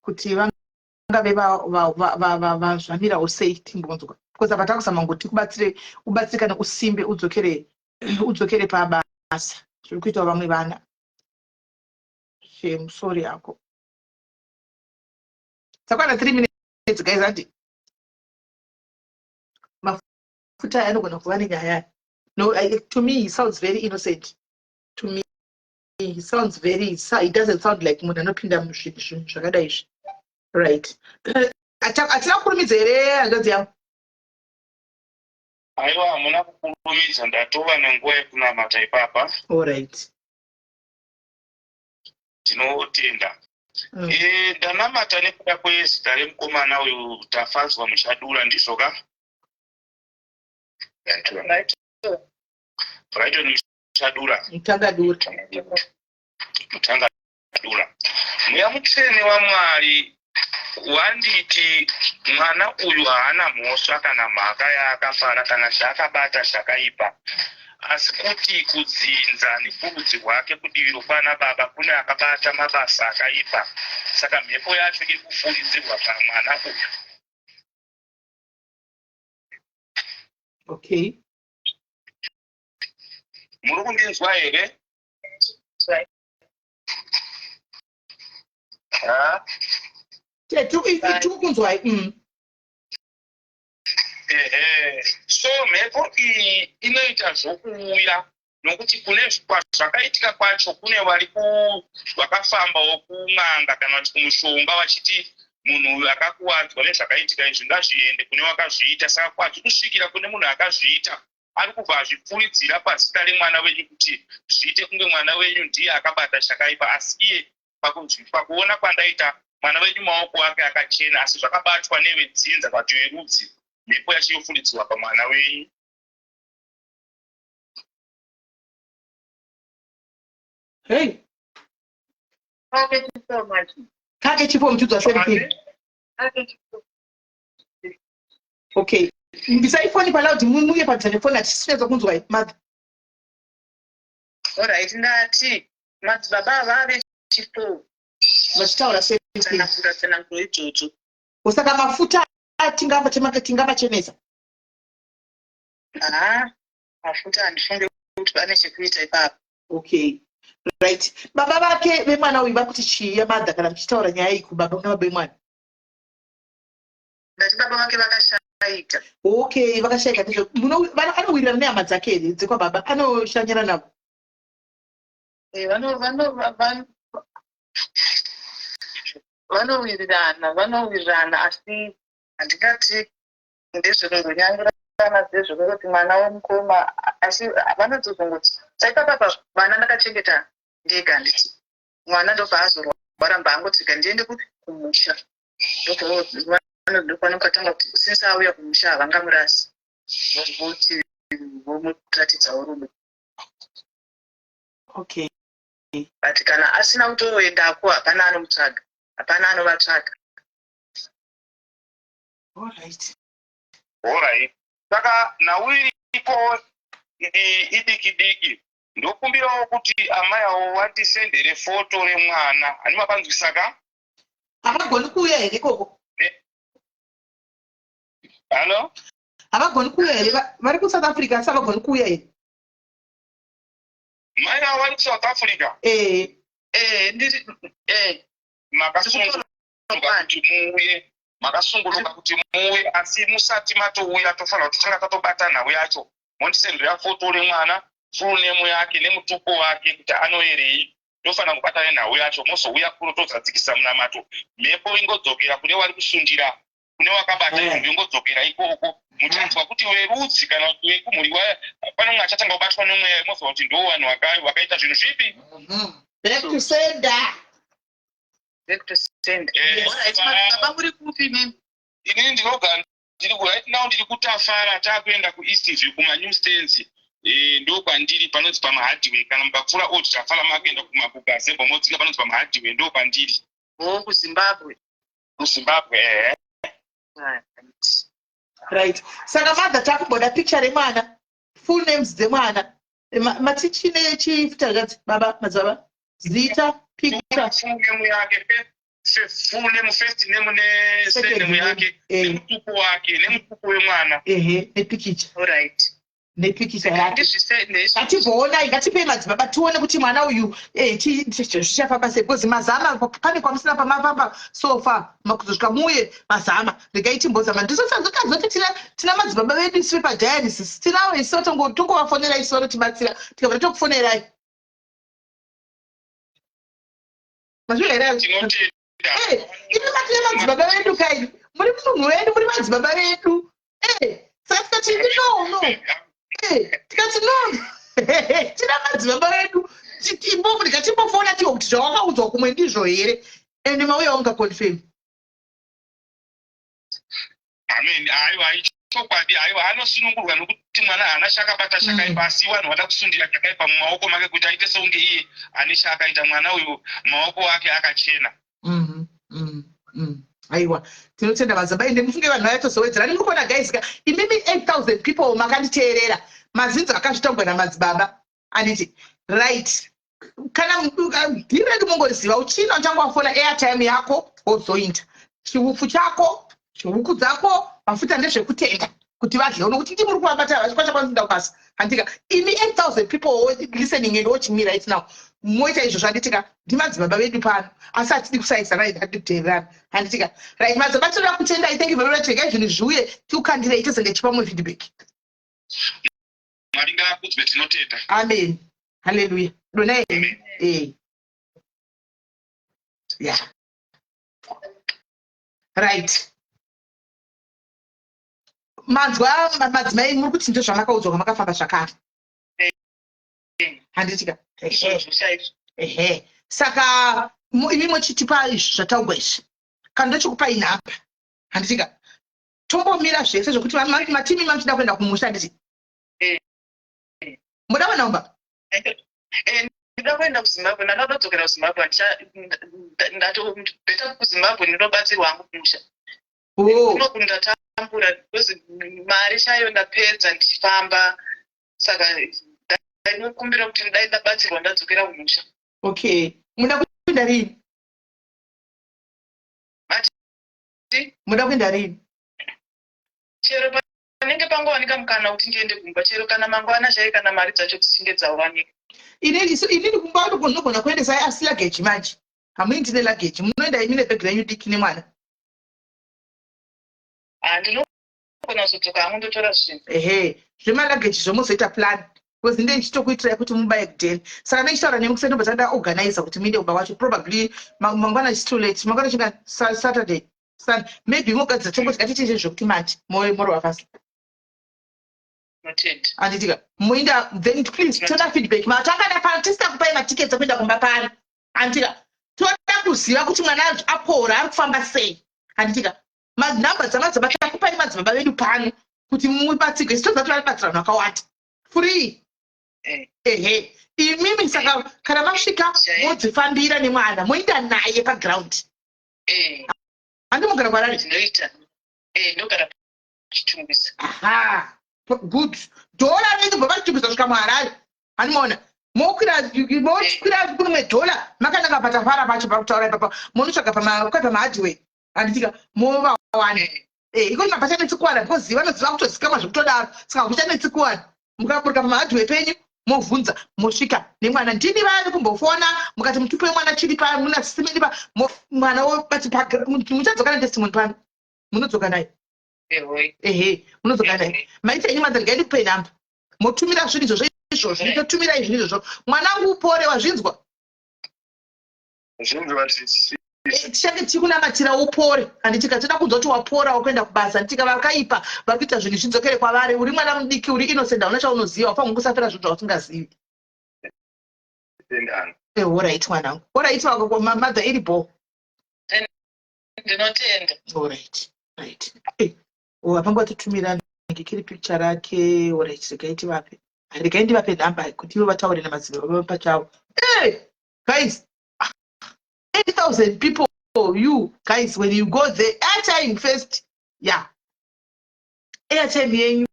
kuti vangave vazvamirawo sei, timbonzwa, because apa takuzama ngoti kubatsire, ubatsirikane, usimbe, udzokere pabasa zviri kuitawo vamwe vana. Shame, sorry yako. Dzakwana 3 minutes, guys. Andi mafuta aya anogona kuva nenyaya. No, to me he sounds very innocent. To me he sounds very, he doesn't sound like munhu anopinda muzvinhu zvinhu zvakadai izvi. Right, hatina kukurumidza here, hanzvadzi yangu? Aiwa, hamuna kukurumidza, ndatova nenguva yekunamata ipapa. Allright. Ndinotenda. Ndanamata nekuda kwezita remukomana uyu, Tafadzwa Muchadura, ndizvo ka? Brighton Muchadura. Mutangadura. Mutangadura. Mweya Mutsvene waMwari wanditi mwana uyu haana mhosva kana mhaka yaakafara kana chaakabata chakaipa, asi kuti kudzinza nekurudzi rwake, kudivi rokwana baba, kune akabata mabasa akaipa, saka mhepo yacho iri kufuridzirwa pamwana uyu. Okay. Muri kundinzwa here? Ha? Tiri kunzwai. Ehe, so mhepo iyi inoita zvokuuya nokuti kune zvakaitika kwacho, kune vari vakafambawo kun'anga kana kuti kumushonga vachiti munhu uyu akakuwadzwa nezvakaitika izvi, ngazviende kune wakazviita. Saka kwazvi kusvikira kune munhu akazviita, ari kubva azvipfuridzira pazita remwana wenyu kuti zviite kunge mwana wenyu ndiye akabata chakaipa. Asi iye pakuona kwandaita mwana wenyu, maoko ake akachena, asi zvakabatwa nevedzinza kana kuti verudzi, mhepo yacho yofuridzirwa pamwana wenyu. Hey. Kake chipo muchiudzwa same thing. Okay, bvisai foni paloud, muye padhuze nefoni, hatisi kunzwai, mother. Alright, ndati madzibaba ava vechifour vachitaura same thing. Tsanangura tsananguro idzodzo. Saka mafuta tingavachenesa? Ha, mafuta handifunge kuti pane chekuita ipapo. Okay, right. Baba vake vemwana uyu vakuti chii, yamadha, kana muchitaura nyaya iyi kubaba, kuna baba vemwana? Ndati baba vake vakashaika. Okay, vakashaika. Ndizvo anowirirana nehama dzake here dzekwababa? Anoshanyira navo? Eh, vanowirirana, vanowirirana, asi handingati ndezvekungonyangurana, zvezvekungoti mwana womukoma, asi vanotozongoti saipapapa vana ndakachengeta ndega. Handiti mwana ndobva azorwara, mba angotsika ndiende kumusha, ndopanokatanga kuti since auya kumusha havangamurasi, voti vomuratidzawo rudo. Okay. But kana asina kutoendako, hapana anomutsvaga, hapana anovatsvaga. Alright. Alright, saka nhau iriko idiki diki. Ndokumbirawo kuti amai avo vandisendere foto remwana. Hani mapanzwisaka? Havagoni kuuya here ikoko? Hallo? Havagoni kuuya here? Vari kuSouth Africa, asi havagoni kuuya here? Mai avo vari kuSouth Africa? Ee. Ndiri Makasungunuka kuti muuye, makasungunuka kuti muuye, asi musati matouya tofanira kuti tanga tatobata nhau yacho. Mondisendera foto remwana, full name yake nemutupo wake kuti anoerei. Tofanira kubata nenhau yacho, mozouya kuno tozadzikisa munamato. Mhepo ingodzokera kune wari kusundira, kune wakabata izvo, ingodzokera ikoko. Muchanzwa kuti verudzi kana kuti vekumhuri, pane umwe achatanga kubatwa nomweya, mozwa kuti ndo vanhu vakaita zvinhu zvipi. Back to sender. Back to sender. Yes. Alright, madzibaba, muri kupi mimi? Inini ndinogara ndiri right now ndiri kuTafara, taakuenda kuEastview, kumanew stands. Ndo kwandiri, panonzi pamahardware. Kana mukapfuura Old Tafara makuenda kugazebo, modzika panonzi pamahardware, ndo kwandiri. O, kuZimbabwe? KuZimbabwe, ehe. Right. Right, saka mother, takumboda picture remwana, full names dzemwana. Matichine chifuta zvanzi baba, madzibaba, zita, picture. Full name yake, full name, first name nesurname yake, nemutupo wake, nemutupo wemwana. Ehe, nepikicha. Alright. Nepikicha yake. Ndizvise. Ngatimboonai, ngatipei madzibaba tione kuti mwana uyu zvichafamba sei, because mazama pane kwamusina pamafamba so far kuzosvika muuye mazama. Regai timbozama. Ndisotazoti tina madzibaba vedu isu vepadialysis, tinavo isu, tongovafonera isu, vanotibatsira. Tikabva tokufonerai. Mazvira here? Tinotenda. Imi matine madzibaba vedu kai, muri munhu wedu, muri madzibaba vedu. Saka tikati no, tikati no, tina madzibaba vedu. Ndikatimbofona tiwo kuti zvawakaudzwa kumwe ndizvo here, ende mauya ungaconfirm. Amen. Aiwa, chokwadi, aiwa, anosunungurwa nokuti mwana haana chakabata chakaipa, asi vanhu vada kusundira chakaipa mumaoko make kuti aite seunge iye ane chaakaita. Mwana uyu maoko ake akachena. Aiwa, tinotenda madzibaba. Ende mufunge vanhu vayatozowedzera. Muri kuona guys ka, imimi 8000 people makanditeerera, mazinzo akazvitongwa namadzibaba, anditi? Right, kana dhiri redu mungoziva, uchina uchanga wafona, airtime yako wozoinda, chiupfu chako, chihuku dzako, mafuta, ndezvekutenda kuti vadyewo, nokuti ndi muri kuvabata vachikwanisa kubasa, handika? Imi 8000 people listening and watching me right now, moita izvozvo, handitika? Ndimadzibaba vedu pano, asi hatidi kusaisana, hatidi kuteererana, handitika? Right, madzibaba, tinoda kutendai. Thank you very much. Regai zvinhu zviuye, tikukandirei, tozenge chipa mumwe feedback. Mwari ngaakudzwe, tinotenda. Amen, haleluya. Donai. Yeah, right, manzwa madzimai, muri kuti ndo zvamakaudzwa kwamakafamba zvakare, handitika? Ehe, saka imi mochitipa izvi zvataugwa izvi, kana ndochikupai nhamba, handitika? Tombomira zvese zvokuti matimi mamuchida kuenda kumusha, handiti? Muda kuenda kumba? Ndinoda kuenda kuZimbabwe. Ndanga kudodzokera kuZimbabwe. Better kuZimbabwe, ndinobatsirwa hangu kumusha. Kunoku ndatambura because mari chaiyo ndapedza ndichifamba, saka ndainokumbira kuti dai ndabatsirwa ndadzokera kumusha. Okay, muda kuenda rini? Mati? Muda kuenda rini? Chero panenge pangowanika mukana kuti ndiende kumba, chero kana mangwana chai, kana mari dzacho dzichinge dzawanika. Inini kumba ndinogona kuendesai, asi luggage manje hamuindi neluggage. Munoenda imi nebhegi renyu diki nemwana. Handinogona kuzodzoka hangu ndotora zvinhu. Ehe, zvemaluggage zvomozoita plan, because ndee ndichitokuitirai kuti mubaye kudheni. Saka ndichitaura nemi kuseni, ndobva tandaorganiza kuti muinde kumba kwacho. Probably mangwana is too late. Mangwana chinga Saturday, Sunday maybe. Mogadzira, tongoti ngatiite zvekuti manje morova fast. Notenda. Handitika? Muinda, then please toda feedback. Matangana pano, tisina kupai matickets ekuenda kumba pano, handitika? Toda kuziva kuti mwana apora, ari kufamba sei, handitika? Manhamba dzamadzibaba takupai madzibaba vedu pano kuti mubatsirwe. Isu toziva kuti varibatsira vanhu vakawanda free. Eh. Ehe, imimi saka kana masvika modzifambira nemwana moenda naye paground. Eh. Handi mugara kuHarare? Ndinoita. Eh, ndogara Chitungwiza. Aha, good. Dhora renyu bva paChitungwiza kusvika muHarare. Handimaona mokwira mokwira kurimwe dhola makananga patafara pacho pakutaura ipapa monotsvaga pamahardway handitika movawana. Eh, iko pachanetsi kuwana because vanoziva kutozikamwa zvekutodaro, saka kuchanetsi kuwana. Mukaburuka pamahardway penyu, movhunza, mosvika nemwana. Ndini vaya vekumbofona mukati mutupo wemwana chiri pa muna sisimeni pa mwana wobati muchadzoka netestimony pano, munodzoka naye. Ehe, munodzoka naye. Maita henyu madza, regai ndikupei namba, motumira zvinhu izvozvo izvozvo. Nditotumirai zvinhu izvozvo, mwanangu upore. Wazvinzwa? Zvinzwa. Tichange tichikunamatira upore, handitika? Toda kunzwa kuti wapora, wakuenda kubasa, handitika? Vakaipa vari kuita zvinhu zvidzokere kwavari. Uri mwana mudiki, uri innocent, hauna chaunoziva. Wafanirwa kusafira zvinhu zvausingazivi. Alright mwanangu, alright mother, iri bho. Ndinotenda. Alright, right. Vapanga vatotumira kiri picture rake. Alright, regai tivape, regai ndivape nhamba kuti ivo vataure namadzibaba pachavo. Hey, guys, 8000 people, you guys, when you go there, airtime first. Yeah, airtime yenyu.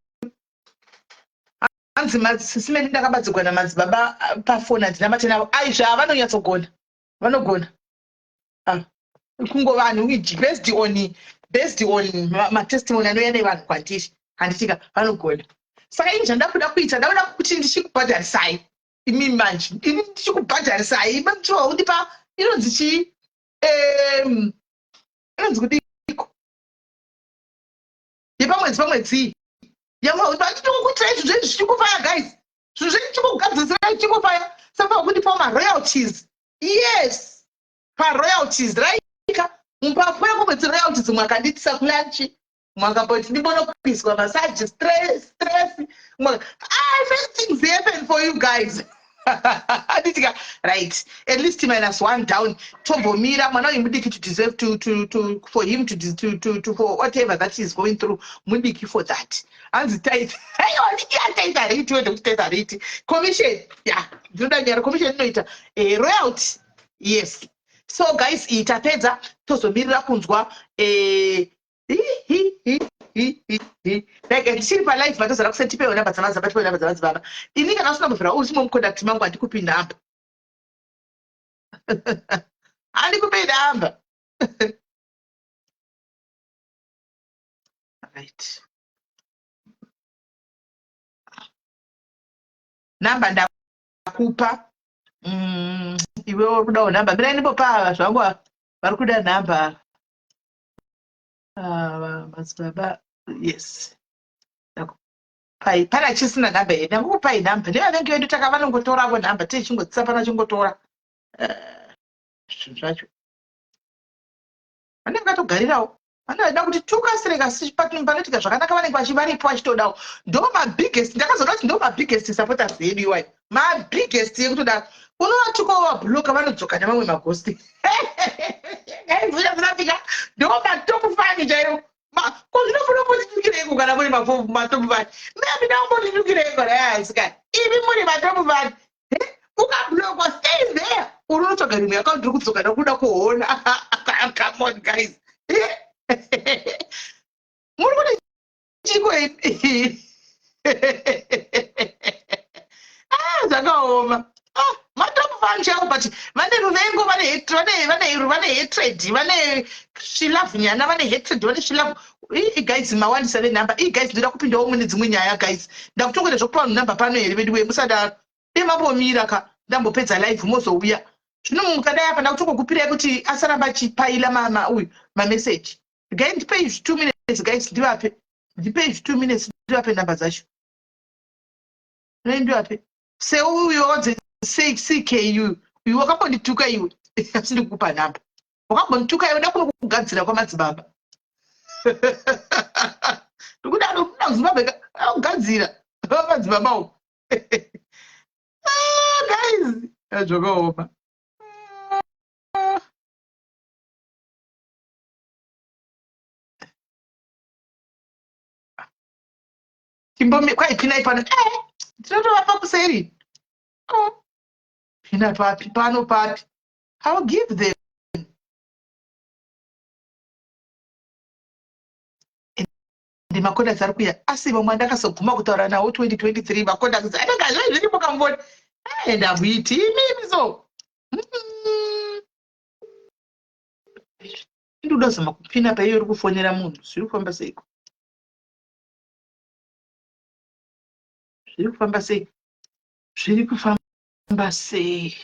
Hanzi masisimeni ndakabadzigwa namadzibaba pafoni, handina matena avo. Aizva, vanonyatsogona, vanogona. Ah, kungo vanhu based on matestimony anouya nevanhu kwandiri, handitika? Vanogona. Saka ini zvandakuda kuita, ndakuda kuti ndichikubhadharisai imi manje, ini ndichikubhadharisai muchiwa kundipa inonzi chii, inonzi kudiko yepamwedzi pamwedzi yamanditokuitirai zvinhu zvenyu zvichingofaya. Guys, zvinhu zvenyu tichingogadzisirai zvichingofaya. Saka kundipawo maroyalties, yes, paroyalties raika mupapura kumwedzi royalties. Mwakandiitisa kulunch, mwakamboti ndimbonokuiswa massage, stress, stress. Ah, first things happen for you guys, anditika? Right, at least minus one down. Tombomira mwana uyu mudiki to deserve to for him to for whatever that is going through. Mudiki for that. Hanzi tithe, aiwa, tithe hariti wende kuti tithe hariti. Commission ya ndinoda nyara, commission inoita royalty, yes. So guys, iyi tapedza, tozomirira kunzwa. Like ndichiri palive, vatozara kuseni, tipewo namba dzamadzibaba, tipewo namba dzamadzibaba. Ini kana usina kubvira uri chimwe mucontact mangu, handikupi nhamba, handikupi nhamba. Right, namba ndakupa. Iwe uri kudawo nhamba, mirai ndimbopa zvangu vari kuda nhamba. Madzibaba, yes, ndakupai. Pana chisina nhamba here? Ndangokupai nhamba nevavengi vedu, taka vanongotoravo nhamba, tichingodzisa pano achingotora zvinhu zvacho. Vanenge vakatogarirawo, vanoda kuti tukasireka panoitika zvakanaka, vanenge vachivaripo vachitodawo. Ndo mabiggest, ndakazoda kuti ndo mabiggest supporters edu iwayo, mabiggest yekutodaro. Unovatukawo, vabloka, vanodzoka nemamwe magosti. Gaizvafika ndo matop fan chaivo. Ko zvinombondombotitukireiko kana muri matop fan? Maybe ndambotitukireiko nayasikani, imi muri matop fan. Ukablokwa, stay there, uri unotsvaga rimwe account iri kudzoka nekuda kuona. Come on guys, muri kuti chiko? Ah, zvakaoma. Ah, matop fan chaivo, but vane ruvengo, vane hatred, vane svilavhu nyana, vane hatred, vane svilavhu. Guys, mawandisa venhamba ii. Guys, ndoda kupindawo mune dzimwe nyaya. Guys, ndakutongoita zvokupa vanhu nhamba pano here? Vedu wee, musadaro. Dai mambomira ka, ndambopedza live, mozouya zvino. Mukadai apa ndakutongokupirai kuti asaramba achipaila mama uyu mameseji. Gai, ndipei 2 minutes guys, ndivape, ndipei 2 minutes ndivape nhamba dzacho. Nei ndivape seuyo wadze CKU uyu wakambondituka iwe, asi ndikukupa nhamba. Wakambondituka iwe, ndakuno kugadzira kwamadzibaba. Ndikuda ndokuda kuZimbabwe kugadzira madzibaba uku. Ah, guys, zvakaoma. Ah. Kwai pinai pano, eh, tinotovapa kuseri. Oh. Pina papi pano papi. I'll give them. Ende macontacts ari kuya asi vamwe andakazoguma kutaura nawo 2023 macontacts anenge azvai zviripo kamboni. And hamuiti imimi so. Ndinoda kuzama kupina paiyo iri kufonera munhu zviri kufamba seiko? Zviri kufamba sei? Zviri kufamba sei?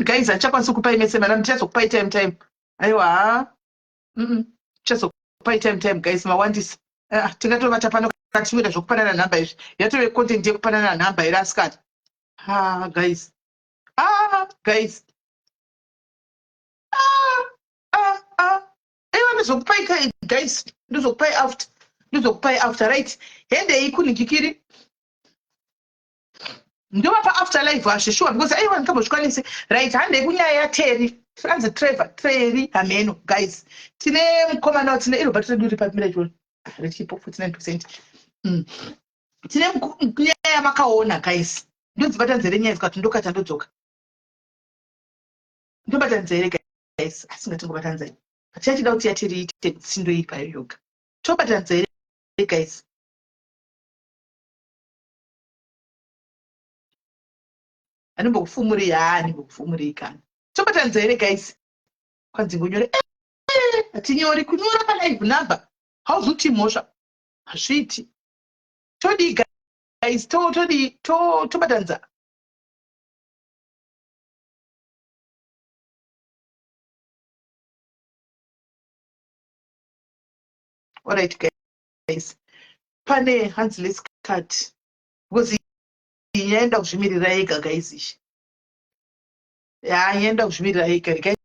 Guys, handichakwanisi kupai mese mana ndichazokupai time time. Aiwa haa. Ndichazokupai time time guys mawandisa. Tingatovata pano kana tichikuita zvekupanana nhamba izvi. Yatove content yekupanana nhamba here asikana? Ha guys. Ah guys. Ah ah ah. Aiwa ndizokupai guys, ndizokupai after. Ndizokupai after right. Hendei kunhikikiri. Ndovapa after live ashe sure because aiwa ndikambozvikwanisi. Right, handei kunyaya yaTerry. Anzi Trevor, Terry hameno guys. Tine mukomana tine iro batiri redu riri pamira ichona. Richipo 49%. Tine nyaya yamakaona guys. Ndodzibata nzere nyaya dzikati ndokata ndodzoka. Ndobata nzere guys, asi ngatingobata nzere. Hatichachida kuti yatiri ite tsindo iyi payo yoga. Tobata nzere guys. Anombokufumurei haa anombokufumurei kana. Tobata nzere guys. Kwanzi ngonyore hatinyori kunyora pa live number. Hauzuti mhosva. Hazviiti. Todii guys to todii to tobatanidza. Alright guys. Pane hanzi let's cut. Because iyi yaenda kuzvimirira yega guys ishi. Ya yaenda kuzvimirira yega. Regai.